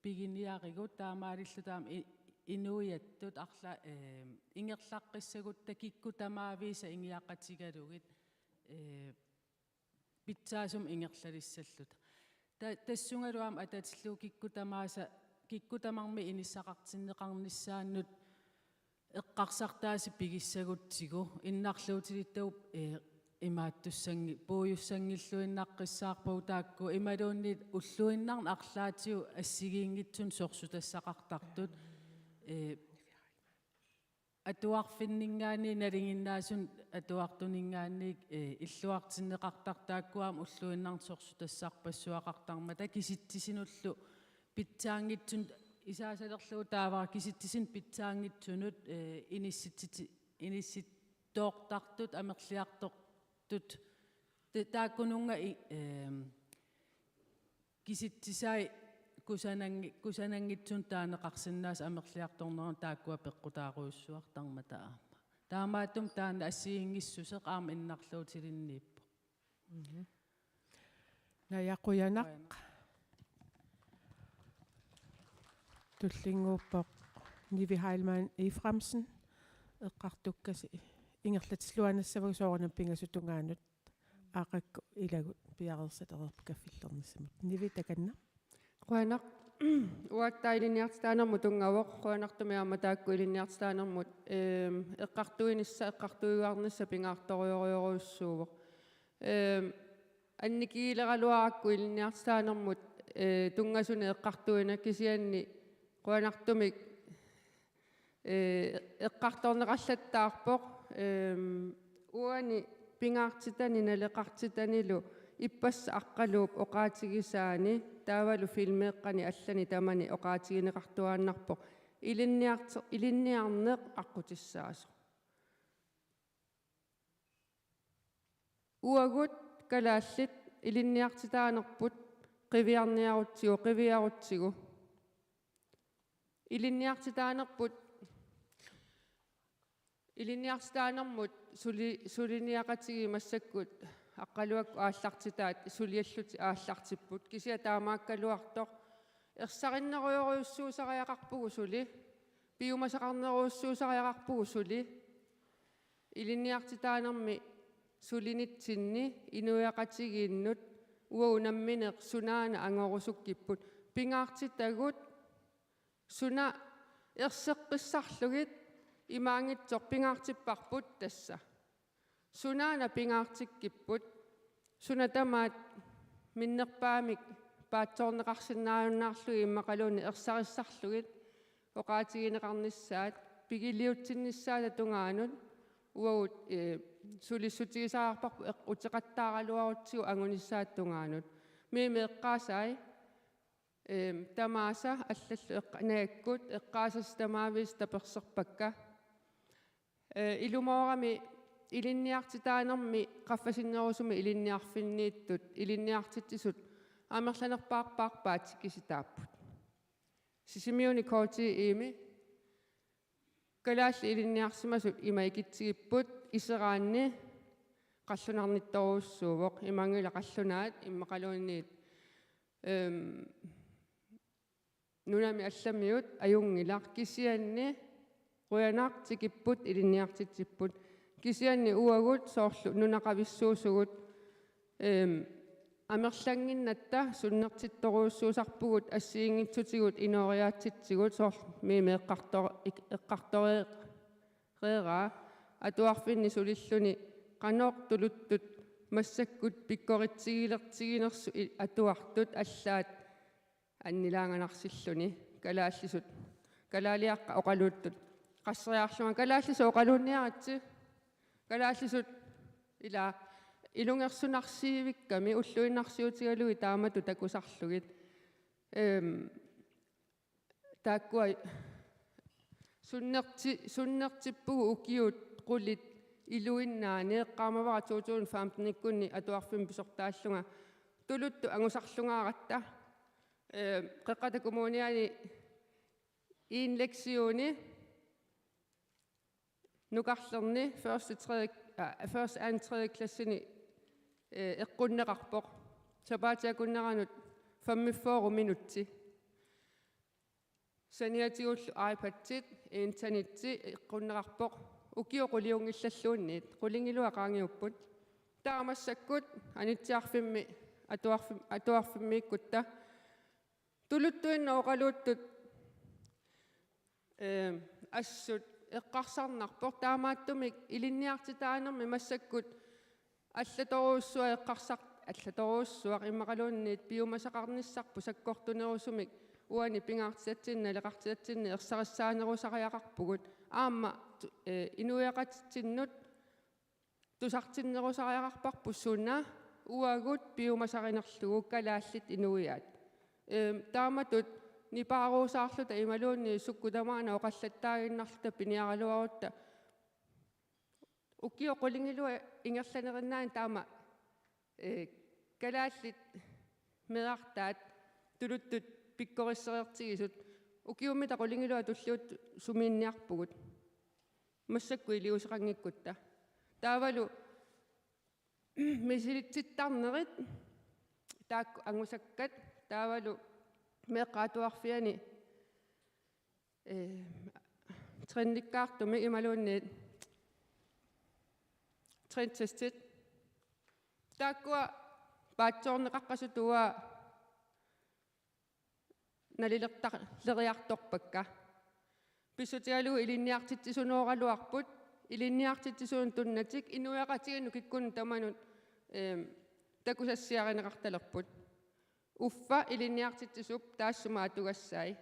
piginiarigut taamaalillutik aamma i-, inuiattut arla-, eh, ingerlaqqissagutta kikkut tamaviisa ingiaqatigalugit, eh, pitsaasumik ingerlalissalluta. Ta-, tassungalu aamma atatillugu kikkut tamaasa, kikkut tamarmik inissaqartinneqarnissaannut eqqarsartaasa pigissagutsigu, innarluutilittagut, eh, imaattussangi-, puujussanngilluinnaqqissaarpagut taakku, imaluunniit ulluinnarni arlaatigut assigiinngitsunik sorsutassaqartartut, eh, atuarfinninngaanniit nalinginnaasunik atuartuninngaanniit, eh, illuartinneqartartut taakkua aamma ulluinnarni sorsutassarpassuaqartarmata kisitsisinullu pitsaanngitsunut isaasalerlugu taava kisitsisinik pitsaanngitsunut, eh, inissitsiti-, inissittoortartut amerliartortut ta-, taakkununnga i-, eh, kisitsisai kusananngi-, kusananngitsunik taaneqarsinnaasut amerliartorneranni taakkua peqqutaarujussuartarmata aamma. Taamaattumik taanna assigiinngissuseq aamma innarluutilinniippoq. Mhm. Naja, qujanaq. Qujanaq. Tullinnguuppoq Nivi Heilmann Efraimsen, eqqartukkasi ingerlatilluaannassavagut soorunami pingasut tungaanut. Aqagu ilagut piareersalereerput kaffillernissamut. Nivi, takanna. Qujanaq. Uattaaq ilinniartitaanermut tunngavoq, qujanartumik aamma taakku ilinniartitaanermut, ehm, eqqartuinissaq, eqqartuiuarnissaq pingaartorujorujorujussuuvoq. Ehm, annikiileraluarakku ilinniartitaanermut, eh, tunngasunik eqqartuineq kisianni qujanartumik eh, eqqartorneqallattaarpoq, ehm, uani pingaartitani naleqartitanilu ippassaq Aqqaluup oqaatigisaani taavalu filmeeqqani allani tamani oqaatigineqartuaannarpoq ilinniart-, ilinniarneq aqqutissaasoq. Uagut kalaallit ilinniartitaanerput qiviarniarutsigu, qiviarutsigu. Ilinniartitaanerput, ilinniartitaanermut suli-, suliniaqatigiit massakkut Aqqaluakkut aallartitaat suliallutik aallartipput. Kisianni taamaakkaluartoq ersarinnerujorujussuusariaqarpugut suli, piumasaqarnerujussuusariaqarpugut suli. Ilinniartitaanermi sulinitsinni inuiaqatigiinnut uagut nammineq sunaana angorusukkipput. Pingaartitagut suna erseqqissarlugit imaanngitsoq pingaartipparput tassa. Sunaana pingaartikkipput, suna tamaat minnerpaamik paatsoorneqarsinnaajunnaarlugit immaqaluunniit ersarissarlugit oqaatigineqarnissaat, pigiliutsinnissaata tungaanut, uagut, eh, sulissutigisariaqarparput eq-, uteqattaaraluarutsigu angunissaata tungaanut. Mimi eqqaasai, eh, tamaasa allallu eqqa-, naakkut eqqaasassat tamaavisa taperserpakka. Eh, ilumoorami ilinniartitaanermi qaffasinnerusumi ilinniarfinniittut ilinniartitsisut amerlanerpaarpaat tikisitaapput. Sisimiuni K T I-mi kalaallit ilinniarsimasut ima ikitsigipput, iseraanni qallunarnittorujussuuvoq, imaanngilaq qallunaat immaqaluunniit, ehm, nunami allamiut ajunngilaq, kisianni qujanaq tikipput ilinniartitsipput. Kisianni uagut soorlu nunaqavissuusugut, ehm, amerlannginnatta sunnertittorujussuusarpugut assigiinngitsutigut inooriaatsitsigut soorlu Mimi eqqartor-, ik-, eqqartoreeraa atuarfinni sulilluni qanoq tuluttut massakkut pikkoritsigilertiginersut i-, atuartut allaat annilaanganarsilluni kalaallisut, kalaaliaqqat oqaluuttut. Qasseriarlunga kalaallisut oqaluunniaritsi. Kalaallisut ila ilungersunarsiivikkami ulluinnarsiutigalugit taamatut takusarlugit. Ehm, taakkua sunnerti-, sunnertippugut ukiut qulit iluinnaanni, eqqaamavara to tusind femten-ikkunni atuarfimmi pisortaallunga tuluttut angusarlungaaratta. Ehm, Qeqqata Kommuniani en lektioni nukarlerni første, tredje, øh, første, anden, tredje klassini, øh, eqqunneqarpoq. Sapaatip akunneranut femogfyrre minutsi. Saniatigullu iPadit, internetsi eqqunneqarpoq. Ukioq quliunngillalluunniit, qulingiluat qaangiupput. Taava massakkut Anitsiarfimmi atuarfim-, atuarfimmiikkutta tuluttuinnaq oqaluuttut, eh, assut eqqarsarnarpoq, taamaattumik ilinniartitaanermi massakkut allatorujussuaq eqqarsar-, allatorujussuaq immaqaluunniit piumasaqarnissarput sakkortunerusumik uani pingaartitatsinni naleqartitatsinni ersarissaanerusariaqarpugut. Aamma tu-, eh, inuiaqatitsinnut tusartinnerusariaqarparput suna uagut piumasarinerlugu kalaallit inuiaat. Ehm, taamatut nipaaruusaarluta imaluunniit sukkut tamaana oqallattaaginnarluta piniaraluarutta. Ukiut qulingiluat ingerlanerinnaani taama, eh, kalaallit meerartaat tuluttut pikkorissereertigisut ukiummita qulingiluat tulliuttut sumiinniarpugut. Massakkut iliuuseqanngikkutta. Taavalu misilitsittarnerit taakku angusakkat, taavalu meeqqat atuarfianni, eh, trinnikkaartumik imaluunniit trintestit. Taakkua paatsoorneqaqqasut uanga nalilertar-, leriartorpakka. Pissutigalugu ilinniartitsisunooraluarput, ilinniartitsisunut tunnatik inuiaqatigiinnut kikkunnut tamanut, ehm, takusassiarineqartalerput. Uffa ilinniartitsisup taassuma atugassai.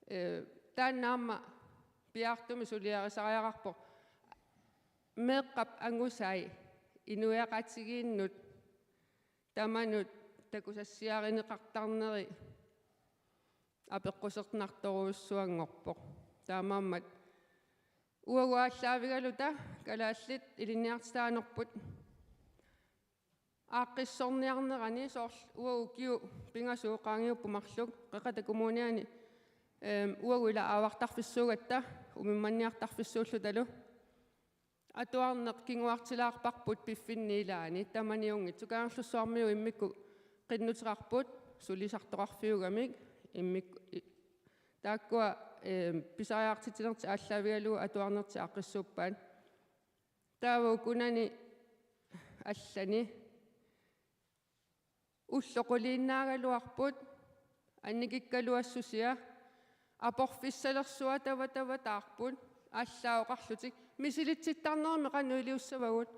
Eh, taanna aamma piaartumik suliarisariaqarpoq. Meeqqap angusai inuiaqatigiinnut tamanut takusassiarineqartarneri apeqqusernartorujussuanngorpoq. Taamaammat uagut aallaavigaluta kalaallit ilinniartitaanerput aaqqissorniarnerani, soorlu uagut ukiut pingasut qaangiupput marluk Qeqqata Kommuniani, ehm, uagut ila aavartarfissuugatta umimmanniartarfissuullutalu. Atuarneq kinguartilaarparput piffinni ilaani, tamaniunngitsoq. Kangerlussuarmiut immikkut qinnuteqarput sulisartoqarfiugamik, immik-, i-, taakkua, eh, pisariaqartitsinertik aallaavigalugu atuarnertik aaqqissuuppaat. Taava ukunani allani ulloq quliinnaagaluarput, annikikkaluassusia, aporfissalersuatavatavataarput, allaat oqarlutik, misilitsittarnermi qanoq iliussavagut.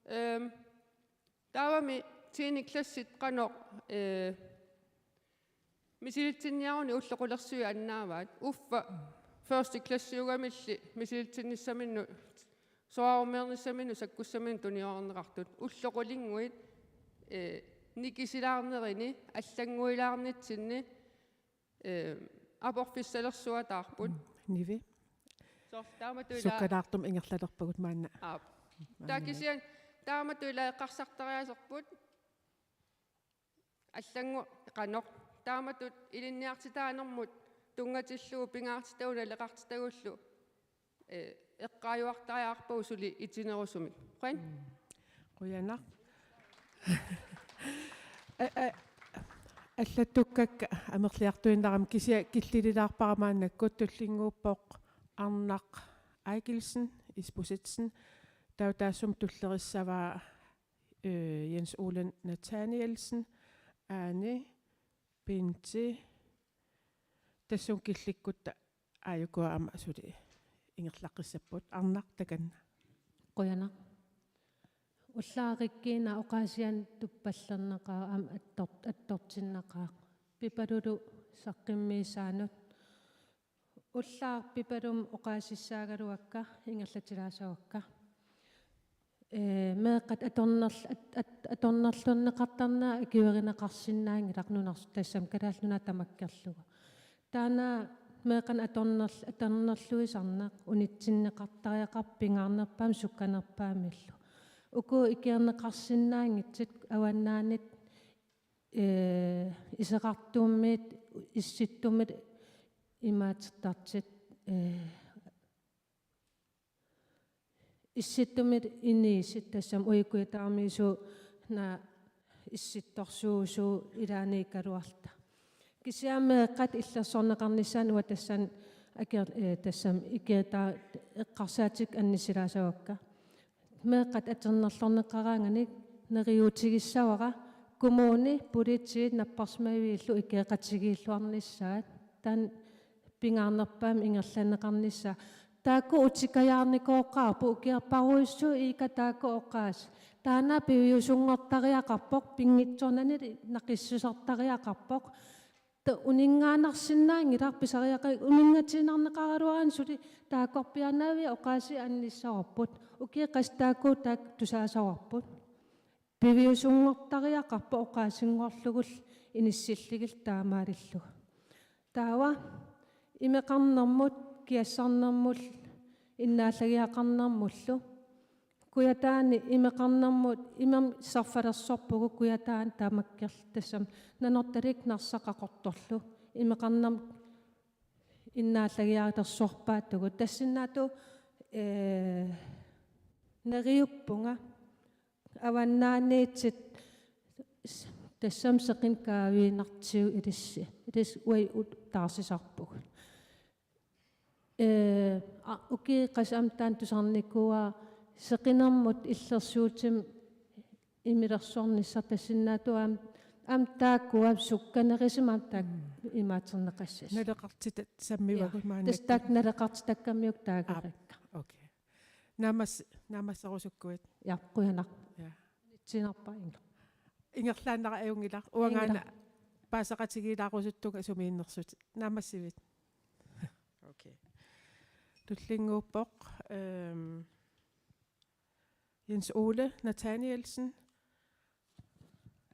Ehm, taavami tiende klassit qanoq, eh, misilitsinniaruni ulloq qulersui annaavaat. Uffa første klassiugamilli misilitsinnissaminnut, soraarummeernissaminnut sakkussaminut tuniorarneqartut. Ulloq qulinnguit, eh, nikisilaarnerini, allannguilaarnitsinni, eh, aporfissalersuataarput. Mm, Nivi. Soorlu taamatut ila- Sukkalaartumik ingerlalerpagut maanna. Aap. Maanna. Taava kisianni taamatut ila eqqarsartariaaserput. Allanngu-, qanoq. Taamatut ilinniartitaanermut tunngatillugu pingaartitagut naleqartitagullu, eh, eqqaajuartariaqarpagut suli itinerusumik. Qujan? Mm. Qujanaq. A-, a-, allattukkakka amerliartuinnarami, kisianni killililaarpara maannakkut. Tullinnguuppoq Arnaq Eigilsen Isbosethsen, taava taassuma tullerissavaa, øh, Jens Ole Nathanielsen, Aani, Bente, tassunga killikkutta aajuku aamma suli ingerlaqqissapput. Arnaq, takanna. Qujanaq. Ullaaq Rikkiina oqaasianut tuppallernaqaaq aamma attor-, attortinnaqaaq. Pipalulu saqqummiissaanut. Ullaaq Pipalumut oqaasissaagaluakka, ingerlatilaassuakka. ee, meeqqat atornerl-, at-, at-, atornerlunneqartarnerat akuerineqarsinnaanngilaq nunars-, tassami Kalaallit Nunaat tamakkerlugu. Taanna meeqqanik atornerl-, atornerluisarneq unitsinneqartariaqarpoq pingaarnerpaamik sukkanerpaamillu. Uku ikiorneqarsinnaanngitsut avannaanit, ee, iseqartuummiit, issittuummiit imaatertartut, ee, issittuummiit inuusut tassami uikkuitaarmiisu na issittorsuusu ilaanikuugaluarluta. Kisianni meeqqat illersorneqarnissaat uanga tassani aker-, ee, tassami ikiortaa eqqarsaatigalugu annissilaasavakka. Meeqqat atornerlorneqaraanganik neriuutigissavara kommuni, politiit napparsimaviillu ikioqatigiilluarnissaat. Taanna pingaarnerpaamik ingerlanneqarnissaa. Taakku utikajaarnikooqqaarput ukiorparujussuit iikka taakku oqaasii. Taanna piviusunngortariaqarpoq, pinngitsoornani naqissusertariaqarpoq. Ta-, uninngaannarsinnaanngilaq pisariaqarpoq, uninngatinneqaraluaraanni suli taakkorpiaannavia oqaasii annissavarput. Ukiut qassit taakku taakku tusaasavarput. Piviusunngortariaqarpoq oqaasinngorlugulu inissillugulu taamaalillugu. Taava imeqarnermut, kiassarnermut, innaallagiaqarnermullu. Kujataani imeqarnermut imam sarfalersorpugut Kujataani tamakkerlugu tassami Nanortalik Narsaq Qaqortorlu. Imeqarnermut innaallagialersorpaatigut. Tassinnaatut, ee, neriuppunga avannaaniittut s-, tassami seqineq kaaviinartigu ilissi. Ilissi uagut taarsisarpugut. Ee, a-, ukiut qassit aamma taanna tusarnikuuara seqinermut illersuutimik imilersornissaq tassinnaatut aamma, aamma taakkua sukkanerusumik aamma taakku imaaterneqassasoq. Naleqartitat sammivagut. Ja, maannakkut. Tassa taakku naleqartitakkammiuk taageqikka. Aap, okay. Naammas-, naammasserusukkuit. Ja, qujanaq. Ja. Unitsinarpa inga. Ingerlaannaq ajunngilaq. Uangaana. Inga. Paaseqatigiilaarusuttunga sumiinnersutit. Naammassivit. Okay. Tullinnguuppoq, ehm, Jens Ole Nathanielsen.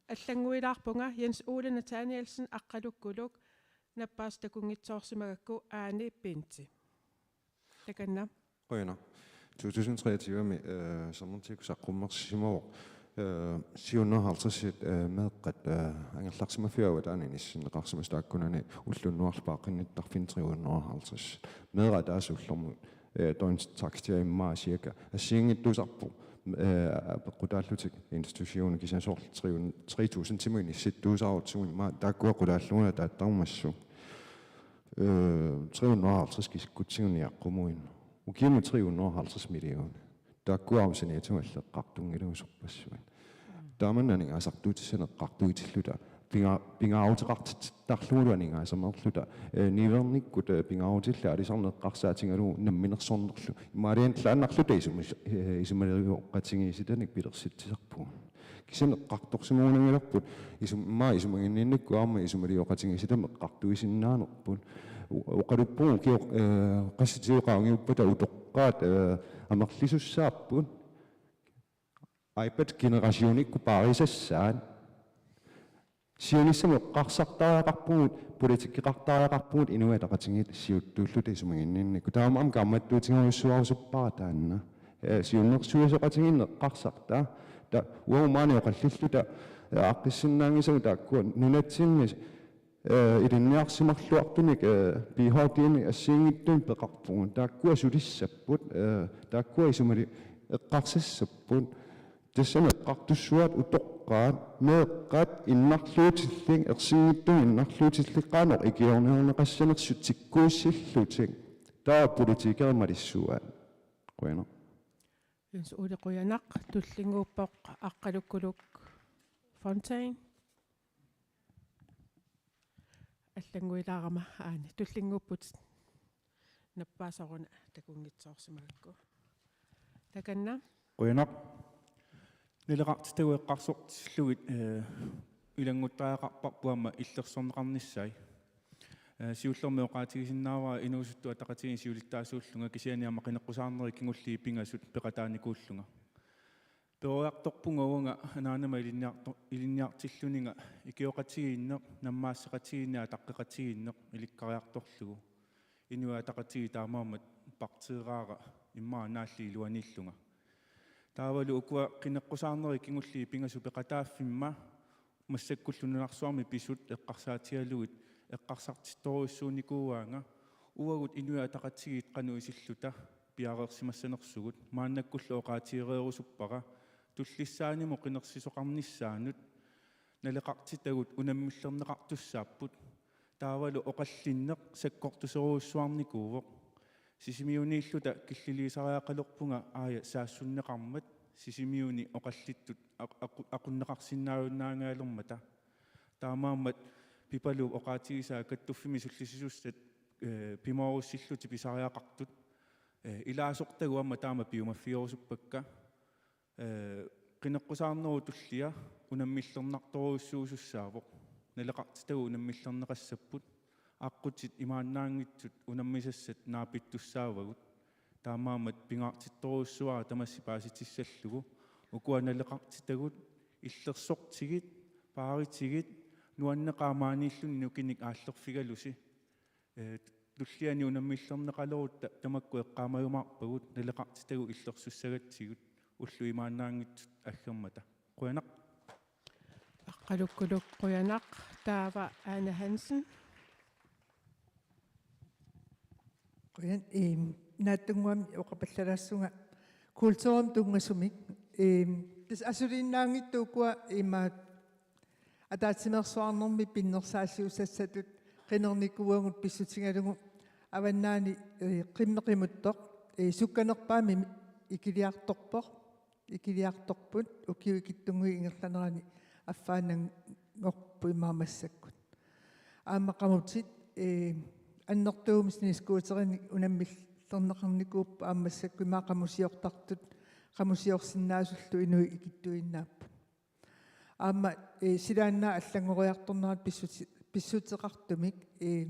Allannguilaarpunga Jens Ole Nathanielsen Aqqalukkuluk, nappaasoq takunngitsoorsimagakku Aani Benthe. Takanna. Qujanaq. To tusind treogtyve-mi, øh, sermertikkut saqqummersimavoq, øh, syv hundrede og halvtreds, øh, meeqqat, øh, angerlarsimaffigaat avataani inissinneqarsimasut, taakkunani ulloq unnuarlu paaqqinnittarfinni tre hundrede og halvtreds. Meeraq ataaseq ullormut, øh, døgntakstier immaqa cirka assigiinngitsuusarpoq, øh, apeqqutaallutik institutionit, kisianni soorlu tre hundrede, tre tusindimut inissittuusarutsigu immaqa taakkua qulaallugu ataattarmassuk. Øh, tre hundrede og halvtreds kisikkutsigu niaqqumuinnaq. Ukiumut tre hundrede og halvtreds millioner. Taakkua aamma saniatigut eqqartunngilagut sorpassuit. Tamanna aningaasartuutissanik eqqartuitilluta. Pinga-, pingaaruteqartittarlugulu aningaasameerluta. Øh, niuernikkut, øh, pingaarutillit aalisarneq eqqarsaatigalugu namminersornerlu. Imaaliallaannarluta isuma-, øh, isumalioqatigiissitanik pilersitsisarpugut. Kisianni eqqartorsimagunanngilarput isum-, immaqa isumaginninnikkut aamma isumalioqatigiissitanik eqqartuisinnaanerput. O-, oqaluppugut ukioq, øh, qassitigut qaangiuppata utoqqaat, øh, amerlisussaapput. iPad generationikkut paarisassaat. Siunissamut eqqarsartariaqarpugut, politikkeqartariaqarpugut Inuit Ataqatigiit siuttuulluta isumaginninnikkut. Taamaammat kaammattuutigerujussuarusuppara taanna. Ee, siunnersuisoqatigiinneq eqqarsartaa. Taava uagut maani oqallilluta, ee, aaqqissinnaanngisagut taakkua nunatsinni, ee, ilinniarsimarluartunik, ee, P H D-nik assigiinngitsunik peqarpugut. Taakkua sulissapput, ee, taakkua isumali eqqarsassapput. Tassani eqqartussuaat utoqqaat, meeqqat innarluutillit, ersinngitsumik innarluutillit qanoq ikiorniarneqassanersut tikkuussillutik. Taava politikerit malissuaat. Qujanaq. Jens Ole, qujanaq. Tullinnguuppoq Aqqalukkuluk Fontain. Allannguilaarama Aani. Tullinnguupput. Nappaasoq una takunngitsoorsimagakku. Takanna. Qujanaq. Naleqartitagut eqqarsortillugit, ee, ilannguttariaqarparput aamma illersorneqarnissaat. Ee, siullermik oqaatigisinnaavara inuusuttut ataqatigiinni siulittaasuullunga kisianni aamma qineqqusaarnerit kingulliit pingasut peqataanikuullunga. Peroriartorpunga uanga anaanama ilinniarto-, ilinniartilluninga ikioqatigiinneq, nammaassiqatigiinneq, ataqqeqatigiinneq ilikkariartorlugu. Inuit Ataqatigiit taamaammat partiigaara immaqa naalli iluaniillunga. Taavalu ukua qineqqusaarnerit kingulliit pingasut peqataaffimma massakkullu nunarsuarmi pisut eqqarsaatigalugit eqqarsartittorujussuunikuuaanga uagut Inuit Ataqatigiit qanoq isilluta piareersimassanersugut. Maannakkullu oqaatigereerusuppara tullissaanimut qinersisoqarnissaanut naleqartitagut unammillerneqartussaapput. Taavalu oqallinneq sakkortuserujussuarnikuuvoq. Sisimiuniilluta killiliisariaqalerpunga aaja saassunneqarmat Sisimiuni oqallittut aq-, aqu-, aqunneqarsinnaajunnaangajalermata. Taamaammat Pipaluup oqaatigisaa kattuffimmi sullissisussat, eh, pimoorussillutik pisariaqartut, eh, ilaasortagut aamma taama piumaffigerusuppakka. Eh, qineqqusaarnerup tullia unammillernartorujussuusussaavoq. Naleqartitagut unammillerneqassapput. Aqqutit imaannaanngitsut unammisassat naapittussaavagut. Taamaammat pingaartittorujussuuara tamassi paasitissallugu. Ukua naleqartitagut illersortigit, paaritigit, nuanneqaaq maaniilluni nukinnik aallerfigalusi. Eh, tulliani unammillerneqalerutta tamakku eqqaamajumaarpagut naleqartitagut illersussagatsigut ullut imaannaanngitsut aggermata. Qujanaq. Aqqalukkuluk qujanaq. Taava Ane Hansen. Qujan, ehm, naatsunnguamik oqapallalaassunga kulturimut tunngasumik. Ehm, tassa asuliinnaanngitsut ukua ima ataatsimeersuarnermi pinnersaasiussassatut qinernikuuagut pissutigalugu Avannaani, eh, qimmit qimuttoq, eh, sukkanerpaamik ikiliartorpoq, ikiliartorput ukiut ikittunnguit ingerlanerani affaannanngorput immaqa massakkut. Aamma qamutit, eh, annertuumik snescooterinik unammillerneqarnikuupput aamma massakkut immaqa qamusiortartut, qamusiorsinnaasullu inuit ikittuinnaapput. Aamma, eh, silaannaap allanngoriartornerata pissuti-, pissuteqartumik, eh,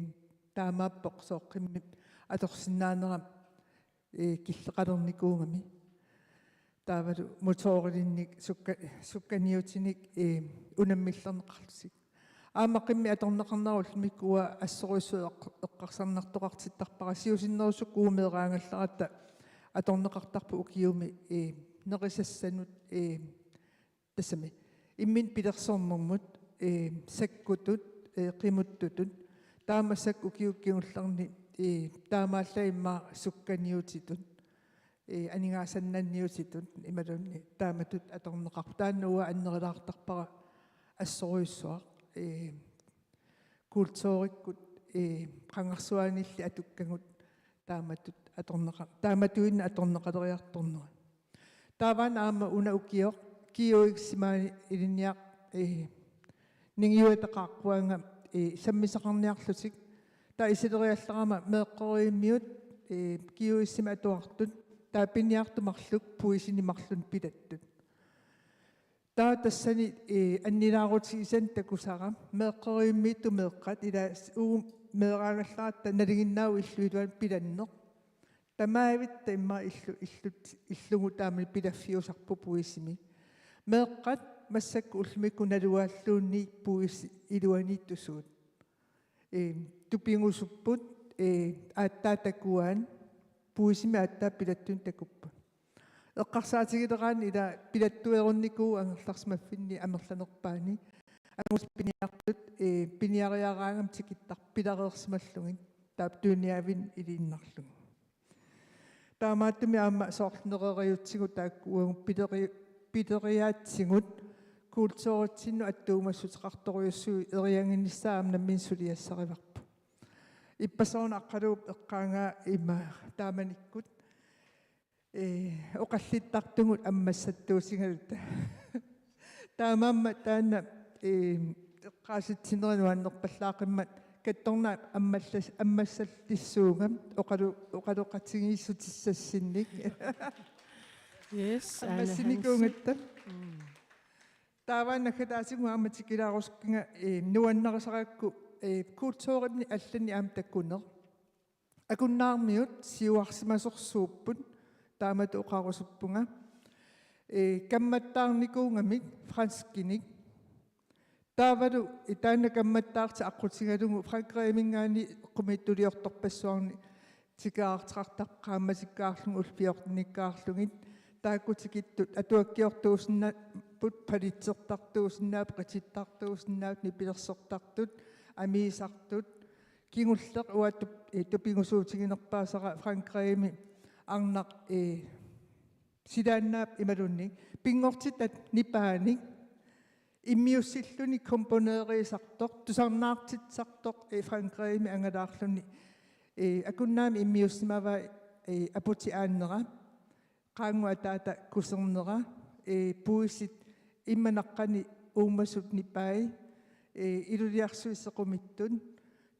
taamaappoq sooq qimmip atorsinnaanera, eh, killeqalernikuugami. Taavalu motorilinnik sukka-, sukkaniutinik, eh, unammillerneqarlutik. Aamma qimmit atorneqarnera ullumikkut uanga assorujussuaq eq-, eqqarsarnartoqartittarpara siusinnerusukkut uagut meeraagallaratta atorneqartarput ukiumi, eh, nerisassanut, eh, tassami imminut pilersornermut, eh, sakkutut, eh, qimuttutut, taava massakkut ukiup kingullerni, eh, taamaallaat immaqa sukkaniutitut, eh, aningaasannanniutitut imaluunniit taamatut atorneqarput. Taanna uanga annerilaartarpara assorujussuaq, eh, kulturikkut, eh, qangarsuaaniilli atukkagut taamatut atorneqa-, taamatuinnaq atorneqaleriartornerat. Taava aamma una ukioq G H X-imi ilinniar-, eh, ningiuataqaaqquanga, eh, sammisaqarniarlutik. Taava isileriallarama meeqqerivimmiut, eh, G H X-imi atuartut, taava piniartut marluk puisinik marlunnik pilattut. Taava tassani, eh, annilaarutigisani takusara meeqqerivimmiittut meeqqat, ila s-, uagut meeraagallaratta nalinginnaavoq illup iluani pilanneq. Tamaavitta immaqa illu-, illut-, illugu taamani pilaffiusarput puisimi. Meeqqat massakkut ullumikkut naluaalluunniit puisit iluaniittusugut. Eh, tupigusupput, eh, aatsaat takuaat, puisimi aatsaat pilattunik takupput. Eqqarsaatigileraanni ila pilattuerunnikuuvoq angerlarsimaffinni amerlanerpaani. Angutit piniartut, eh, piniariaraangamik tikittar-, pilareersimallugit, taava tuniniaavinik iliinnarlugit. Taamaattumik aamma soorlu nereriutsigut taakku uagut pileri-, pileriaatsigut kulturitsinnut attuumassuteqartorujussuit eriaginissaat aamma nammineq suliassarivarput. Ippassaq una Aqqaluup eqqaagaa ima taamanikkut, eh, oqallittartugut ammassattuusigaluta. Taamaammat taanna, eh, eqqaasitsinera nuannerpallaaqimmat kattornaaq ammallas-, ammassallissuunga oqalu-, oqaloqatigiissutissassinnik. Yes, Ane Hansen. Ammassinikuugatta. Mm. Taava naggataatigut aamma tikilaarusukkanga, eh, nuannarisarakku, eh, kulturimik allanik aamma takuneq. Akunnaarmiut siuarsimasorsuupput, taamatut oqarusuppunga. Ee, kammattaarnikuugamik franskinik. Taavalu taanna kammattaartik aqqutigalugu Frankrigiminngaanniit eqqumiitsuliortorpassuarni tikeraarteqartarpoq qaammatikkaarlugit ullut fjortenikkaarlugit. Taakku tikittut atuakkiortuusinnaapput, palitsertartuusinnaapput, qitittartuusinnaapput, nipilersortartut, amiisartut. Kingulleq uattut, ee, tupigusuutiginerpaasara Frankrigimi arnaq, ee, silaannaap imaluunniit pinngortitat nipaanik immiussilluni komponeeriisartoq, tusarnaartitsisartoq, ee, Frankrigimi angalaarluni, ee, Akunnaami immiussimavai, ee, aputit aannera, qaanngut ataata kusernera, ee, puisit immaqa naqqani uumasut nipai, ee, iluliarsuit sequmittut,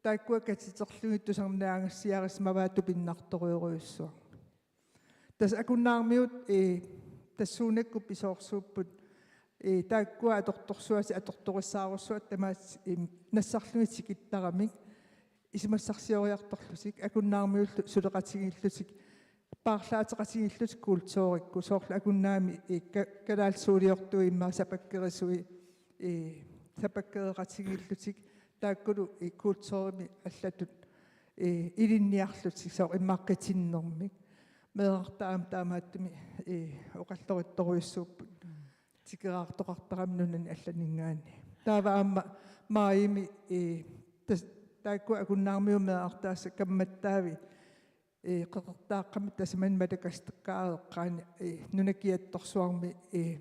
taakkua katiterlugit tusarnaagassiarisimavaat tupinnartorujorujussuaq. Tassa Akunnaarmiut, ee, tassuunakkut pisoorsuupput, ee, taakkua atortorsuasi atortorissaarussuat tamaasa, ee, nassarlugit tikittaramik isumassarsioriartorlutik Akunnaarmiullu suleqatigiillutik, paarlaateqatigiillutik kulturikkut, soorlu Akunnaami, ee, ka-, kalaallisuuliortui immaqa sapakkerisui, ee, sapakkereqatigiillutik, taakkulu, ee, kulturimi allatut, ee, ilinniarlutik, soorlu immaqa qitinnermik. Meerartaat aamma taamaattumik, ee, oqallorittorujussuupput tikeraartoqartarami nunani allaninngaanniit. Taava aamma maajimi, ee, tas-, taakkua Akunnaarmiut meerartaasa kammattaavik, ee, qeqertaaqqamik, tasamani Madagaskarip eqqaani, ee, Nunap Kiattorsuarmi, ee,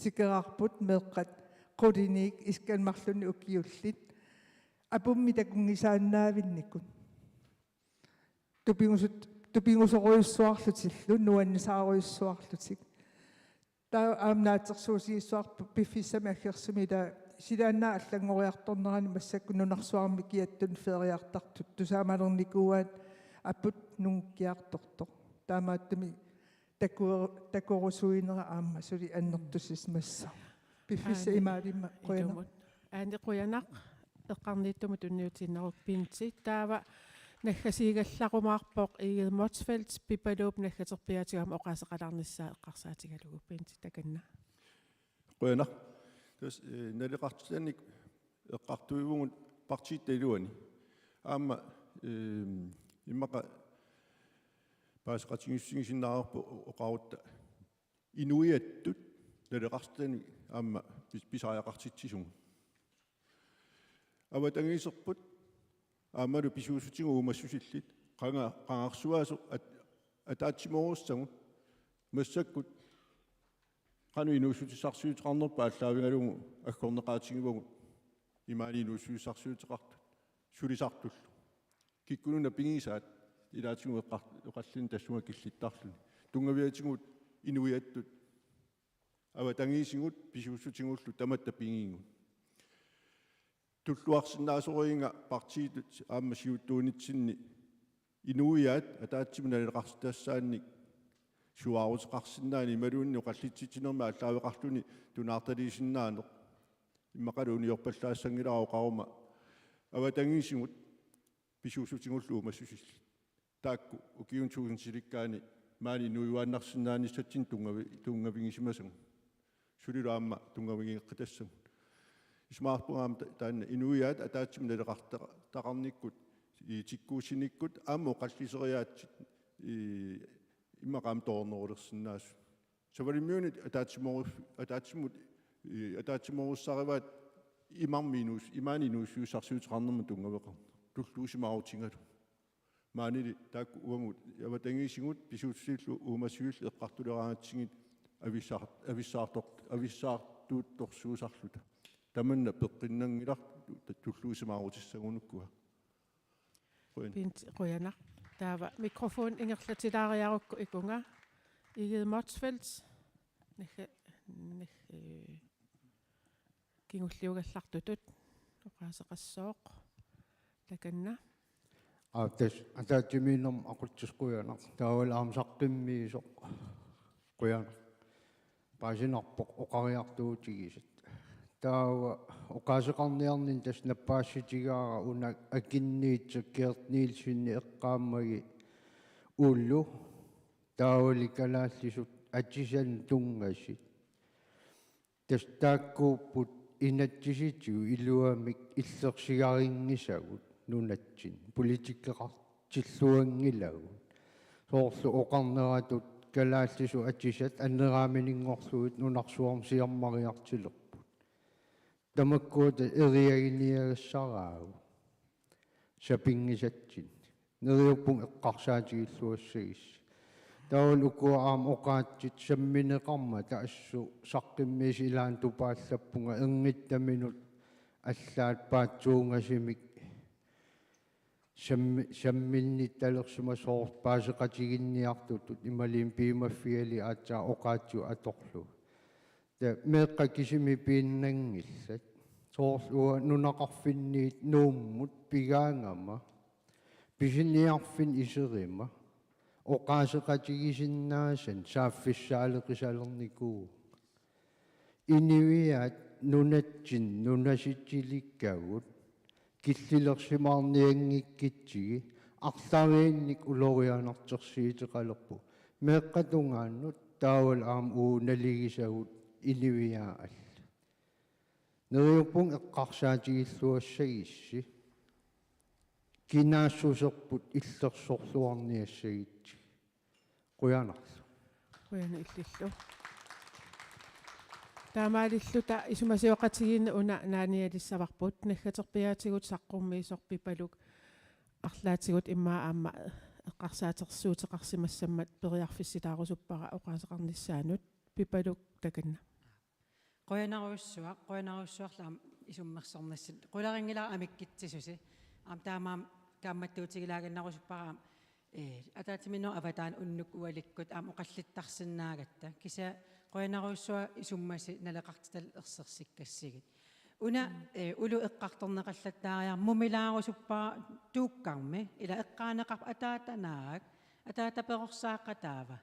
tikeraarput meeqqat quliniit iskannarluni ukiullit. Apummik takunngisaannaavinnikut. Tupigusut-, tupigusorujussuarlutillu, nuannisaarujussuarlutik. Taava aamma naatsorsuutigissavarput piffissami aggersumi, taava silaannaap allanngoriartornerani massakkut nunarsuarmi kiattuni feriartartut tusaamalernikuuaat aput nungukkiartortoq. Taamaattumik taku-, takorusuinera aamma suli annertusisimassaaq. Piffissaq Aani, imaalima, qujanaq. Ilumut. Aani, qujanaq. Eqqarniittumut tunniutiinnaruk, Bente. Taava naggasiigallarumaarpoq Egede Motzfeldt, Pipaluup naggaterpiaatigut aamma oqaaseqalaarnissaa eqqarsaatigalugu. Bente, takanna. Qujanaq. Tassa, ee, naleqartitanik eqqartuivugut partiitta iluani. Aamma, ee, immaqa paaseqatigiissutigisinnaavarput oqarutta inuiattut naleqartitanik aamma pis-, pisariaqartitsisugut. Avatangiiserput aammalu pisuussutigut uumassusillit qanga-, qangarsuaasoq at-, ataatsimoorussagut, massakkut qanoq inuussutissarsiuteqarnerput aallaavigalugu aggorneqaatigivagut imaani inuussutissarsiuteqartut sulisartullu. Kikkununnga pigisaat ilaatigut eqqar-, oqallinneq tassunga killittarluni. Tunngaviatigut inuiattut avatangiisigut pisuussutigullu tamatta pigigigut. Tulluarsinnaasoriga partiitut aamma siuttuunitsinni inuiaat ataatsimut naleqartitassaannik suaaruteqarsinnaaneq imaluunniit oqallitsitsinermi aallaaveqarluni tunaartaliisinnaaneq. Immaqalu uniorpallaassanngilaq oqaruma avatangiisigut pisuussutigullu uumassusillit. Taakku ukiuni tuusintilikkaani maani inuiuaannarsinnaanissatsinnik tunngavi-, tunngavigisimasagut. Sulilu aamma tunngavigeeqqitassagut. Isumaqarpunga aamma ta-, taanna inuiaat ataatsimut naleqarta-, taqarnikkut, i, tikkuussinikkut aamma oqalliseriaatsit, i, immaqa aamma toornerulersinnaasut. Savalimmiunit ataatsimoorif-, ataatsimut, i, ataatsimoorissarivaat imarmi inuus-, imaani inuussutissarsiuteqarnermut tunngaveqarneq. Tulluusimaarutigalugu. Maanili taakku uagut avatangiisigut pisuussutillu uumassusillu eqqartuleraangatsigit avissaar-, avissaartor-, avissaartuuttorsuusarluta. Tamanna peqqinnanngilaq tulluusimaarutissagunukkua. Qujan. Bente, qujanaq. Taava mikrofon ingerlatilaariarukku ikunga. Egede Motzfeldt. Nagga-, nagga-, kingulliugallartutut oqaaseqassooq. Takanna. Aa, tassa ataatsimiinnermut aqutsisut qujanaq. Taavalu aamma saqqummiisoq qujanaq. Paasinarpoq oqariartuutigisat. Taava oqaaseqarniarninni tassa nappaassutigaara una akinniitsoq Gert Nielsenip eqqaammagi Ullu. Taavali kalaallisut atisanik tunngasut. Tassa taakkuupput inatsisitigut iluamik illersigarinngisagut nunatsinni, politikeqartilluanngilagut. Soorlu oqarneratut kalaallisut atisat aneraamininngorlugit nunarsuarmi siammariartilerput. Tamakkua ta-, eriaginiagassaraagut sapinngisatsinni. Neriuppunga eqqarsaatigilluassagissi. Taavalu ukua aamma oqaatsit sammineqarmata assut saqqummiisoq, ilaanni tupaallappunga ernittaminut allaat paatsuungasimik sammi-, samminnittalersimasoq, paaseqatiginniartutut imaluunniit piumaffigalugit aatsaat oqaatsigut atorlugit. Taava meeqqat kisimik piinnanngillat. Soorlu uanga nunaqarfinniit Nuummut pigaangama, pisiniarfinni iseruma, oqaaseqatigisinnaasannik saaffissaaleqisalernikuuvunga. Inuiaat nunatsinni nunasitilikkagut killilersimaarnianngikkutsigit arlariinnik ulorianartorsiuteqalerpugut. Meeqqat tungaannut taavalu aamma uagut naligisagut inuiaat allat. Neriuppunga eqqarsaatigilluassagissi. Kinaassuserput illersorluarniassagutsigit. Qujanarlu. Qujanaq illillu. Taamaalilluta isumasioqatigiinneq una naanialissavarput, naggaterpiaatigut saqqummiisoq Pipaluk arlaatigut immaqa aamma eqqarsaatersuuteqarsimassammat periarfissitaarusuppara oqaaseqarnissaanut. Pipaluk, takanna. Qujanarujussuaq, qujanarujussuarlu aamma isummersornissat. Qularinngilara amikkutsisusi. Aamma taamaammat kaammattuutigilaaginnarusuppara aamma, ee, ataatsimiinnerup avataani unnukkut ualikkut aamma oqallittarsinnaagatta. Kisianni qujanarujussuaq isummasit naleqartitallit ersersikkassigit. Una, mm, ee, uluk eqqartorneqallattaariarmat mumilaarusuppara tuukkarmi, ila eqqaaneqarpoq ataata naak, ataata perorsaaqataava.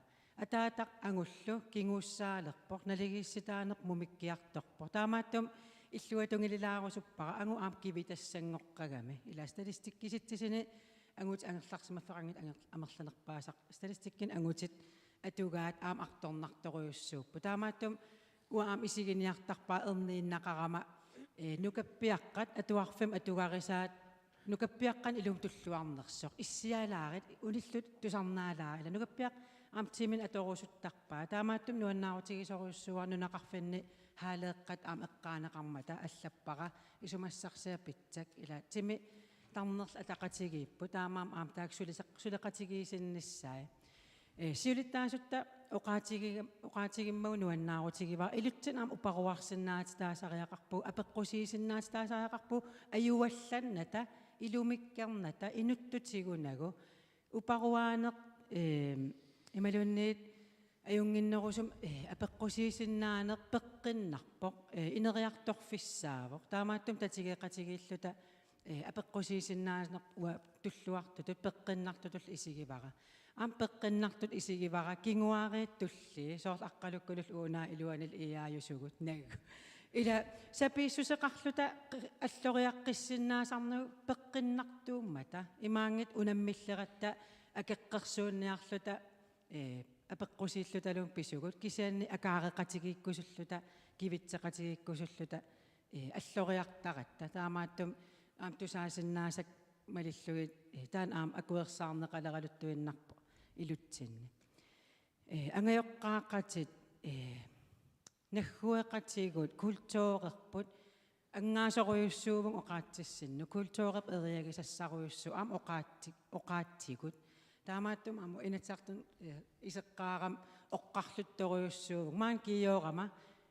Ataataq angullu kinguussaalerpoq, naligiissitaaneq mumikkiartorpoq. Taamaattumik illuatungililaarusuppara, angut aamma kivitassanngoqqagami. Ila statistikkisitsisuni angutit angerlarsimaffeqanngitsut anger-, amerlanerpaasarput. Statistikkikkut angutit atugaat aamma artornartorujussuupput. Taamaattumik uanga aamma isiginiartarpara erniinnaqarama, ee, nukappiaqqat atuarfimmi atugarisaat nukappiaqqanik ilumut tulluarnersoq. Issialaarit, unillutit tusarnaalaarisi. Ila nukappiaqqat aamma timinik atorusuttarpaat. Taamaattumik nuannaarutigisorujussuuara nunaqarfinni haaleeqqat aamma eqqaaneqarmata, allappara isumassarsiaq pitsak. Ila timi tarnerlugit ataqatigiipput. Taamaammat aamma taakku suliseq-, suleqatigiissinnissaat. Ee, siulittaasutta oqaatigi-, oqaatigimmagu nuannaarutigivara, ilutsinni aamma uparuarsinnaatitaasariaqarpugut, apeqqusiisinnaatitaasariaqarpugut, ajuallannata, ilumikkernata, inuttut tigunagu, uparuaaneq, ee, imaluunniit ajunnginnerusumik, ee, apeqqusiisinnaaneq peqqinnarpoq, ee, ineriartorfissaavoq. Taamaattumik tatigeqatigiilluta, ee, apeqqusiisinnaaneq uanga tulluartutut, peqqinnartutullu isigivara. Aamma peqqinnartutut isigivara kinguaariit tullii, soorlu Aqqalukkulullu uunaa iluanil iaajusugut, naagga. Ila sapiissuseqarluta qi-, alloriaqqissinnaasarnagu peqqinnartuummata, imaanngitsoq unammilleratta akeqqersuunniarluta, ee, apeqqusiillutalu pisugut, kisianni akaareqatigiikkusulluta, kivitseqatigiikkusulluta, ee, alloriartaratta. Taamaattumik aamma tusaasinnaasakka malillugit, ee, taanna aamma akuersaarneqaleraluttuinnarpoq ilutsinni. Ee, angajoqqaaqatit, ee, naggueqatigut, kulturerput, angaasorujussuuvunga oqaatsissinnut, kulturerput eriagisassarujussuuvoq, aamma oqaatsi-, oqaatsigut. Taamaattumik aamma Inatsisartuni, eh, iseqqaarama oqarluttorujussuuvunga. Maani kiiorama,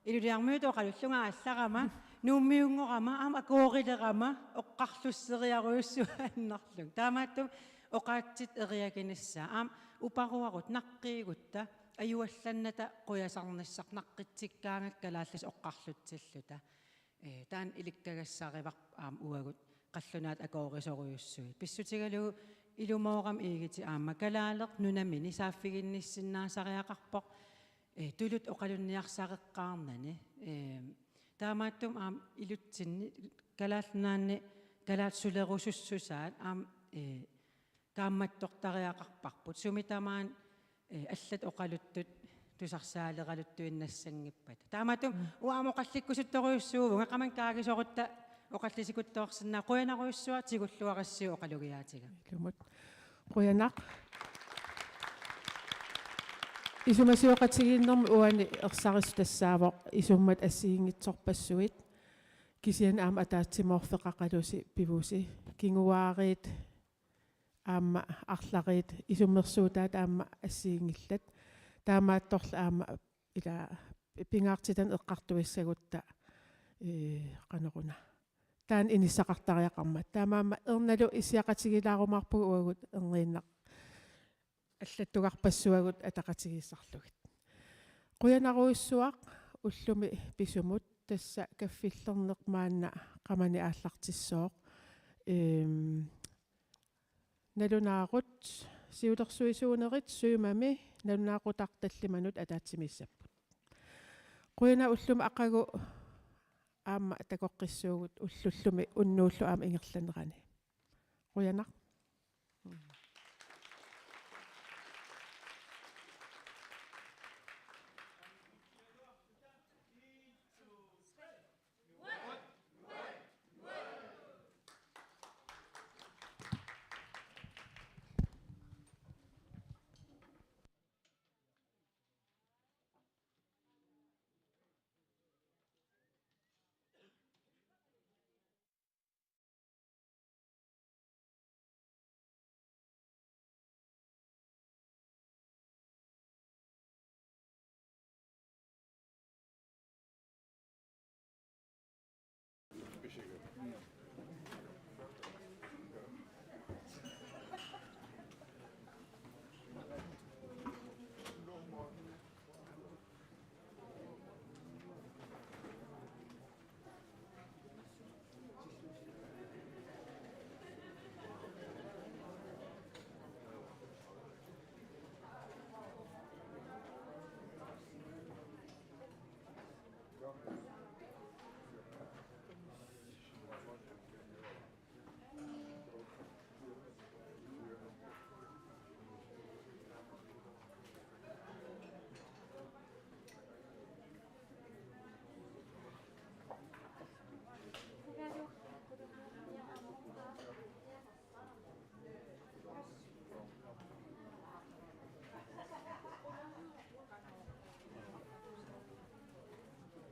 Ilulissarmiut oqalullunga aallarama, Nuummiunngorama, aamma akuerilerama, oqarlusseriarujussuaannarlunga. Taamaattumik oqaatsit eriaginissaat, aamma uparuarutta, naqqiigutta, ajuallannata qujasarnissaq, naqqitsikkaangakku kalaallisut oqarlutsilluta. Ee, taanna ilikkagassarivarput aamma uagut qallunaatut akuerisorujussuit. Pissutigalugu ilumoorama Egede aamma kalaaleq nunamini saaffiginnissinnaasariaqarpoq, ee, tuluttut oqalunniarsareqqaarnani. Ee, taamaattumik aamma ilutsinni Kalaallit Nunaanni kalaallit sulerusussusaat aamma, ee, kaammattortariaqarparput. Sumi tamaani, ee, allat oqaluttut tusarsaaleraluttuinnassanngippat. Taamatut uanga oqallikkusuttorujussuuvunga, qamani kaagisorutta oqallisikuttoorsinnaa, qujanarujussuaq, tigulluarassi oqalugiaatiga. Ilumut. Qujanaq. Isumasioqatigiinnermi uani ersarissut tassaavoq isummat assigiinngitsorpassuit. Kisianni aamma ataatsimoorfeqaqalusi pivusi. Kinguaariit aamma arlariit isummersuutaat aamma assigiinngillat. Taamaattorli aamma ila pingaartitat eqqartuissagutta, ee, qanoruna. Taanna inissaqartariaqarmat. Taamaammat ernalu issiaqatigilaarumaarpugut uagut erniinnaq allattugarpassuagut ataqatigiissarlugit. Qujanarujussuaq ullumi pisumut, tassa kaffillerneq maanna qamani aallartissooq. Ehm, nalunaaqut siulersuisuunerit Siumumi nalunaaqutaq tallimanut ataatsimiissapput. Qujanaq ullumi aqagu aamma takoqqissuugut ullullumi unnuullu aamma ingerlanerani. Qujanaq.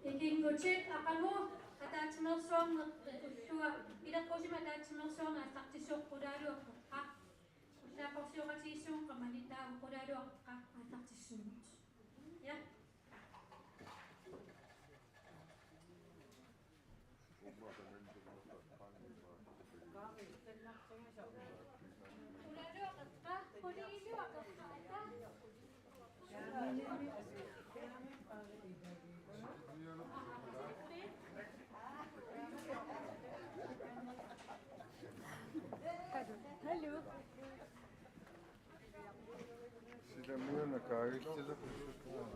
Ikinngutit aqagu ataatsimeersuarneq ullua, ileqquusimi ataatsimeersuarneq aallartissuugut, qulaaluaqqeqqa. Ullaapporsioqatigiissuugut qamani, taava qulaaluaqqeqqa aallartissuugut. Ja. Hallo. Sila miuna kaagillilerput.